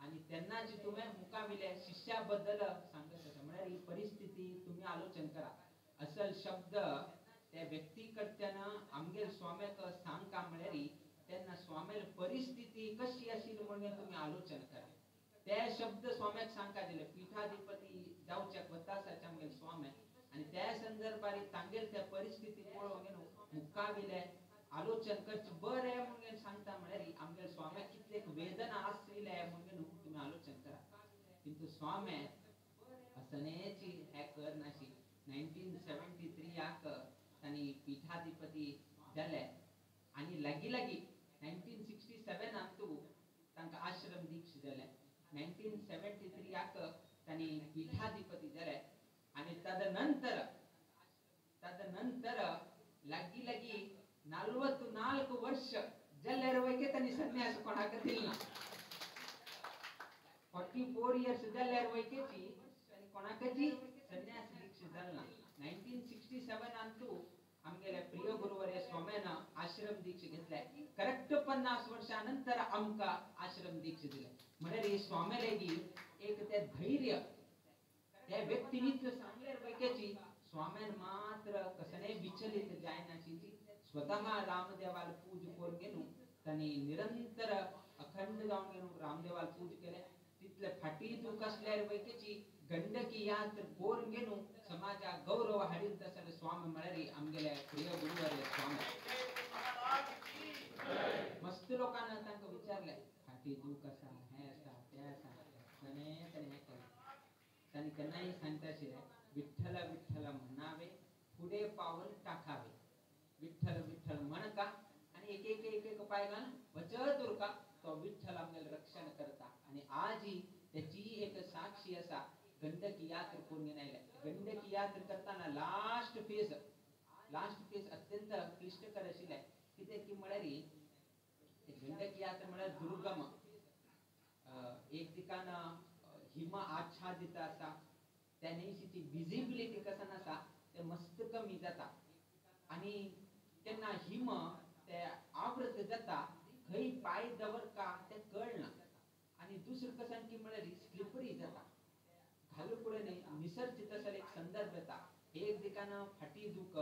आनी तेन्नाची तुवें मुखाविले शिष्या बद्दल सांगत आसा म्हळ्यार ही परिस्थिती तुमी आलोचन करा. असल शब्द त्या व्यक्ती कडच्यान आमगेल स्वाम्याक सांगका म्हळ्यार तेन्ना स्वाम्याल परिस्थिती कशी आशिल्ली म्हणून तुमी आलोचन करा. ते शब्द स्वाम्याक सांगका दिले पीठाधिपती जावच्याक वता आसाचे आमगेल स्वाम्या आनी त्या संदर्भार तांगेल त्या परिस्थिती पळोवन घेवन मुखाविले आलोचन करचें बरें म्हणून सांगता म्हळ्यार आमगेल स्वाम्याक कितले वेदना आसले म्हणून तुमी आलोचन करा. किंतु स्वाम्या असनेची हें कर नाशी 1973 तांणी पीठाधिपती जाले आनी लागीं लागीं 1967 तूं तांकां आश्रम दीक्ष जाले. 1973 तांणी पीठाधिपती जाले आनी तदनंतर तदनंतर लागीं लागीं 44 वर्ष जाल्यार वयके तांणी संन्यास कोणाक दिल ना. 44 इयर्स जाल्यार वयकेची तांणी कोणाकची संन्यास दीक्ष जाल ना. 1967 तूं आमगेले प्रिय गुरुवर्य स्वाम्यान आश्रम दीक्ष घेतले. करेक्ट 50 वर्षां नंतर आमकां आश्रम दीक्ष दिले. म्हळ्यार स्वाम्या लेगी एक ते धैर्य त्या व्यक्तीन सांगल्यार वयकेची स्वाम्यान मात्र कसने विचलित जायनाशिल्ली. स्वतः रामदेवाल पूज करून घेवन तांणी निरंतर अखंड जावन घेवन रामदेवाल पूज केले. तितले फाटी दूख आसल्यार वयकेची गंडकी यात्र करून घेवन समाजाक गौरव हाडीत आसले स्वामी म्हळ्यार आमगेले प्रिय गुरुवर्य स्वामी. मस्त लोकांना तांकां विचारले फाटी दूख आसा, हें आसा, तें आसा, ताणें ताणें हें केलें. तांणी केन्नाय सांगता आशिल्लें, विठ्ठल विठ्ठल म्हणावे फुडें पावल टाकावे. विठ्ठल विठ्ठल म्हणका आनी एक एक एक एक पांय घालून वचत उरका, तो विठ्ठल आमगेलें रक्षण करता. आनी आजही त्याची एक साक्षी आसा. गंडकी यात्र करून घेवन आयले. गंडकी यात्र करतना लास्ट फेज, लास्ट फेज अत्यंत क्लिश्टकर आशिल्लें. कित्याक की म्हळ्यार गंडकी यात्र म्हळ्यार दुर्गम, एक दिकान हिम आच्छादित आसा, त्या न्हंयची विजिबिलिटी कसन आसा ते मस्त कमी जाता आनी तेन्ना हिम ते आवृत जाता, खंय पांय दवरका ते कळना. आनी दुसरें कसन की म्हळ्यार स्लिपरी जाता. घालू फुडें न्हय निसर्चित आसले एक संदर्भ येता. एक दिकान फाटी दुख,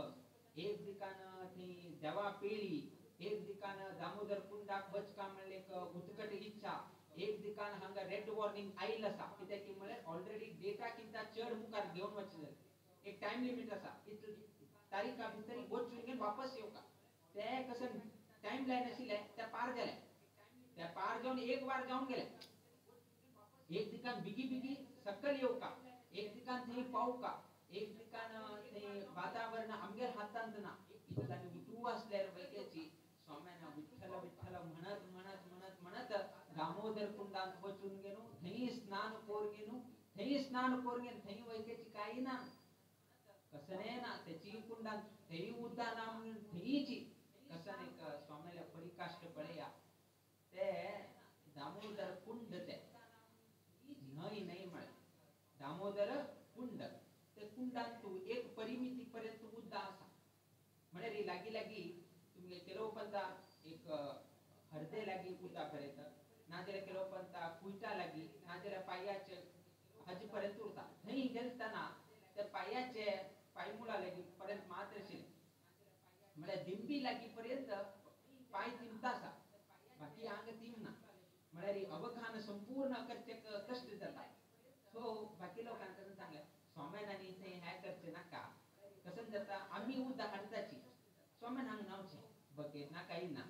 एक दिकान थंय देवा पेळी, एक दिकान दामोदर कुंडाक वचका म्हणल्यार एक उत्कट इच्छा, एक दिकान हांगा रेड वॉर्निंग आयल आसा. कित्याक की म्हळ्यार ऑलरेडी डेटा किंता चड मुखार घेवन वचले, एक टायम लिमीट आसा, इतले तारीखा भितर वचून घेवन वापस येवका. ते कसं टायम लायन आशिल्ले ते पार जाले, ते पार जावन एक वार जावन गेले. एक दिकान बिगी बिगी सकल येवका, एक दिकान थंय पावका, एक दिकान थंय वातावरण आमगेर हातांत ना. इतल्यान उठू आसल्यार वैक्याची स्वाम्यान विठ्ठल विठ्ठल म्हणत म्हणत म्हणत म्हणत दामोदर कुंडांत वचून गेलो, थंय स्नान करून गेलो, थंय स्नान करून गेलो, थंय वैक्याची कांय ना, कसने ना त्याची कुंडांत थंय उद्दा ना म्हणून थंयची कसन एक स्वाम्याला परिकाष्ट पळया. ते दामोदर कुंड, ते न्हंय न्हय म्हळें दामोदर कुंड, ते कुंडांत एक परिमिती पर्यंत उद्दा आसा. म्हळ्यार लागीं लागीं तुमगे केलो पंता एक हरदे लागीं उरता पर्यंत नाजाल्यार केलो पंता कुयटा लागीं नाजाल्यार पांयाचे हाजे पर्यंत उरता. थंय गेलतना त्या पांयाचे पांयमुळा लागीं पर्यंत मात्र आशिल्लें म्हळ्यार दिंबी लागीं पर्यंत पांय तिमता आसा बाकी आंग तिमना म्हळ्यार अवघान संपूर्ण करचे कश्ट जाता. सो बाकी लोकांक कसं सांगलें स्वाम्यान आनी थंय हें करचें नाका कसं जाता आमी उदक हाडटाची स्वाम्यान हांगा न्हांवचें बकेट ना कांय ना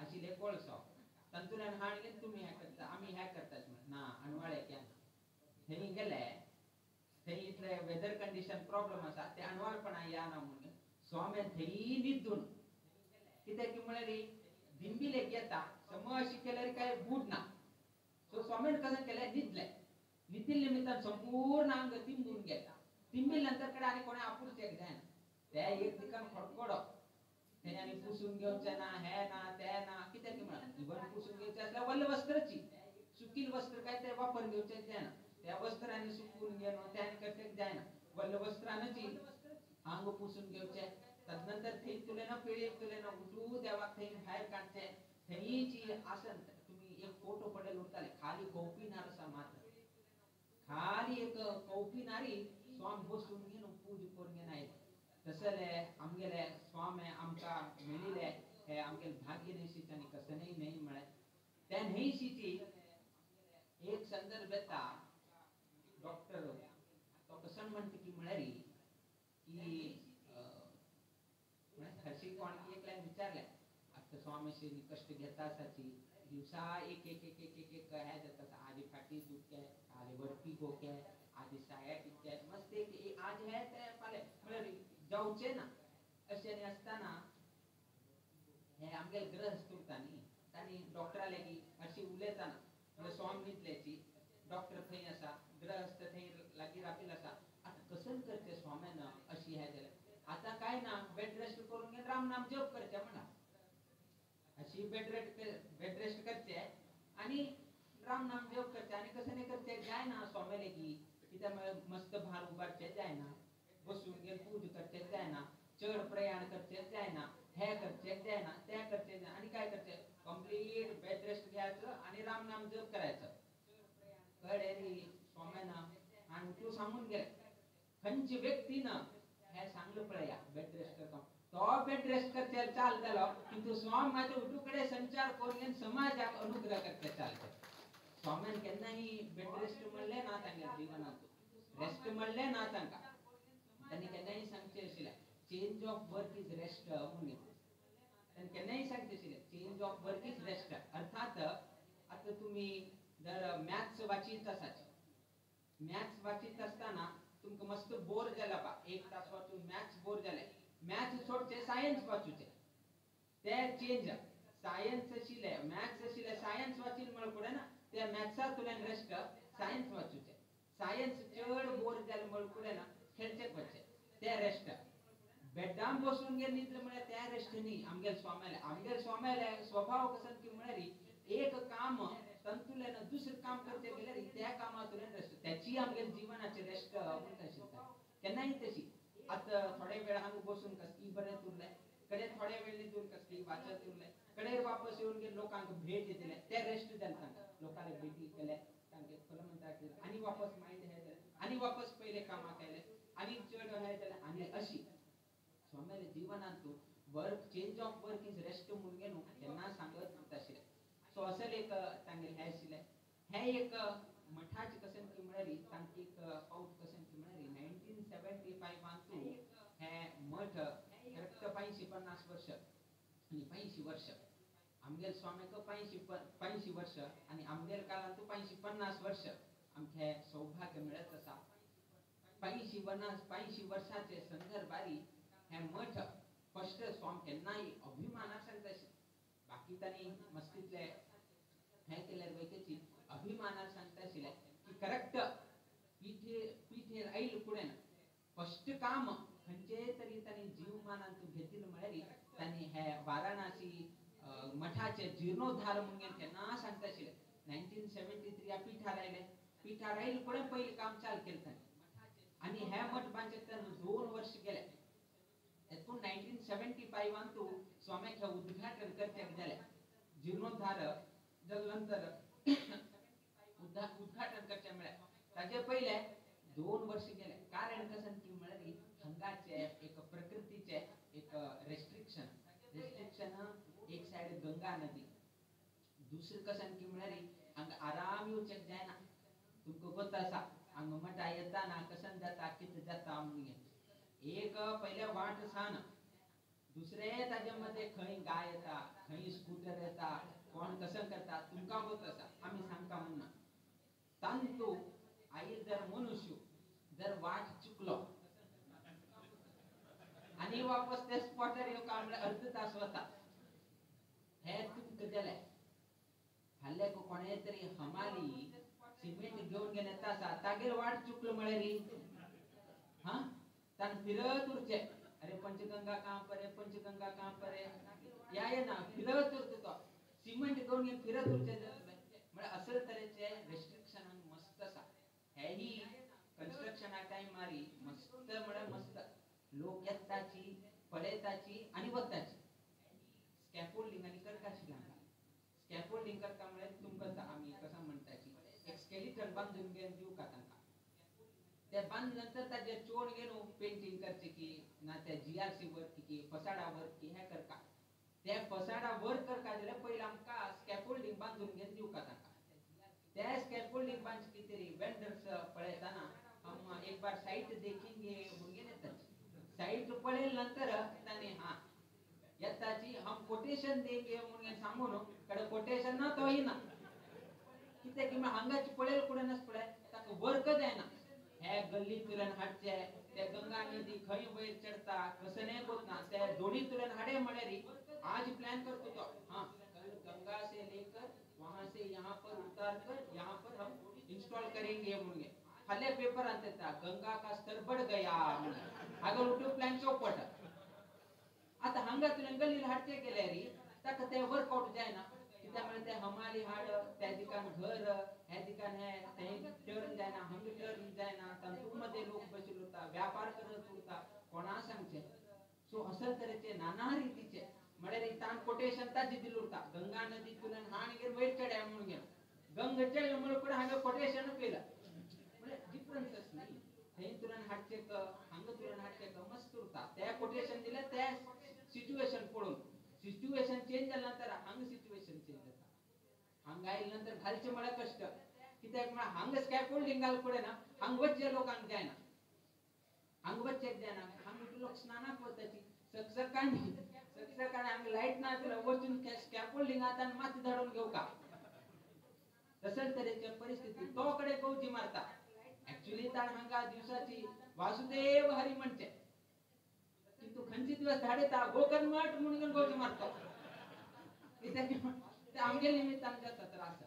आशिल्लें कोळसो तातूंतल्यान हाड घेवन तुमी हें करता आमी हें करतात म्हण ना अणवाळे केन्ना थंय गेले थंय इतले वेदर कंडिशन प्रॉब्लम आसा ते अणवाळपणा या ना म्हणून स्वाम्यान थंय न्हिदून कित्याक म्हळ्यार दिंबी लेगीत येता सम अशी केल्यार काय बूट ना. सो स्वाम्यान कसं केलें न्हिदलें न्हिदिल्ले निमित्तान संपूर्ण आंग तिंबून गेला. तिंबिल नंतर कडे आनी कोणें आपुरचें जायना ते एक दिकान खडखडो तें आनी पुसून घेवचें ना हें ना तें ना कित्याक म्हळ्यार इवन पुसून घेवचें आसल्यार वल्ल वस्त्राची सुकील वस्त्र काय ते वापर घेवचें जायना त्या वस्त्रांनी सुकून घेवन तें आनी करचें जायना वल्ल वस्त्रानची आंग पुसून घेवचें. तदनंतर थंय तुलें ना पिळेक तुलें ना उठू देवाक थंय भायर काडचें थंयची आसन तुमी एक फोटो पडले उरताले खाली कौपिनार आसा मात्र खाली एक कौपिनारी स्वाम बसून घेवन पूज करून घेवन आयले. तसले आमगेले स्वामे आमकां मेळिल्ले हे आमगेले भाग्य न्हयशीच आनी कसनय न्हय म्हळें त्या न्हयशीची एक संदर्भ येता डॉक्टर तो कसन म्हणटा की म्हळ्यार की हरशी कोण की एकल्यान विचारलें आतां स्वामी कश्ट घेता आसाची दिवसा एक एक एक एक एक एक हें जाता आदी फाटी दुखते आदी वरपी गोके आदी साया टिकते मस्त एक आज हे ते फाल्यां म्हळ्यार जावचें ना अशें आनी आसतना हे आमगेले ग्रहस्थ उरता न्ही तांणी डॉक्टरा लागीं अशी उलयतना म्हळ्यार स्वाम न्हिदल्याची डॉक्टर थंय आसा ग्रहस्थ थंय लागीं राबिल्लो आसा आतां कसन करचें स्वाम्यान अशी हें जालें आतां काय ना बेड रेस्ट करून घेवन राम नाम जप करचें म्हणा अशी बेड रेस्ट करचें आनी राम नाम जप करचें आनी कसं नाही करचें जायना स्वाम्या लागीं कित्याक म्हळ्यार मस्त भार उबारचें जायना बसून घेवन पूज करचें जायना चड प्रयाण करचें जायना हें करचें जायना तें करचें जायना आनी काय करचें कंप्लीट बेड रेस्ट घ्यायचं आनी राम नाम जप करायचं. कळ्ळें रे स्वाम्यान आनी तूं सांगून गेलें खंयचे व्यक्तीन हें सांगलें पळया बेड रेस्ट करता तो बेड रेस्ट करचे चाल जालो किंतु स्वामी मात्र उठू कडेन संचार करून समाजाक अनुग्रह करचे चालते. स्वाम्यान केन्नाय बेड रेस्ट म्हणलें ना तांगेल्या जिवनांत रेस्ट म्हणलें ना तांकां तांणी केन्नाय सांगचें आशिल्लें change of work is rest म्हणून तांणी केन्नाय सांगचें आशिल्लें change of work is rest. अर्थात आतां तुमी जर मॅथ्स वाचीत आसात मॅथ्स वाचीत आसतना तुमकां मस्त बोर जाला बा एक तास वाचून मॅथ्स बोर जालें मॅथ्स सोडचें सायन्स वाचूचें ते चेंज सायन्स आशिल्लें मॅथ्स आशिल्लें सायन्स वाचील म्हळ्यार फुडें ना त्या मॅथ्सांतल्यान रेस्ट सायन्स वाचूचें सायन्स चड बोर जालें म्हळ्यार फुडें ना खेळचें वचचें ते रेस्ट बेड्डान बसून गेले न्हिदले म्हळ्यार त्या रेस्ट न्ही आमगेले स्वाम्याले आमगेले स्वाम्याले स्वभाव कसो की म्हळ्यार एक काम तातूंतल्यान दुसरें काम करचें गेल्यार त्या कामांतल्यान रेस्ट त्याची आमगेले जिवनाचें रेस्ट म्हणटा आशिल्लें केन्नाय तशी आतां थोडे वेळ हांगा बसून कसली बरें उरलें कडेन थोडे वेळ न्हिदून कसली वाचत उरलें कडेन वापस येवन गेले लोकांक भेट दिले ते रेस्ट जालें तांकां लोकांक भेटी केले तांकां फुलां म्हणटा आनी वापस मायंड हें जालें आनी वापस पयले कामाक आयले आनी चड हें जालें आनी अशी स्वाम्याले जिवनांत work change of work is rest म्हणून न्हू केन्ना सांगत आशिल्लें. सो असले एक तांगेलें हें आशिल्लें हें एक मठाचें कशें की म्हळ्यार तांकी एक पावट कशें की म्हळ्यार 1975 हें मठ करेक्ट 85 वर्ष आनी 85 वर्ष आमगेले स्वाम्याक 85 वर्ष आनी आमगेले काळांत 85 वर्ष आमकां हें सौभाग्य मेळत आसा. 85 वर्साचे संदर्भारी हें मठ फस्ट स्वाम केन्नाय अभिमानान सांगता बाकी तांणी मस्तीतले हें केल्यार वैकेची अभिमानान सांगता आशिल्लें की करेक्ट पिठेर आयल फुडें फस्ट काम खंयचेय तरी तांणी जीवमानांत घेतिल्लें म्हळ्यार तांणी हे वाराणसी मठाचे जीर्णोद्धार म्हणून केन्ना सांगता आशिल्लें. 1973 ह्या पिठार आयले पिठार आयल फुडें पयलें काम चालू केलें तांणी आनी हें मठ बांदचें तेन्ना 2 वर्ष गेले. पूण 1975 तूं स्वाम्याक उद्घाटन करचें जालें, जीर्णोद्धार जाले नंतर उद्घाटन करचें म्हळ्यार ताजे पयले 2 वर्ष गेले. कारण कशें की म्हळ्यार हांगाचे एक प्रकृतीचे एक रेस्ट्रिक्शन, रेस्ट्रिक्शन एक सायड गंगा नदी, दुसरें कशें की म्हळ्यार हांगा आराम येवचें जायना. तुमकां गोत आसा हांगा मठा येताना कशें जाता कितें जाता म्हणून एक पयले वाट सान, दुसरें ताजे मदें खंय गाय येता, खंय स्कूटर येता, कोण कशें करता तुमकां गोत आसा, आमी सांगता म्हणून. तांतू आयज जर मनुष्य जर वाट चुकलो आनी वापस त्या स्पॉटार येवका म्हळ्यार अर्द तास वता. हे तुमकां जालें. फाल्यां कोणें तरी हमाली सिमेंट घेवन गेले आसा तागेर वाट चुकलो म्हळ्यार हा तान फिरत उरचें, अरे पंचगंगा कहाँ पर है, पंचगंगा कहाँ पर है, या ये ना फिरत उरता तो सिमेंट घेवन घेवन फिरत उरचें. म्हळ्यार असल तरेचे रेस्ट्रिक्शन मस्त आसा. हेही कन्स्ट्रक्शना टायमारी मस्त म्हळ्यार मस्त लोक येताची पळयताची आनी वताची. स्कॅफोल्डिंग आनी करता आशिल्लें हांगा. स्कॅफोल्डिंग करता म्हळ्यार तुमकां आमी कसो म्हणटाची एक स्केलिटन बांदून घेवन दिवका तांकां, ते बांदले नंतर ताजेर चोड घेवन पेंटींग करचें की ना ते GRC work की फसाडा वर्क की हें करता. ते फसाडा वर्क करता जाल्यार पयलीं आमकां स्कॅफोल्डिंग बांदून घेवन दिवका तांकां. ते स्कॅफोल्डिंग बांदचे कितें वेंडर्स पळयतना हम एक बार सायट देखेंगे म्हणून येताची. सायट पळयले नंतर ताणें हा येताची हम कोटेशन देंगे म्हणून सांगून कडे कोटेशन ना तो येना. कित्याक की हांगाची पळयले कुडेनच पळय ताका वर्क जायना. हे गल्लींतल्यान हाडचे ते गंगा नदी खंय वयर चडता कसं गोत ना, ते दोणींतल्यान हाडे म्हळ्यार आज प्लान करतो तो हाँ कल गंगा से लेकर वहां से यहाँ पर उतार कर यहाँ पर हम इंस्टॉल करेंगे म्हणून. फाल्यां पेपरांत येता गंगा का स्तर बढ़ गया म्हणून, हांगा उठून प्लॅन चौपट. आतां हांगा तुवें गल्लीन हाडचे गेल्यार ताका ते वर्कआउट जायना. कित्याक म्हळ्यार ते हमाली हाड, त्या दिकान घर, ह्या दिकान हे थंय टर्न जायना, हांगा टर्न जायना, तातूंत मदें लोक बशिल्ले उरता, व्यापार करत उरता, कोणा सांगचें. सो अशे तरेचे नाना रितीचे म्हळ्यार ताण कोटेशन ताजे दिलें उरता. गंगा नदी तुल्यान हाण वयर चड्या म्हणून घेवन गंगा चडले म्हणून फुडें हांगा कोटेशन पयलां म्हळ्यार डिफरन्स न्ही. थंय तुल्यान हाडचें हांगा तुल्यान हाडचें मस्त उरता. ते कोटेशन दिलें ते सिच्युएशन पळोवन सिच्युएशन चेंज जाल्या नंतर हांगा सिच्युएशन चेंज जाता. हांगा आयले नंतर घालचें म्हळ्यार कश्ट. कित्याक म्हळ्यार हांगा स्कॅफोल्डिंग घाल फुडें ना हांगा वचचे लोकांक जायना, हांगा वचचें जायना. हांगा लोक स्नानाक वताची सकसकाणी सकसकाणी हांगा लायट ना जाल्यार वचून स्कॅफोल्डिंग आतां माती धाडून घेवका. तसले तरेचे परिस्थिती तो कडे गवजी मारता. ऍक्च्युली ताण हांगा दिवसाची वासुदेव हरी म्हणचे किंतु खंयचे दिवस धाडयता गोकर्ण मठ म्हणून गवजी मारता. कित्याक आमगे निमित्तान जाता त्रास.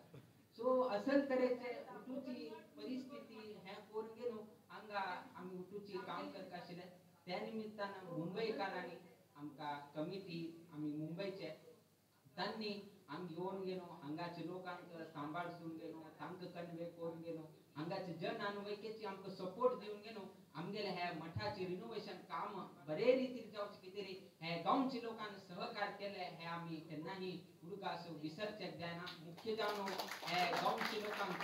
सो असल तरेचे उटूची परिस्थिती हें करून घेवन हांगा आमी उटूची काम करता आशिल्ले. त्या निमित्तान मुंबयकारांनी आमकां कमिटी आमी मुंबयचे तांणी आमी येवन गेलो हांगाचे लोकांक सांबाळसून गेलो, तांकां कन्वे करून गेलो, हांगाचे जन आनवैकेची आमकां सपोर्ट दिवन गेलो. आमगेले ह्या मठाचे रिनोवेशन काम बरे रितीन जावचें कितें हे गांवचे लोकांनी सहकार केले हे आमी केन्नाही उडगास विसरचें जायना. मुख्य जावन हे गांवचे लोकांक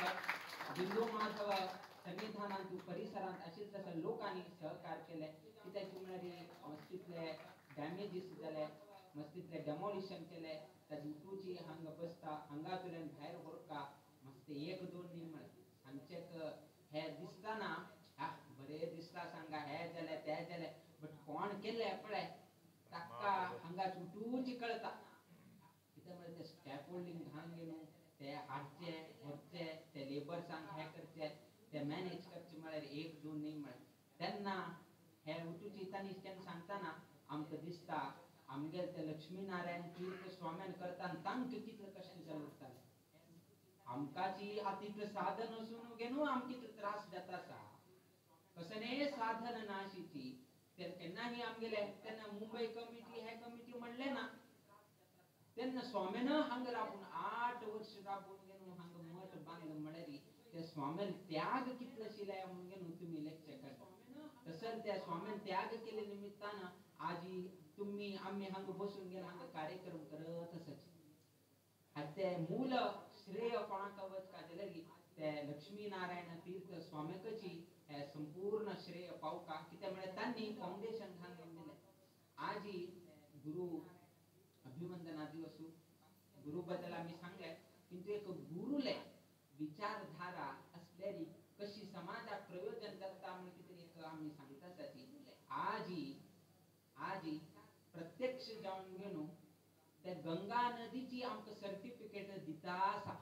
बिंदू माधव सन्निधानांत परिसरांत आशिल्ले तसो लोकांनी सहकार केले. कित्याक म्हळ्यार मस्तींतले डॅमेजीस जाले, मस्तींतले डेमोलिशन केले, ताजी उटूची हांगा बसता हांगातल्यान भायर व्हरका मस्त एक दोन न्ही म्हळ्यार सांगचेक हे दिसतना हा बरें दिसता सांगा हे जालें तें जालें, बट कोण केलें पळय ताका हांगा उटूची कळता. कित्याक म्हळ्यार ते स्कॅफोल्डिंग घालून घेवन ते हाडचे व्हरचे ते लेबर्सांक हें करचे ते मॅनेज करचे म्हळ्यार एक दोन न्ही म्हळ्यार. तेन्ना हे उटूची तांणी केन्ना सांगतना आमकां दिसता आमगेले ते लक्ष्मीनारायण तीर्थ स्वाम्यान करता तांकां कितलें कशें जालें उरतालें. आमकांची आतां इतलें साधन आसून घेवन आमकां कितले त्रास जाता आसा. कसलें साधन ना आशिची ते केन्नाही आमगेले तेन्ना मुंबय कमिटी हे कमिटी म्हणलें ना तेन्ना स्वाम्यान हांगा राबून 8 वर्ष राबून घेवन हांगा मठ बांदलो म्हळ्यार त्या स्वाम्यान त्याग कितलो शिलाय म्हणून घेवन तुमी लेक्चर करता. तसंच त्या स्वाम्यान त्याग केले निमित्तान आजी तुम्ही आम्ही हांगा बसून गेला हांगा कार्यक्रम करत आसाची. आनी ते मूल श्रेय कोणाक वचका जाल्यार ते लक्ष्मीनारायण तीर्थ स्वाम्याकची हे संपूर्ण श्रेय पावका. कित्याक म्हळ्यार तांणी फावंडेशन घालून दिलें. आजी गुरु अभिवंदना दिवसू गुरु बद्दल आमी सांगले, किंतु एक गुरुले विचारधारा असलेली कशी समाजाक प्रयोजन जाता म्हण कितें एक आमी सांगता आसाची. आजी आजी प्रत्यक्ष जावन घेवन त्या गंगा नदीची आमकां सर्टिफिकेट दिता आसा.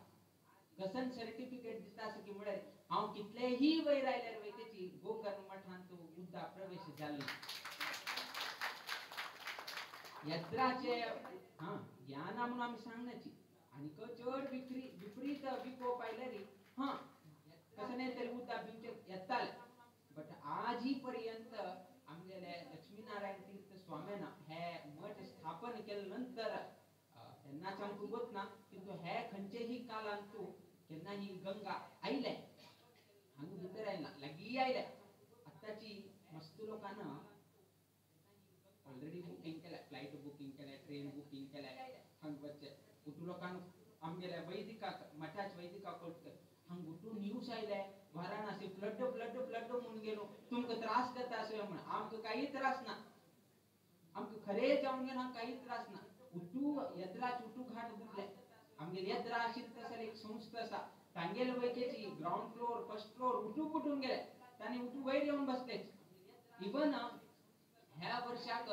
कसन सर्टिफिकेट दिता आसा की म्हळ्यार हांव कितलेही वयर आयल्यार वयतेची गोकर्ण मठांत उद्दा प्रवेश जालो. यत्राचे हा ज्ञाना म्हणून आमी सांगनाची आनी चड विपरीत विकोप आयल्यार हा कसं नाही तरी उद्दा बिवचे येताले. बट आजही पर्यंत आमगेले लक्ष्मीनारायण तीर्थ स्वाम्यान हे मठ स्थापन केले नंतर तेन्नाच आमकां गोत ना, किंतु हे खंयचेही कालान तूं केन्ना ही गंगा आयले हांगा भितर आयला लागीं आयले. आतांची मस्त लोकांना ऑलरेडी बुकींग केल्या, फ्लायट बुकींग केल्या, ट्रेन बुकींग केल्या, हांगा वचचे उठू लोकांक आमगेल्या वैदिकाक मठाच वैदिकाक कोट हांगा उठून न्यूज आयले वाराणसी फ्लड फ्लड फ्लड म्हणून गेलो तुमकां त्रास जाता अशें म्हण. आमकां काही त्रास ना, आमकां खरें जावन गेलो हांगा काही त्रास ना. उठू यत्राच उठू घाट बुडले. आमगेले यत्रा आशिल्ली तसले एक संस्था आसा तांगेले वैकेची ग्रावंड फ्लोर फर्स्ट फ्लोर उठू बुडून गेले, तांणी उठू वयर येवन बसलेच. इवन ह्या वर्षाक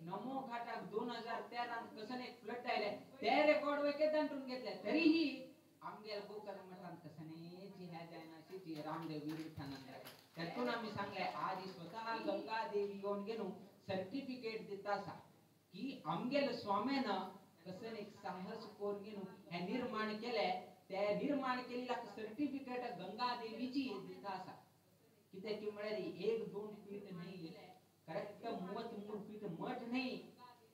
नमो घाटाक 2013 कसन एक फ्लड आयले ते रेकॉर्ड वैके दांटून घेतले, तरीही आमगेले गोकर्ण मठान कसनेची ह्या जायना अशी रामदेव वीर विठ्ठलानंद. त्यातून आमी सांगले आज स्वतः गंगा देवी येवन घेवन सर्टिफिकेट दिता आसा की आमगेले स्वाम्यान कसन एक साहस करून घेवन हे निर्माण केले, ते निर्माण केल्ल्या सर्टिफिकेट गंगा देवीची दिता आसा. कित्याक की म्हळ्यार 1-2 पीठ न्ही, करेक्ट 33 पीठ मठ न्ही,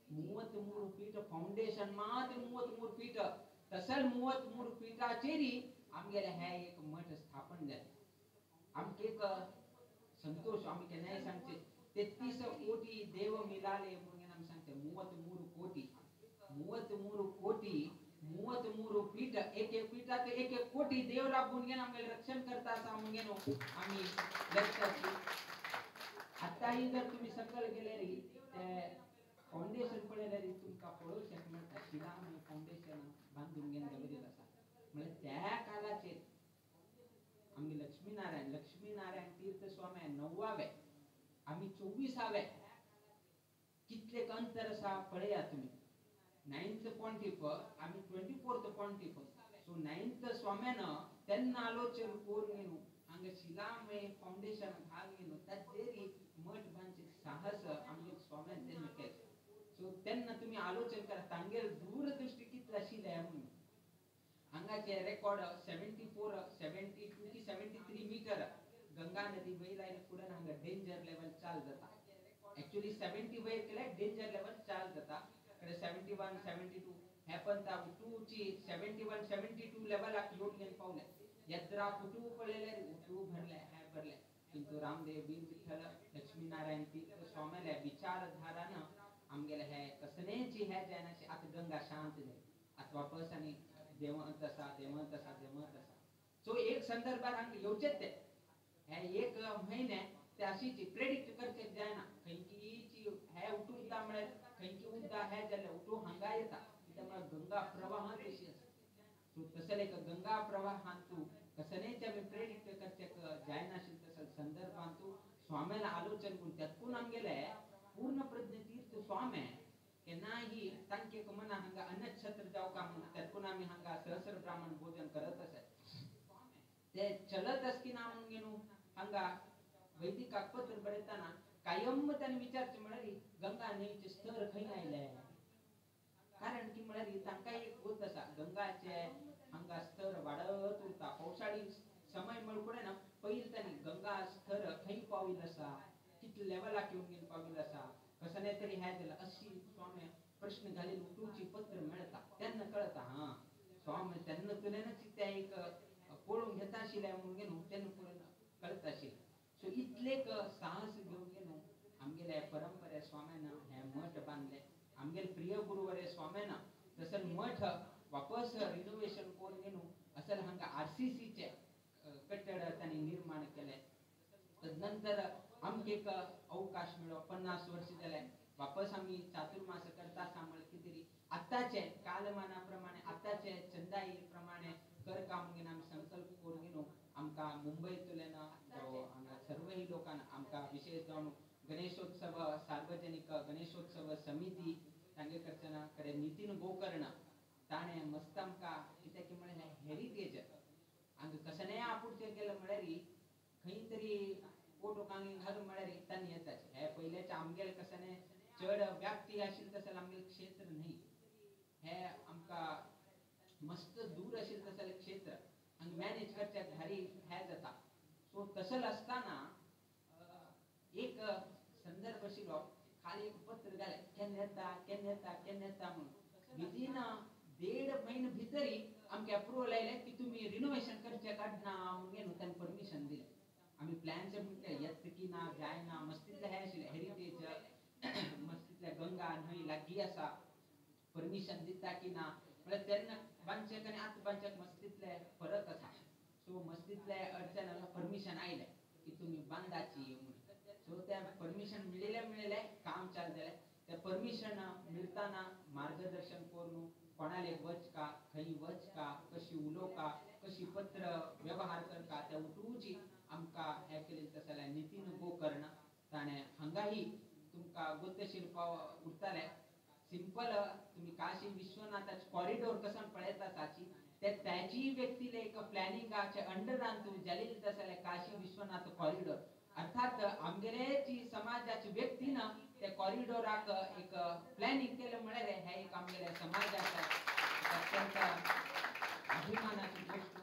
33 पीठ फावंडेशन मात्र 33 पीठ, तसल 33 पीठाचेरी आमगेले हे एक मठ स्थापन जालें. आमकां एक संतोष आमी केन्नाय सांगचे 33 कोटी देव मिलाले म्हणून आमी सांगचे. 33 कोटी 33 कोटी 33 पीठ, एक एक पीठात एक एक कोटी देव राबून घेवन आमगेले रक्षण करता आसा म्हणून घेवन आमी लक्षात. आतांय जर तुमी सकयल गेल्यार ते फावंडेशन पळयल्यार तुमकां पळोवपाक मेळटा शिलामय फावंडेशन बांदून घेवन दवरिल्लें आसा. म्हळ्यार त्या कालाचेर आमगे लक्ष्मीनारायण लक्ष्मीनारायण तीर्थ स्वामी 9वे आमी 24वे, कितले अंतर आसा पळया तुमी. 9th pontiff आमी 24th pontiff. सो 9th स्वाम्यान तेन्ना आलोचन करून घेवन हांगा शिलामय फावंडेशन घालून घेवन ताचेर मठ बांदचे साहस आमगे स्वाम्यान तेन्ना केलें. सो तेन्ना तुमी आलोचन करा तांगेल दूरदृष्टी कितली आशिल्ली म्हणून. हांगाचे रेकॉर्ड 74, 72 की 73 मीटर गंगा नदी वयर आयले फुडें हांगा डेंजर लेवल चाल जाता. एक्चुअली 70 वयर केल्यार डेंजर लेवल चाल जाता, कडे 71, 72 हे पण उठूची 71, 72 लेवलाक येवन घेवन पावले. यत्रा कुटू पळयल्यार उठू भरले हे भरले, किंतु रामदेव वीर विठ्ठल लक्ष्मीनारायण तीर्थ स्वाम्याल्या विचारधारान आमगेले हे कसनेची हे जायनाशी आतां गंगा शांत जाली. आतां वापस आनी देवत आसा देवत आसा देवत आसा. सो एक संदर्भार हांगा येवचेच ते हे एक म्हयने ते अशीच प्रेडिक्ट करचे जायना खंयचीची हे उठू उद्दा म्हळ्यार खंयची उद्दा हे जाल्यार उठू हांगा येता, कित्याक म्हळ्यार गंगा प्रवाह तशी आसा. सो तसले एक गंगा प्रवाहान तूं कसनेच आमी प्रेडिक्ट करचे जायनाशिल्ले तसले संदर्भान तूं स्वाम्याला आलोचन करून त्यातून आमगेले पूर्ण प्रज्ञ तीर्थ स्वामे केन्नाही तांचे मना हांगा अन्नछत्र जावका म्हणून त्यातून आमी हांगा सहस्र ब्राह्मण भोजन करत आसात. ते चलत आस की ना म्हणून घेवन हांगा वैदिकाक पत्र बरयतना कायम तांणी विचारचें म्हळ्यार गंगा न्हंयचे स्तर खंय आयले, कारण की म्हळ्यार तांकां एक गोत आसा गंगाचे हांगा स्तर वाडत उरता. पावसाळी समय म्हळ्यार ना पयलीं तांणी गंगा स्तर खंय पाविल्लो आसा, कितले लेवलाक येवन घेवन पाविल्लो आसा, कसने तरी हें जालें अशी स्वामी प्रश्न घालील उठूची पत्र मेळटा तेन्ना कळटा हा स्वामी तेन्ना तुलेनच ते एक पळोवन घेता आशिल्लें म्हणून घेवन तेन्ना पळोवन कळटा आशिल्लें. सो इतलेक साहस घेवन घेवन आमगेल्या परंपरा स्वाम्यानं हे मठ बांधले. आमगेले प्रिय गुरुवर्य स्वाम्यानं तसं मठ वापस रिनोव्हेशन करून घेऊन असल हांगा आरसीसीचे कट्टड तांणी निर्माण केले. तदनंतर आमकां एक अवकाश मेळ्ळो, 50 वर्ष जाले वापस आमी चातुर्मास करता आसा म्हळ्यार कितें तरी आतांचे कालमाना प्रमाणे आतांचे चंदाई प्रमाणे करका म्हणून आमी संकल्प करून घेवन आमकां मुंबयतल्यान हांगा सर्वही लोकांक आमकां विशेष जावन गणेशोत्सव सार्वजनिक गणेशोत्सव समिती तांगे कडच्यान कडे नितीन गोकर्ण ताणें मस्त आमकां कित्याक की म्हळ्यार हेरिटेज हांगा कसलेंय आपुडचें गेलें म्हळ्यार खंय तरी फोटो कांगी घालून म्हळ्यार तांणी येताच. हे पयल्याच्या आमगेलें कसलें चड व्याप्ती आशिल्लें तसलें आमगेलें क्षेत्र न्हय, हे आमकां मस्त दूर आशिल्लें तसलें क्षेत्र हांगा मॅनेज करच्याक भारी हें जाता. सो तसलें आसतना एक संदर्भ आशिल्लो, खाली एक पत्र घालें केन्ना येता केन्ना येता केन्ना येता म्हणून विदीन 1.5 म्हयने भितरी आमकां एप्रुवल आयलें की तुमी रिनोवेशन करचें काडना म्हणून तांणी परमिशन दिलें. आमी प्लॅन्स म्हटलें येत की ना जायना मस्तीतलें हें आशिल्लें हेरिटेज मस्तीतलें गंगा न्हंय लागीं आसा परमिशन दिता की ना म्हळ्यार तेन्ना बांदचें आनी आतां बांदच्याक मस्तीतलें फरक आसा. सो मस्तीतलें अडचण परमिशन आयलें की तुमी बांदाची म्हणून. सो तें परमिशन मेळिल्लें मेळिल्लें काम चालू जालें. तें परमिशन मेळतना मार्गदर्शन करून कोणाले वचका खंय वचका कशी उलोवका कशी पत्र व्यवहार करका त्या उठूची आमकां हें केलें तशें जाल्यार नितीन गोकर्ण ताणें हांगाही तुमकां गोतशिल्प उरतालें. सिंपल तुमी काशी विश्वनाथाचे कॉरिडोर कसो पळयता साची ते त्याची व्यक्तीले एक प्लॅनिंगाचे अंडरान तूं जालेली तशें जाल्यार काशी विश्वनाथ कॉरिडोर अर्थात आमगेलेची समाजाची व्यक्तीन त्या कॉरिडोराक एक प्लॅनिंग केलें म्हळ्यार हें एक आमगेल्या समाजाच्या अत्यंत अभिमानाची गोश्ट.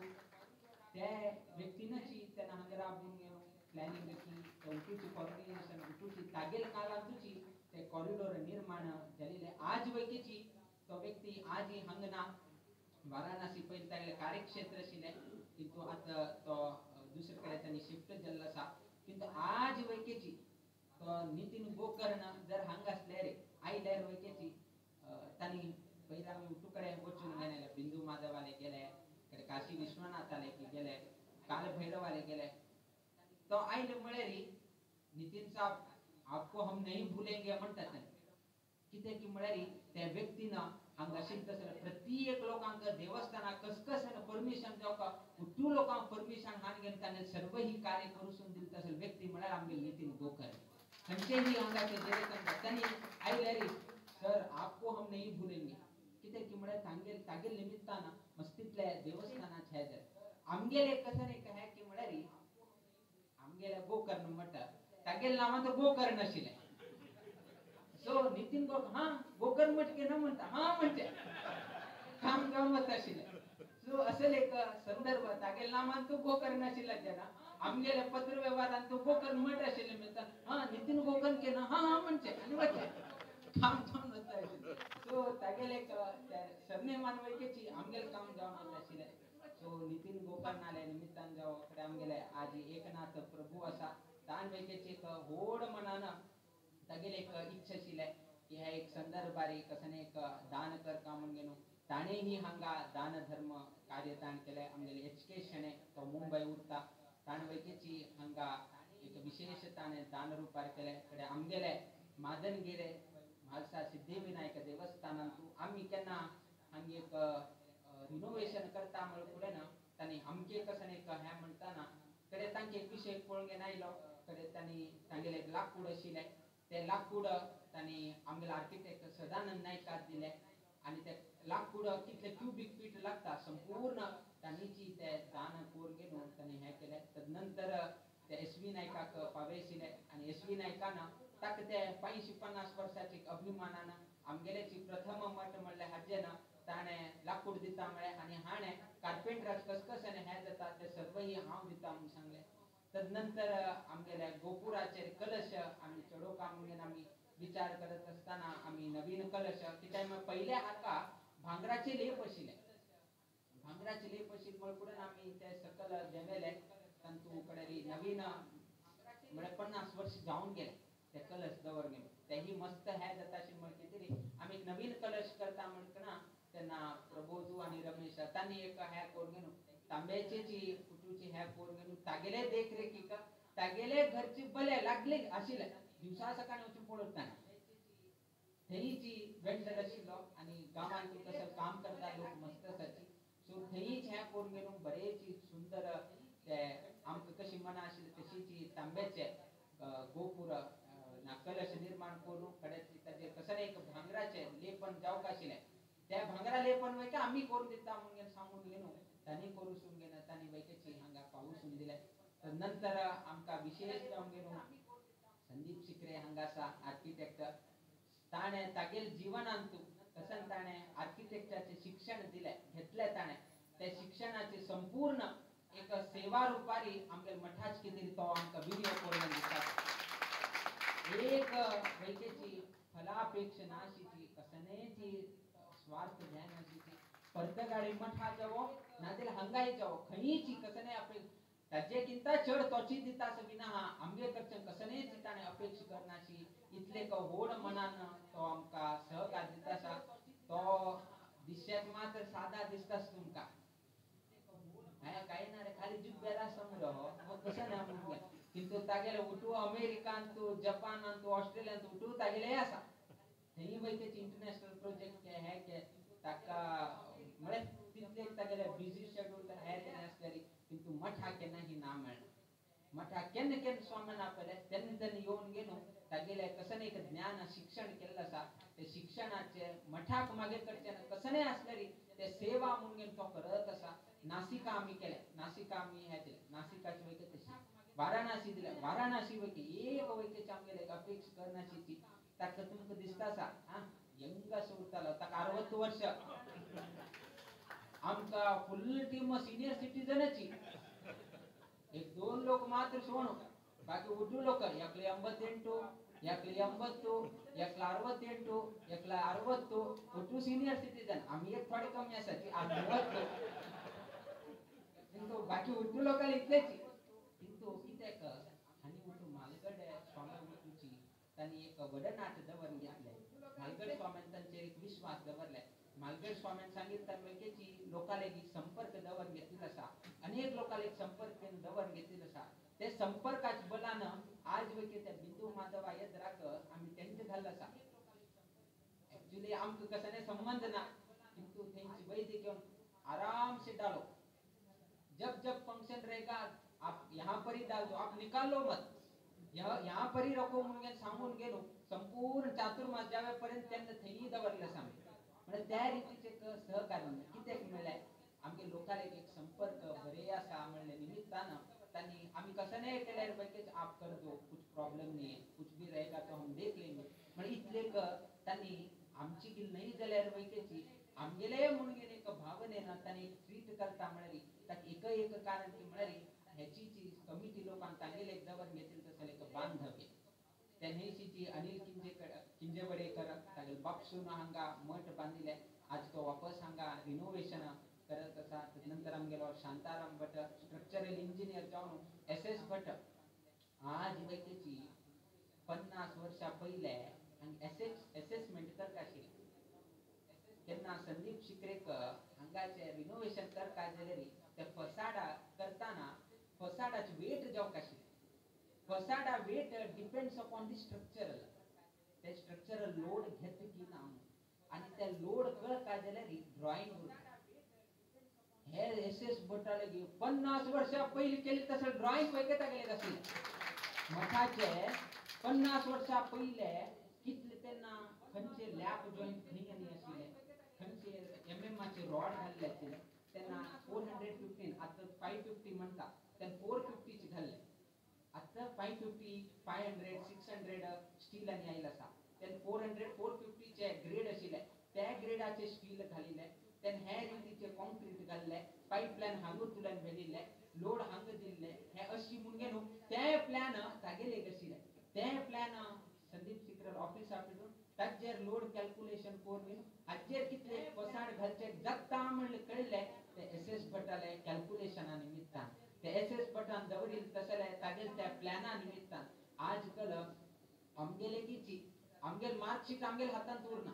त्या व्यक्तीनची तेन्ना हांगा राबून घेवन प्लॅनिंग की उठूची कॉर्डिनेशन उठूची तागेल काळांतूची ते कॉरिडोर निर्माण जालेले. आज वैकेची तो व्यक्ती आजही हांगा ना, वाराणसी पयलीं तागेलें कार्यक्षेत्र आशिल्लें किंतु आतां तो दुसरे कडेन तांणी शिफ्ट जाल्लो आसा. किंतु आज वैकेची तो नितीन गोकर्ण जर हांगा आसले रे आयल्यार वैकेची तांणी पयलीं आमी उठू कडेन वचून गेले, बिंदू माधवाले गेले, काशी विश्वनाथाले गेले, कालभैरवाले गेले. तो आयले म्हळ्यार नितीन साहब आपको हम नहीं भूलेंगे म्हणटात तांणी. कित्याक की म्हळ्यार त्या व्यक्तीन हांगा आशिल्लें तसलें प्रत्येक लोकांक देवस्थानाक कसकस परमिशन जावका उठू लोकांक परमिशन हान घेवन ताणें सर्वही कार्य करूसून दिलें तसले व्यक्ती म्हळ्यार आमगेले नितीन गोकर्ण. खंयचेही हांगाचे देवस्थान तांणी आयल्यार सर आपको हम नहीं भूलेंगे कित्याक की म्हळ्यार तांगेल तागेल निमित्तान मस्तीतल्या देवस्थानाचे हें जालें. आमगेले कशें एक हें की म्हळ्यार आमगेले गोकर्ण म्हणटा तागेल नांवां तर गोकर्ण आशिल्लें. सो नितीन गोकर्ण हा गोकर्ण मटके ना म्हणटा हा म्हणचे काम जावन वता आशिल्लें. सो असले एक संदर्भ तागेल नांवान तो गोकर्ण आशिल्लो तेन्ना आमगेले पत्र व्यवहारान तो गोकर्ण मठ आशिल्लें म्हणटा हा नितीन गोकर्ण केना हा हा म्हणचे आनी वचें काम जावन वता आशिल्लें. सो तागेले एक सरनेमान वळखीची आमगेलें काम जावन वता आशिल्लें. सो नितीन गोकर्णाले निमित्तान जावं कडेन आमगेले आजी एकनाथ प्रभू आसा ताण वळखीची एक व्हड मनान तागेले एक इच्छा आशिल्लें की ह्या एक संदर्भार कसलें एक दान करका म्हणून घेवन ताणेंही हांगा दान धर्म कार्य ताण केलें. आमगेले एच के शणे तो मुंबय उरता ताण वळखीची हांगा एक विशेष ताणें दान रुपार केलें. कडेन आमगेले मादनगिरे म्हालसा सिद्धिविनायक देवस्थानांतू आमी केन्ना हांगा एक रिनोवेशन करता म्हळ्यार फुडें ना तांणी आमचें कसलें एक हें म्हणटाना कडेन तांचे एक विशय पळोवन घेवन आयलो. कडेन तांणी तांगेलें एक लाकूड आशिल्लें तें लाकूड तांणी आमगेले आर्किटेक्ट सदानंद नायकाक दिलें आनी तें लाकूड कितले क्युबीक फीट लागता संपूर्ण तांणीची तें दान करून घेवन तांणी हें केलें. तदनंतर ते एस व्ही नायकाक पावयशिल्लें आनी एस व्ही नायकान ताका ते 85-50 वर्साचे अभिमानान आमगेल्याची प्रथम मठ म्हणल्यार हाजें ना ताणें लाकूड दिता म्हळें आनी हाणें कार्पेंटराक कसकसांनी हें जाता तें सर्वही हांव दिता म्हूण सांगलें. तदनंतर आमगेल्या गोपुराचेर कलश आमी चडोवका म्हणून आमी विचार करत आसतना आमी नवीन कलश कित्याक पयले हाका भांगराचे लेप आशिल्ले, भांगराचे लेप आशिल्ले म्हळ्यार फुडें आमी ते सकल देंवयले तातूंत कडेन नवीन म्हळ्यार 50 वर्स जावन गेले ते कलश दवर गेले. तेही मस्त हे जाता अशें म्हण कितें आमी एक नवीन कलश करता म्हणटना तेन्ना प्रबोधू आनी रमेश तांणी एक हे करून घेवन तांब्याची जी कुटूची हे करून घेवन तागेले देखरेखीक तागेले घरची बले लागले आशिल्ले दिवसा सकाळी वचून पळोवता थंय जी वेंडर आशिल्लो आनी गांवांत कसो काम करता लोक मस्त आसाची सो थंयच हें करून घेवन बरेची सुंदर ते आमकां कशी मना आशिल्ली तशीची तांब्याचे गोपूर ना कलश निर्माण करून कडेतली ताजेर कसलें एक भांगराचें लेपन जावंक आशिल्लें त्या भांगरा लेपन वयता आमी करून दिता म्हणून सांगून घेवन तांणी करून घेवन तांणी वैकेची हांगा पावसून दिलें. तर नंतर आमकां विशेष जावन घेवन संदीप शिकरे हांगा आसा आर्किटेक्ट ताणें तागेल जिवनांत तशें ताणें आर्किटेक्चाचें शिक्षण दिलें घेतलें ताणें त्या शिक्षणाचें संपूर्ण एक सेवा रुपारी आमगे मठाच कितें तो आमकां विडियो करून दिता. एक वैकेची फलापेक्ष नाशिची कसनेची स्वार्थ ध्यान आशिची पर्तगाळी मठा जावो नाजाल्यार हांगाय जावो खंयची कसने अपेक्षा ताजे किंता चड तोची दिता असो विना हा आमगे कडच्यान कसनेच ताणें अपेक्षा करनाशी इतले व्हड मनान तो आमकां सहकार दिता आसा. तो दिश्याक मात्र सादा दिसता तुमकां हें कांय ना रे खाली जुब्यार आसा मुरो हो कशें ना म्हणून किंतु तागेले उठू अमेरिकांतू जपानांतू ऑस्ट्रेलियांतू उठू तागेले आसा थंय वयतेच इंटरनॅशनल प्रोजेक्ट हे के ताका म्हळ्यार तितले तागेले बिजी शेड्यूल हे तें आसलेली किंतु मठा केन्ना ही ना मेळना. मठा केन्ना केन्ना स्वाम्यान आपयले तेन्ना तेन्ना येवन घेवन तागेले कसलें एक ज्ञान शिक्षण केल्लें आसा ते शिक्षणाचे मठाक मागीर कडच्यान कसलें आसलेली ते सेवा म्हणून घेवन तो करत आसा. नासिका आमी केले नासिका आमी हें दिलें नासिकाचे वयके तशी वाराणसी दिले वाराणसी वयके एक वयकेचे आमगेले अपेक्षा करनाशी ताका तुमकां दिसता आसा आं यंग असो उरतालो ताका 60 वर्ष आमकां फुल टीम सिनियर सिटीजनाची एक दोन लोक मात्र सोड बाकी उठू लोक एकले 88 एकले 80 एकला 68 एकला 60 उठू सिनियर सिटीजन आमी एक थोडे कमी आसाची 90 किंतु बाकी उठू लोकांना इतलेच. किंतु कित्याक आनी उठू मालगड स्वामी उठूची तांणी एक वडनाट दवरून घेतले मालगड स्वाम्यान तांचेर एक विश्वास दवरले. मालगड स्वाम्यान सांगितलं वैकेची लोकांक संपर्क दवरून घेतलेलो आसा अनेक लोकांक संपर्क दवरून घेतलेलो आसा ते संपर्काच्या बलान आज वैके त्या बिंदू माधवा येद्राक आमी टेंट घाल्लो आसा. एक्चुअली आमकां कसले संबंध ना किंतु थंयची वैद्य घेवन आराम से डालो जब जब फंक्शन रहेगा आप यहाँ पर ही डाल दो आप निकाल लो मत यहाँ पर ही रखो म्हणून सांगून गेलो संपूर्ण चातुर्मास जावेपर्यंत त्यांना थंय दवरलें आसा आमी. म्हणजे त्या रितीचे सहकार्य कित्याक मेळ्ळें आमगे लोकांक एक संपर्क बरे आसा म्हणले निमित्तान तांणी आमी कसं केल्यार पैकीच आप कर दो कुछ प्रॉब्लम नहीं है कुछ भी रहेगा तो हम देख लेंगे म्हणजे इतले तांणी आमची गिल नाही जाल्यार वैकेची आमगेले म्हणून गेले एक भावनेन तांणी एक ट्रीट करता म्हळ्यार ताका एक एक कारण की म्हळ्यार ह्याची जी कमिटी लोकांक तांगेले एक दवर घेतली तसले एक बांधव्य त्या न्हंयशी अनिल किंजेवडेकर तागेले बापसून हांगा मठ बांदिले आज तो वापस हांगा रिनोवेशन करत आसा. नंतर आमगेलो शांताराम भट स्ट्रक्चरल इंजिनियर जावन एस भट आज वैकेची 50 वर्षां पयले हांगा एसेसमेंट करता आशिल्ले तेन्ना संदीप शिकरेकर हांगाचे रिनोवेशन करता जाल्यार ते फसाडा करतना फसाडाचे वेट जावंक आशिल्लें फसाडा weight depends upon the structural ते स्ट्रक्चरल लोड घेत की ना आनी ते लोड कळता जाल्यार ड्रॉइंग उरता. हे एस एस भटाले 50 वर्षां पयलीं केली तसं ड्रॉइंग वयता गेले आशिल्लें मठाचे 50 वर्षां पयले कितले तेन्ना खंयचे लॅब जॉईंट खंय आनी आशिल्ले खंयचे एम एमाचे रॉड घाल्ले आशिल्ले तेन्ना 415 आतां 550 म्हणटा तेन्ना 450 घाल्ले आतां 550 500 600 स्टील आनी आयिल्लें आसा तेन्ना 400 450 ग्रेड आशिल्ले त्या ग्रेडाचे स्टील घालिल्ले तेन्ना हे रितीचे कॉन्क्रीट घाल्ले पायपलायन हांगा तुल्यान व्हेलिल्ले लोड हांगा दिल्ले हे अशी म्हणून न्हू ते प्लॅन तागेले आशिल्ले ते प्लॅन संदीप सिक्रल ऑफिस आपटून ताजेर लोड कॅल्क्युलेशन करून हाजेर कितले पसाड घालचे जाता म्हणले कळ्ळे ते एस एस भटाले कॅल्क्युलेशना निमित्तान ते एस एस भटान दवरील तसले तागेल त्या प्लॅना निमित्तान आज कल आमगेले किची मार्कशीट आमगेल्या हातांत उरना,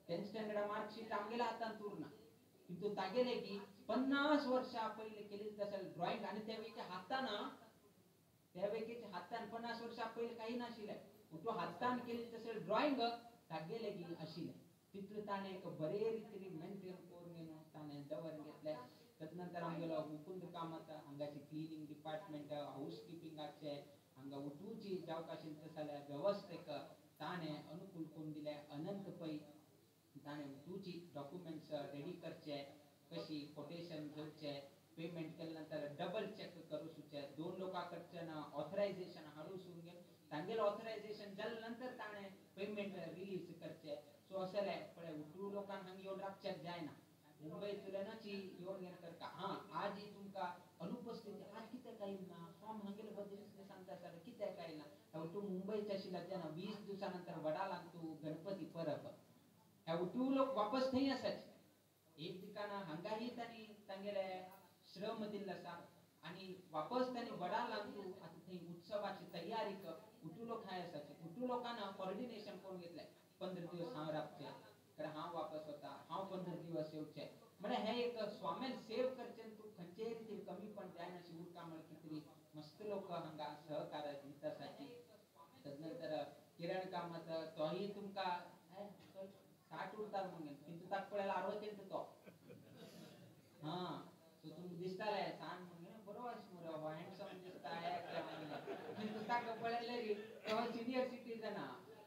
10th स्टँडर्डा मार्कशीट आमगेल्या हातांत उरना, किंतु तागेले की 50 वर्षां पयलीं केली तसले ड्रॉइंग आनी त्या वेळी हातान, त्या वेळी हातान 50 वर्षां पयलीं काही नाशिल्लें, तो हातान केली तसले ड्रॉइंग तागेले की आशिल्लें. तितलें ताणें एक बरे रितीन मेंटेन करून घेवन ताणें दवर घेतलें. तदनंतर आमगेलो मुकुंद कामत हांगाची क्लिनींग डिपार्टमेंट, हाऊस किपिंगाचे हांगा उठूची जावंक आशिल्लें तसले वेवस्थेक ताणें अनुकूल करून दिलें. अनंत पै ताणें उठूची डॉक्युमेंट्स रेडी करचे, कशी कोटेशन घेवचे, पेमेंट केले नंतर डबल चेक करू सुचे, 2 लोकां कडच्यान ऑथरायझेशन हाडून घेवन तांगेलें ऑथरायझेशन जाले नंतर ताणें पेमेंट रिलीज करचे. सो असलें पळय उठू लोकांक हांगा येवन राखच्याक जायना, मुंबयतल्यानच येवन घेवन करता. हां, आज तुमकां अनुपस्थिती आज कित्याक काय ना, स्वामी हांगेले बद्दल सांगता आसतना कित्याक काय ना, तूं मुंबयचे आशिल्ल्या तेन्ना 20 दिवसां नंतर वडालांत तूं गणपती परब, ह्या उठू लोक वापस थंय आसाच. एक दिकाना हांगाही तांणी तांगेले श्रम दिल्लो आसा आनी वापस तांणी वडालांत तूं आतां थंय उत्सवाची तयारी उठू लोक हाय आसाचे. उठू लोकांना कॉर्डिनेशन करून घेतलें, 15 दिवस हांव राबचें, कारण हांव वापस वता, हांव 15 दिवस येवचें, म्हळ्यार हें एक स्वाम्यान सेव करचें, तूं खंयचेय रितीन कमीपण जायना अशें उरता म्हळ्यार कितें मस्त लोक हांगा सहकार्य दिता आसाची. तदनंतर किरण कामत तोही तुमकां 60 उरता म्हणून, किंतु ताका पळयल्यार 68 तो. हां, सो तुमकां दिसतालें सान म्हणून बरो आसा मरे हो, हँडसम दिसता, किंतु ताका पळयल्यार तो सिनियर सिटीजन,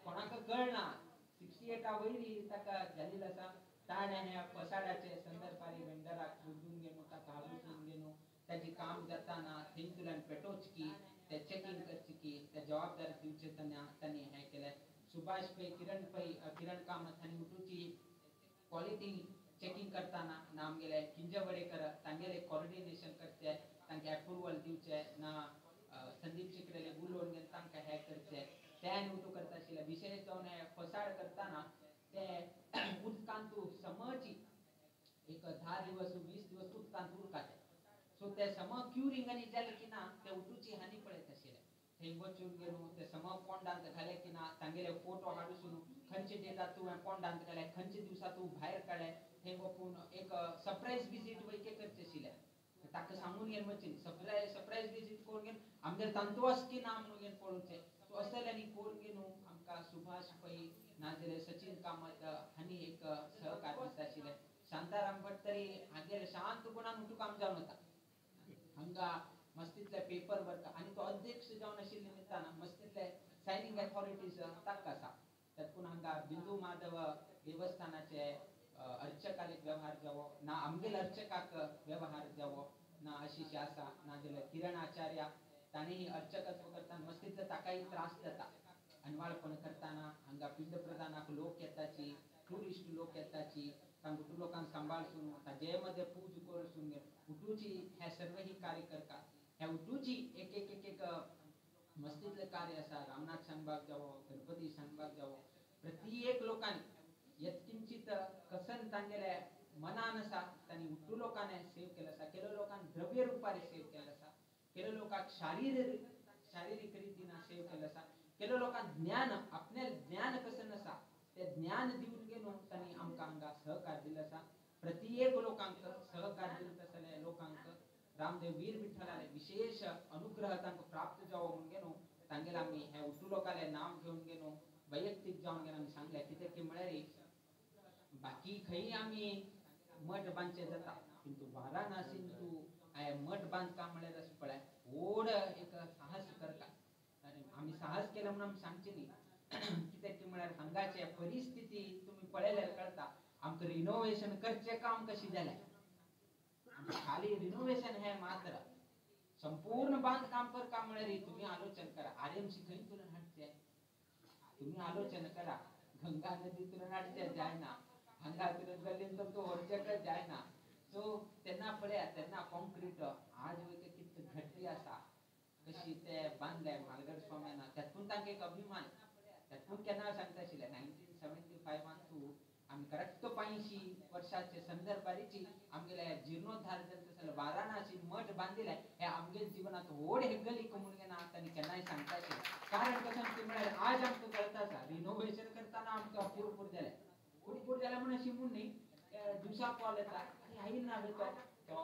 कोणाक कळना, 68 वयरी ताका जाल्ली आसा. ताणें ह्या पसाडाचे संदर्भार वेंडराक सोदून घेवन ताका हाडून घेवन ताजें काम जाताना थंयतल्यान पेटोवचें की ते चॅकिंग करचें की ते जबाबदारी दिवचे तेन्ना तांणी हें केलें. सुभाष पै, किरण पै, किरण कामत हांणी उठूची क्वॉलिटी चॅकिंग करताना ना आमगेले किंजवडेकर तांगेले कॉर्डिनेशन करचें, तांकां एप्रुवल दिवचें ना संदीप शिकरेले उलोवन घेवन तांकां हें करचें, ते आनी उठू करता आशिल्लें. विशेश जावन हें फसाड करताना ते उदकांत समची एक 10 दिवस 20 दिवस उदकांत उरकाते, सो ते सम क्युरिंग आनी जालें की ना ते उठूची हानी पळयत आशिल्लें. थंय वचून घेवन ते सम पोंडांत घाले की ना तांगेले फोटो हाडून खंयचे डेटा तुवें पोंडांत घाले, खंयचे दिवसा तूं भायर काडले, थंय वचून एक सरप्रायज विजीट वयके करचें आशिल्लें. ताका सांगून घेवन वचचें, सरप्रायज विजीट करून घेवन आमगेले तांतू आसा की ना म्हणून घेवन पळोवचें. सो असलें आनी करून घेवन आमकां सुभाष पै नाजाल्यार सचिन कामत हांणी एक सहकार दिता आशिल्लें. शांताराम भट तरी हागेले शांत गुणान उठू काम जावन वता, हांगा मस्तींतले पेपर वर्क आनी तो अध्यक्ष जावन आशिल्ले निमित्तान मस्तींतले सायनींग अथॉरिटीज ताका आसा. तातूंत हांगा बिंदू माधव देवस्थानाचे अर्चकाले व्यवहार जावो ना आमगेले अर्चकाक व्यवहार जावो ना अशी आसा, नाजाल्यार किरण आचार्य ताणें अर्चकत्व करतना मस्तींतले ताकाय त्रास जाता. अनवाळपण करतना हांगा पिंड प्रदानाक लोक येताची, ट्युरिस्ट लोक येताची, तांकां उठू लोकांक सांबाळसून ताजे मदें पूज करून उठूची हे सर्व ही कार्य करतात. ह्या उठूची एक एक एक एक मस्तींतलें कार्य आसा. रामनाथ शानबाग जावो, गणपती शानबाग जावो, प्रत्येक लोकांनी यत्किंचित कसन तांगेले मनान आसा तांणी उठू लोकांनी सेव केलें आसा. केलो लोकांक द्रव्य रुपार सेव केलें आसा, केलो लोकांक शारिरीक रितीन सेव केलें आसा, केलो लोकांक ज्ञान, आपले ज्ञान कसन आसा ते ज्ञान दिवन घेवन तांणी आमकां हांगा सहकार दिलो आसा. प्रत्येक लोकांक सहकार दिले तसले लोकांक रामदेव वीर विठ्ठलाले विशेष अनुग्रह तांकां प्राप्त जावो म्हणून घेवन तांगेले आमी हे उठू लोकांले नांव घेवन घेवन वैयक्तीक जावन घेवन आमी सांगलें. कित्याक की म्हळ्यार बाकी खंय आमी मठ बांदचे जाता, किंतु वाराणसीन तूं हांवें मठ बांदकाम म्हळ्यार अशें पळय व्हड एक साहस करता. आनी आमी साहस केलें म्हणून आमी सांगचें न्ही, कित्याक की म्हळ्यार हांगाचे परिस्थिती तुमी पळयल्यार कळटा आमकां रिनोवेशन करचें काम कशें जालें. खाली रिनोवेशन हें मात्र संपूर्ण बांदकाम करका म्हळ्यार तुमी आलोचन करा, आरएमसी खंय तुला हाडचें, तुमी आलोचन करा, गंगा नदी तुला हाडचें जायना, हांगा तुला गल्लीन तुमकां व्हरचें जायना. सो तेन्ना पळया तेन्ना कॉन्क्रीट आज वयता कितले घट्टी आसा कशी ते बांदले म्हालगड स्वाम्यान, तातूंत तांकां एक अभिमान. तातूंत केन्ना सांगता आशिल्लें 1975 तूं आमी करेक्ट 85 वर्षाचे संदर्भारीची आमगेले जीर्णोद्धार जालें तसो वाराणसी मठ बांदिले हे आमगेले जीवनात व्हड हेगली म्हणून ना तांणी केन्नाय सांगता आशिल्लें. कारण कशें म्हळ्यार आज आमकां कळता आसा रिनोवेशन अशी म्हूण न्ही दिवसा कॉल येता आनी आई ना तो तो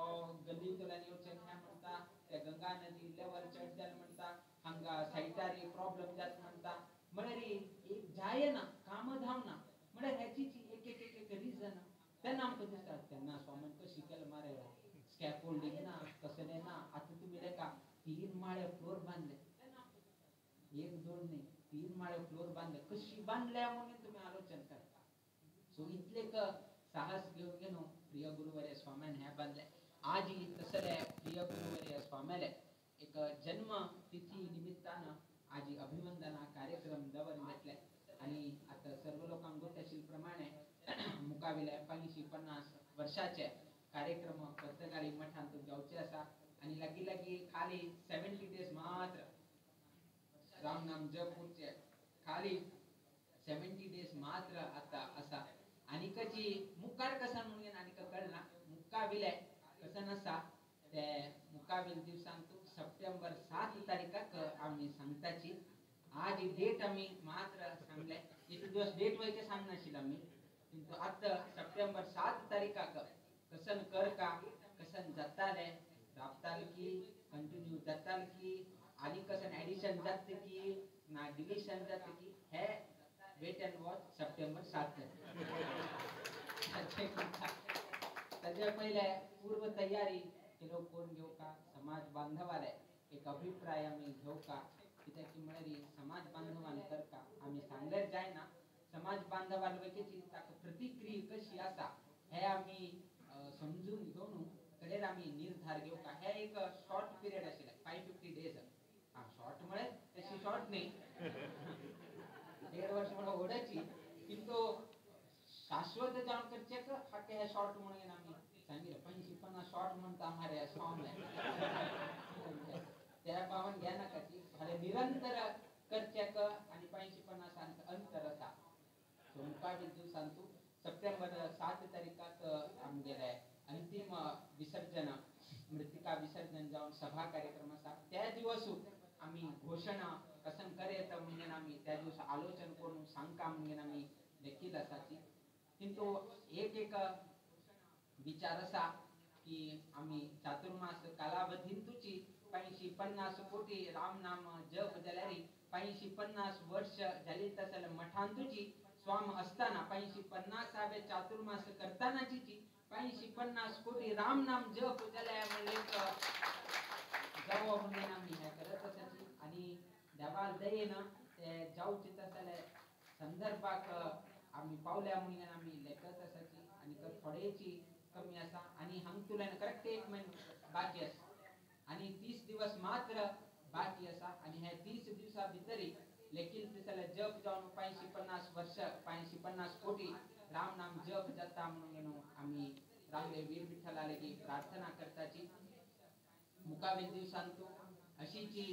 गल्लींतल्यान येवचें हें म्हणटा ते गंगा नदी लेवल चड जालें म्हणटा हांगा सायटारी प्रॉब्लम जाता म्हणटा म्हळ्यार एक जायना काम धांवना म्हळ्यार हेची एक एक एक एक रिजन तेन्ना आमकां दिसता तेन्ना स्वामीन कशी केलें मारे स्कॅफोल्डींग ना कसलें ना. आतां तुमी लेखा 3 माळे फ्लोर बांदले, 1 2 न्ही 3 माळे फ्लोर बांदले, कशी बांदल्या म्हणून तुमी आलोचन करता. सो इतले साहस घेवन घेवन प्रिय गुरुवर्य स्वाम्यान हें बांदलें. आजी तसले प्रिय गुरुवर्य स्वाम्याले एक जन्म तिथी निमित्तान आजी अभिवंदना कार्यक्रम दवरून घेतले आनी आतां सर्व लोकांक गोत आशिल्ले प्रमाणे मुखावेले 550 वर्षाचे कार्यक्रम पर्तगाळी मठांत जावचे आसा आनी लागीं लागीं खाली 70 डेज मात्र राम नाम जप उरचे खाली 70 डेज मात्र आतां आसा. आनीकची मुखार कसा म्हणून आनीक कळना मुखाविले कसन आसा ते मुखावेल दिवसांत सप्टेंबर 7 तारीखाक आमी सांगताची. आज डेट आमी मात्र सांगले, इतले दिवस डेट वयचे सांगनाशिल्ले आमी, किंतु आतां सप्टेंबर 7 तारीखाक कसन कर का कसन जाताले राबताले की कंटिन्यू जाताले की आनी कसन एडिशन जाता की ना डिलीशन जाता की हे वेट एंड वॉच सप्टेंबर 7 तारीख. ताजे पयले पूर्व तयारी केलो कोण घेवका समाज बांधवाले एक अभिप्राय आमी घेवका कित्याक की म्हळ्यार समाज बांधवान करका आमी सांगल्यार जायना, समाज बांधवान वयकेची ताका प्रतिक्रिया कशी आसा हे आमी समजून घेवन कडेन आमी निर्धार घेवका. हे एक शॉर्ट पिरियड आशिल्लें 550 डेज. आं शॉर्ट म्हळ्यार तशी शॉर्ट न्ही 1.5 वर्ष म्हळ्यार व्हडाची, किंतु शाश्वत जावन करचें हाका हे शॉर्ट म्हणून आमी सांगिल्लें. 50 शॉर्ट म्हणटा मारे स्वामी त्या पावन घेनाकाची हाले निरंतर करचेक आनी 550 अंतर आसा. सो मुखावेल दिवसांतू सप्टेंबर 7 तारीखाक आमगेले अंतिम विसर्जन मृत्तिका विसर्जन जावन सभा कार्यक्रम आसा. त्या दिवस आमी घोशणा कसन करेत म्हणून आमी त्या दिवस आलोचन करून सांगका म्हणून आमी देखील आसाची. किंतु एक एक विचार आसा की आमी चातुर्मास कालावधींतूची 550 कोटी राम नाम जप जाल्यार 550 वर्ष जाली तसले मठांतूची स्वाम असताना 550 चातुर्मास करतानाची 550 कोटी राम नाम जप जाल्यार म्हणले जावो म्हणून आमी हें करत आसाची. आनी देवाल दयेन ते जावचे तसले संदर्भाक आमी पावल्या म्हणून आमी लेखत आसाची. आनी थोडेची कमी आसा आनी हांगतुल्यान करेक्ट 1 म्हयनो बाकी आसा आनी 30 दिवस मात्र बाकी आसा. आनी हे 30 दिवसा भितरी लेखील तसले जप जावन 550 वर्ष 550 कोटी राम नाम जप जाता म्हणून आमी रामले वीर विठ्ठला लेगी प्रार्थना करताची. मुखावेल दिवसांतू अशीची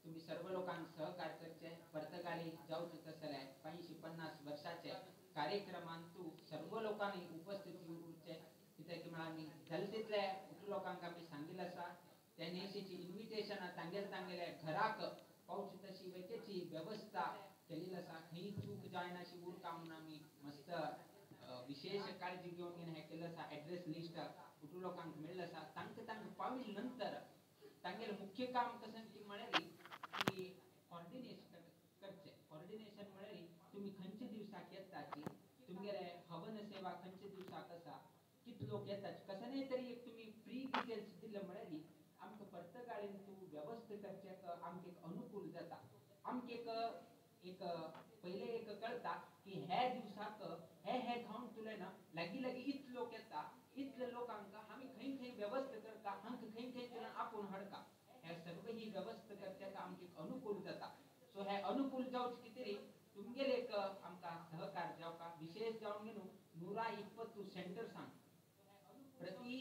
तुम्ही सर्व लोकांक सहकार करचे. पर्तगाळी जावचे तसले 550 वर्षाचे कार्यक्रमांतू सर्व लोकांनी उपस्थित उरचे कित्याक म्हळ्यार आमी जाले तितले उठू लोकांक आमी सांगिल्लें आसा. त्या नेशीची इन्विटेशनां तांगेले तांगेले घराक पावची तशी वैकेची वेवस्था केलेली आसा. खंय चूक जायना अशी उरका म्हणून आमी मस्त विशेष काळजी घेवन हें केल्लें आसा. एड्रेस लिस्ट उठू लोकांक मेळ्ळें आसा. तांकां तांकां पाविल्ले नंतर तांगेलें मुख्य काम कशें की म्हळ्यार की कॉर्डिनेशन करचें. कॉर्डिनेशन म्हळ्यार तुमी खंयच्या दिवसाक येताची, तुमगेले हवन सेवा खंयच्या दिवसाक आसा, कितले लोक येतात, कसलेय तरी एक तुमी प्री डिटेल्स दिले म्हळ्यार आमकां पर्तगाळीन तूं वेवस्था करचें आमकां एक अनुकूल जाता. आमकां एक एक पयलें एक कळटा की हे दिवसाक हे हे खावन तुलें ना लागीं लागीं इतले लोक येता, इतले लोकांक आमी खंय खंय वेवस्था करता, हांकां खंय खंय तुला आपोवन हाडटा, हे सर्व ही वेवस्था करचें आमकां एक अनुकूल जाता. सो हे अनुकूल जावचें कितें तुमगेले एक आमकां सहकार जावका. विशेष जावन न्हू 120 सेंटर्सांक प्रति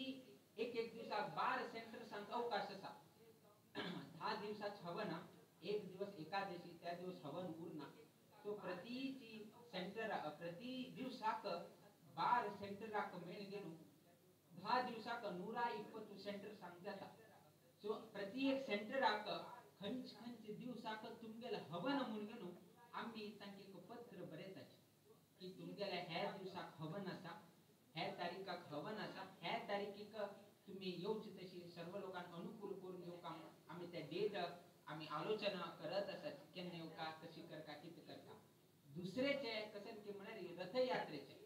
एक एक दिवसाक 12 सेंटर्सांक अवकाश आसा. 10 दिवसाच हवन, एक दिवस एकादशी त्या दिवस हवन उरना. सो प्रतीची सेंटर प्रति दिवसाक 12 सेंटराक मेळ घेवन 10 दिवसाक 120 सेंटर्सांक जाता. सो प्रति एक सेंटराक खंयचे खंयचे दिवसाक तुमगेले हवन म्हणून घेवन आमी तांकां एक पत्र बरयताची की तुमगेले हे दिवसाक हवन आसा, तुम्ही येवची तशी सर्व लोकांक अनुकूल करून येवका आमी ते डेट आमी आलोचना करत आसात केन्ना येवका कशी करका कितें करता. दुसरेचे कशें की म्हळ्यार रथयात्रेचे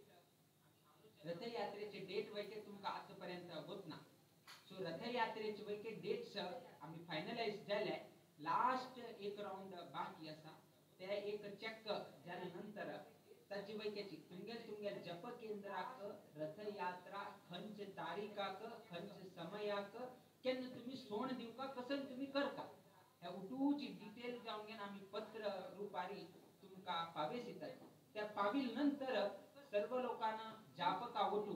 रथयात्रेचे डेट वयके तुमकां आतां पर्यंत वतना. सो रथयात्रेचे वयके डेट्स आमी फायनलायज जाले, लास्ट एक रावंड बाकी आसा ते एक चेक जाल्या नंतर ताची वयकेची तुमगेल तुमगेल जप केंद्राक रथयात्रा खंयचे तारीखाक खंयचे समयाक केन्ना तुमी सोण दिवका कसन तुमी करता ह्या उटूची डिटेल जावन घेवन आमी पत्र रुपारी तुमकां पावेस दितात. त्या पाविल नंतर सर्व लोकांना जापका वटू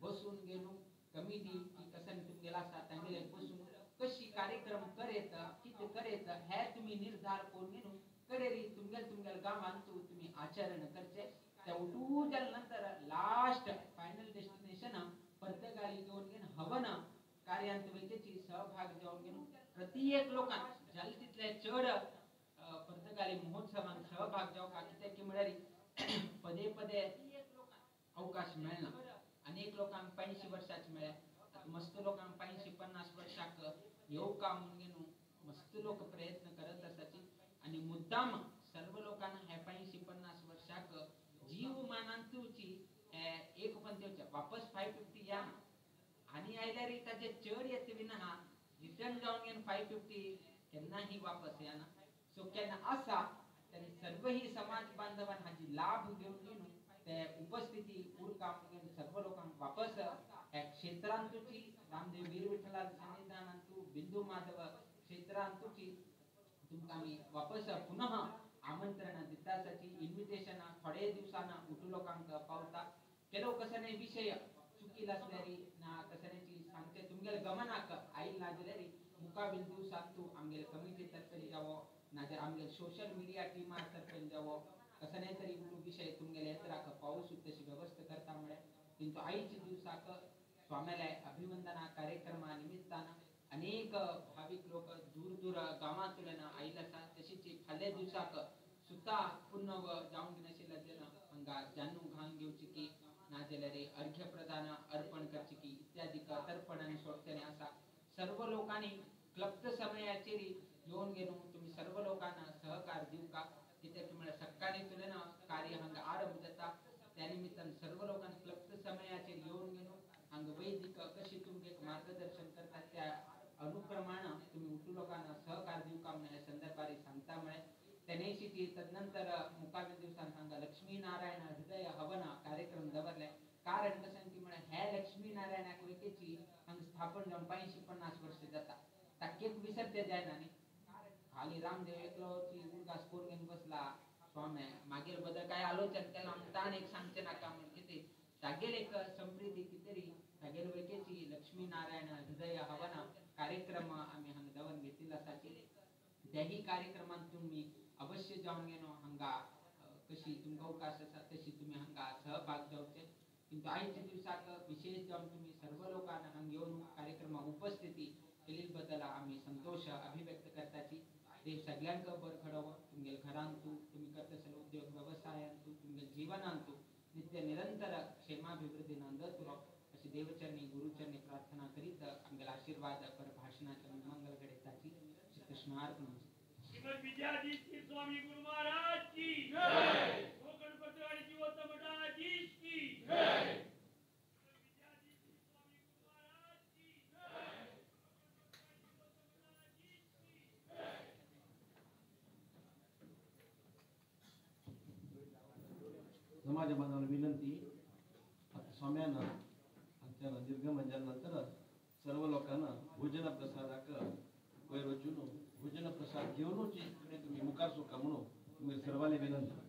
बसून घेवन कमिटी की कसन तुमगेल आसा तांगेले बसून कशी कार्यक्रम करेत कितें करेत हे तुमी निर्धार करून घेवन कडेरी तुमगेल तुमगेल गांवांत तुमी आचरण करचे. त्या उठू जाल्या नंतर लास्ट फायनल डेस्टिनेशन पर्तगाळी घेवन घेवन हवन कार्यांत वयतेची सहभाग जावन घेवन प्रत्येक लोकांक जाले तितले चड पर्तगाळी महोत्सवांत सहभाग जावका कित्याक की म्हळ्यार पदे पदे अवकाश मेळना. अनेक लोकांक 85 वर्सांच मेळ्ळे, आतां मस्त लोकांक 85-50 वर्सांक येवका म्हणून घेवन मस्त लोक प्रयत्न करत आसाची आनी मुद्दाम सर्व लोकांना हे 85-50 वर्सांक जीवमानांतूची एक पंथेवचे वापस 550 या आनी आयल्यार ताजे चड येत विना रिटर्न जावन घेवन 550 केन्नाही वापस येना. सो केन्ना आसा तेन्ना सर्वही समाज बांधवान हाजी लाभ घेवन घेवन ते उपस्थिती उरका म्हणून सर्व लोकांक वापस ह्या क्षेत्रांतूची रामदेव वीर विठ्ठला सन्निधानांतू बिंदू माधव क्षेत्रांतूची तुमकां आमी वापस पुनः आमंत्रण दिता आसाची. इन्विटेशनां थोडे दिवसांना उठू लोकांक पावता. ಕೆಲವು कसने विशय चुकील आसल्यार ना कसनेची सांगचे तुमगेले गमनाक आयल ना जाल्यार मुखावेल दिवसांत तूं आमगेले कमिटी तर्फेन जावो नाजाल्यार आमगेले सोशल मिडिया टिमा तर्फेन जावो कसने तरी उठू विशय तुमगेले येत्राक पावस तशी व्यवस्था करता म्हळ्यार. किंतु आयच्या दिवसाक स्वाम्याले अभिवंदना कार्यक्रमा निमित्तान अनेक भाविक लोक दूर दूर गांवांतल्यान आयिल्ले आसा. तशीच फाल्यां दिवसाक सुद्दां पुनव जावंक नाशिल्ले जन हांगा जानू घालून घेवची की नाजाल्यार अर्घ्य प्रदान अर्पण करची की इत्यादी तर्पण आनी सोडचें आसा. सर्व लोकांनी क्लप्त समयाचेर येवन घेवन तुमी सर्व लोकांना सहकार दिवका कित्याक म्हळ्यार सकाळीं तुल्यान कार्य हांगा आरंभ जाता. त्या निमित्तान सर्व लोकांनी क्लप्त समयाचेर येवन घेवन हांगा वैदिक कशी तुमगे मार्गदर्शन करतात त्या अनुप्रमाण तुम्ही उठू लोकांना सहकार दिवका म्हणून ह्या संदर्भार सांगता म्हळें. तेनेशी तदनंतर मुखावेल दिवसान हांगा लक्ष्मीनारायण हृदय हवन कार्यक्रम दवरले. कारण कशें की म्हळ्यार हे लक्ष्मीनारायणाक वयकेची हांगा स्थापन जावन 85-50 वर्स जाता ताकेक विसरते जायना न्ही. खाली रामदेव एकलोची उडगास करून घेवन बसला स्वामी मागीर बदल काय आलोचन केलां ताण एक सांगचें नाका म्हण कितें तागेल एक समृद्धी कितें तागेल वयकेची लक्ष्मीनारायण हृदय हवन कार्यक्रम आमी हांगा दवरून घेतिल्लो आसाची. त्याही कार्यक्रमांत तुमी अवश्य जावन घेवन हांगा कशी तुमकां अवकाश आसा तशी तुमी हांगा सहभाग जावचे. किंतु आयच्या दिवसाक विशेष जावन तुमी सर्व लोकांना हांगा येवन कार्यक्रमाक उपस्थिती केल्ले बद्दल आमी संतोश अभिव्यक्त करताची. देव सगळ्यांक बरें घडोवं तुमगेले घरांतू तुमी करता आसले उद्योग वेवसायांतू तुमगेले जीवनांतू नित्य निरंतर क्षेमाभिवृद्धी नांदत उरो अशी देवचरणी गुरुचरणी प्रार्थना करीत आमगेले आशीर्वाद पर भाशणाचे मंगल घडयताची. श्री कृष्णार्पण. श्रीमद विद्याधीश स्वामी गुरु महाराज की जय. कोकण पत्रवाडी जीवोत्तम मठाधीश की जय. समाज बांधवांना विनंती, आता स्वाम्यांना आमच्या निर्गमन झाल्यानंतर सर्व लोकांना भोजन प्रसादाक वयर वचून भोजन प्रसाद घेवनूच इकडे तुम्ही मुखार सोका म्हणून तुम्ही सर्वांना विनंती.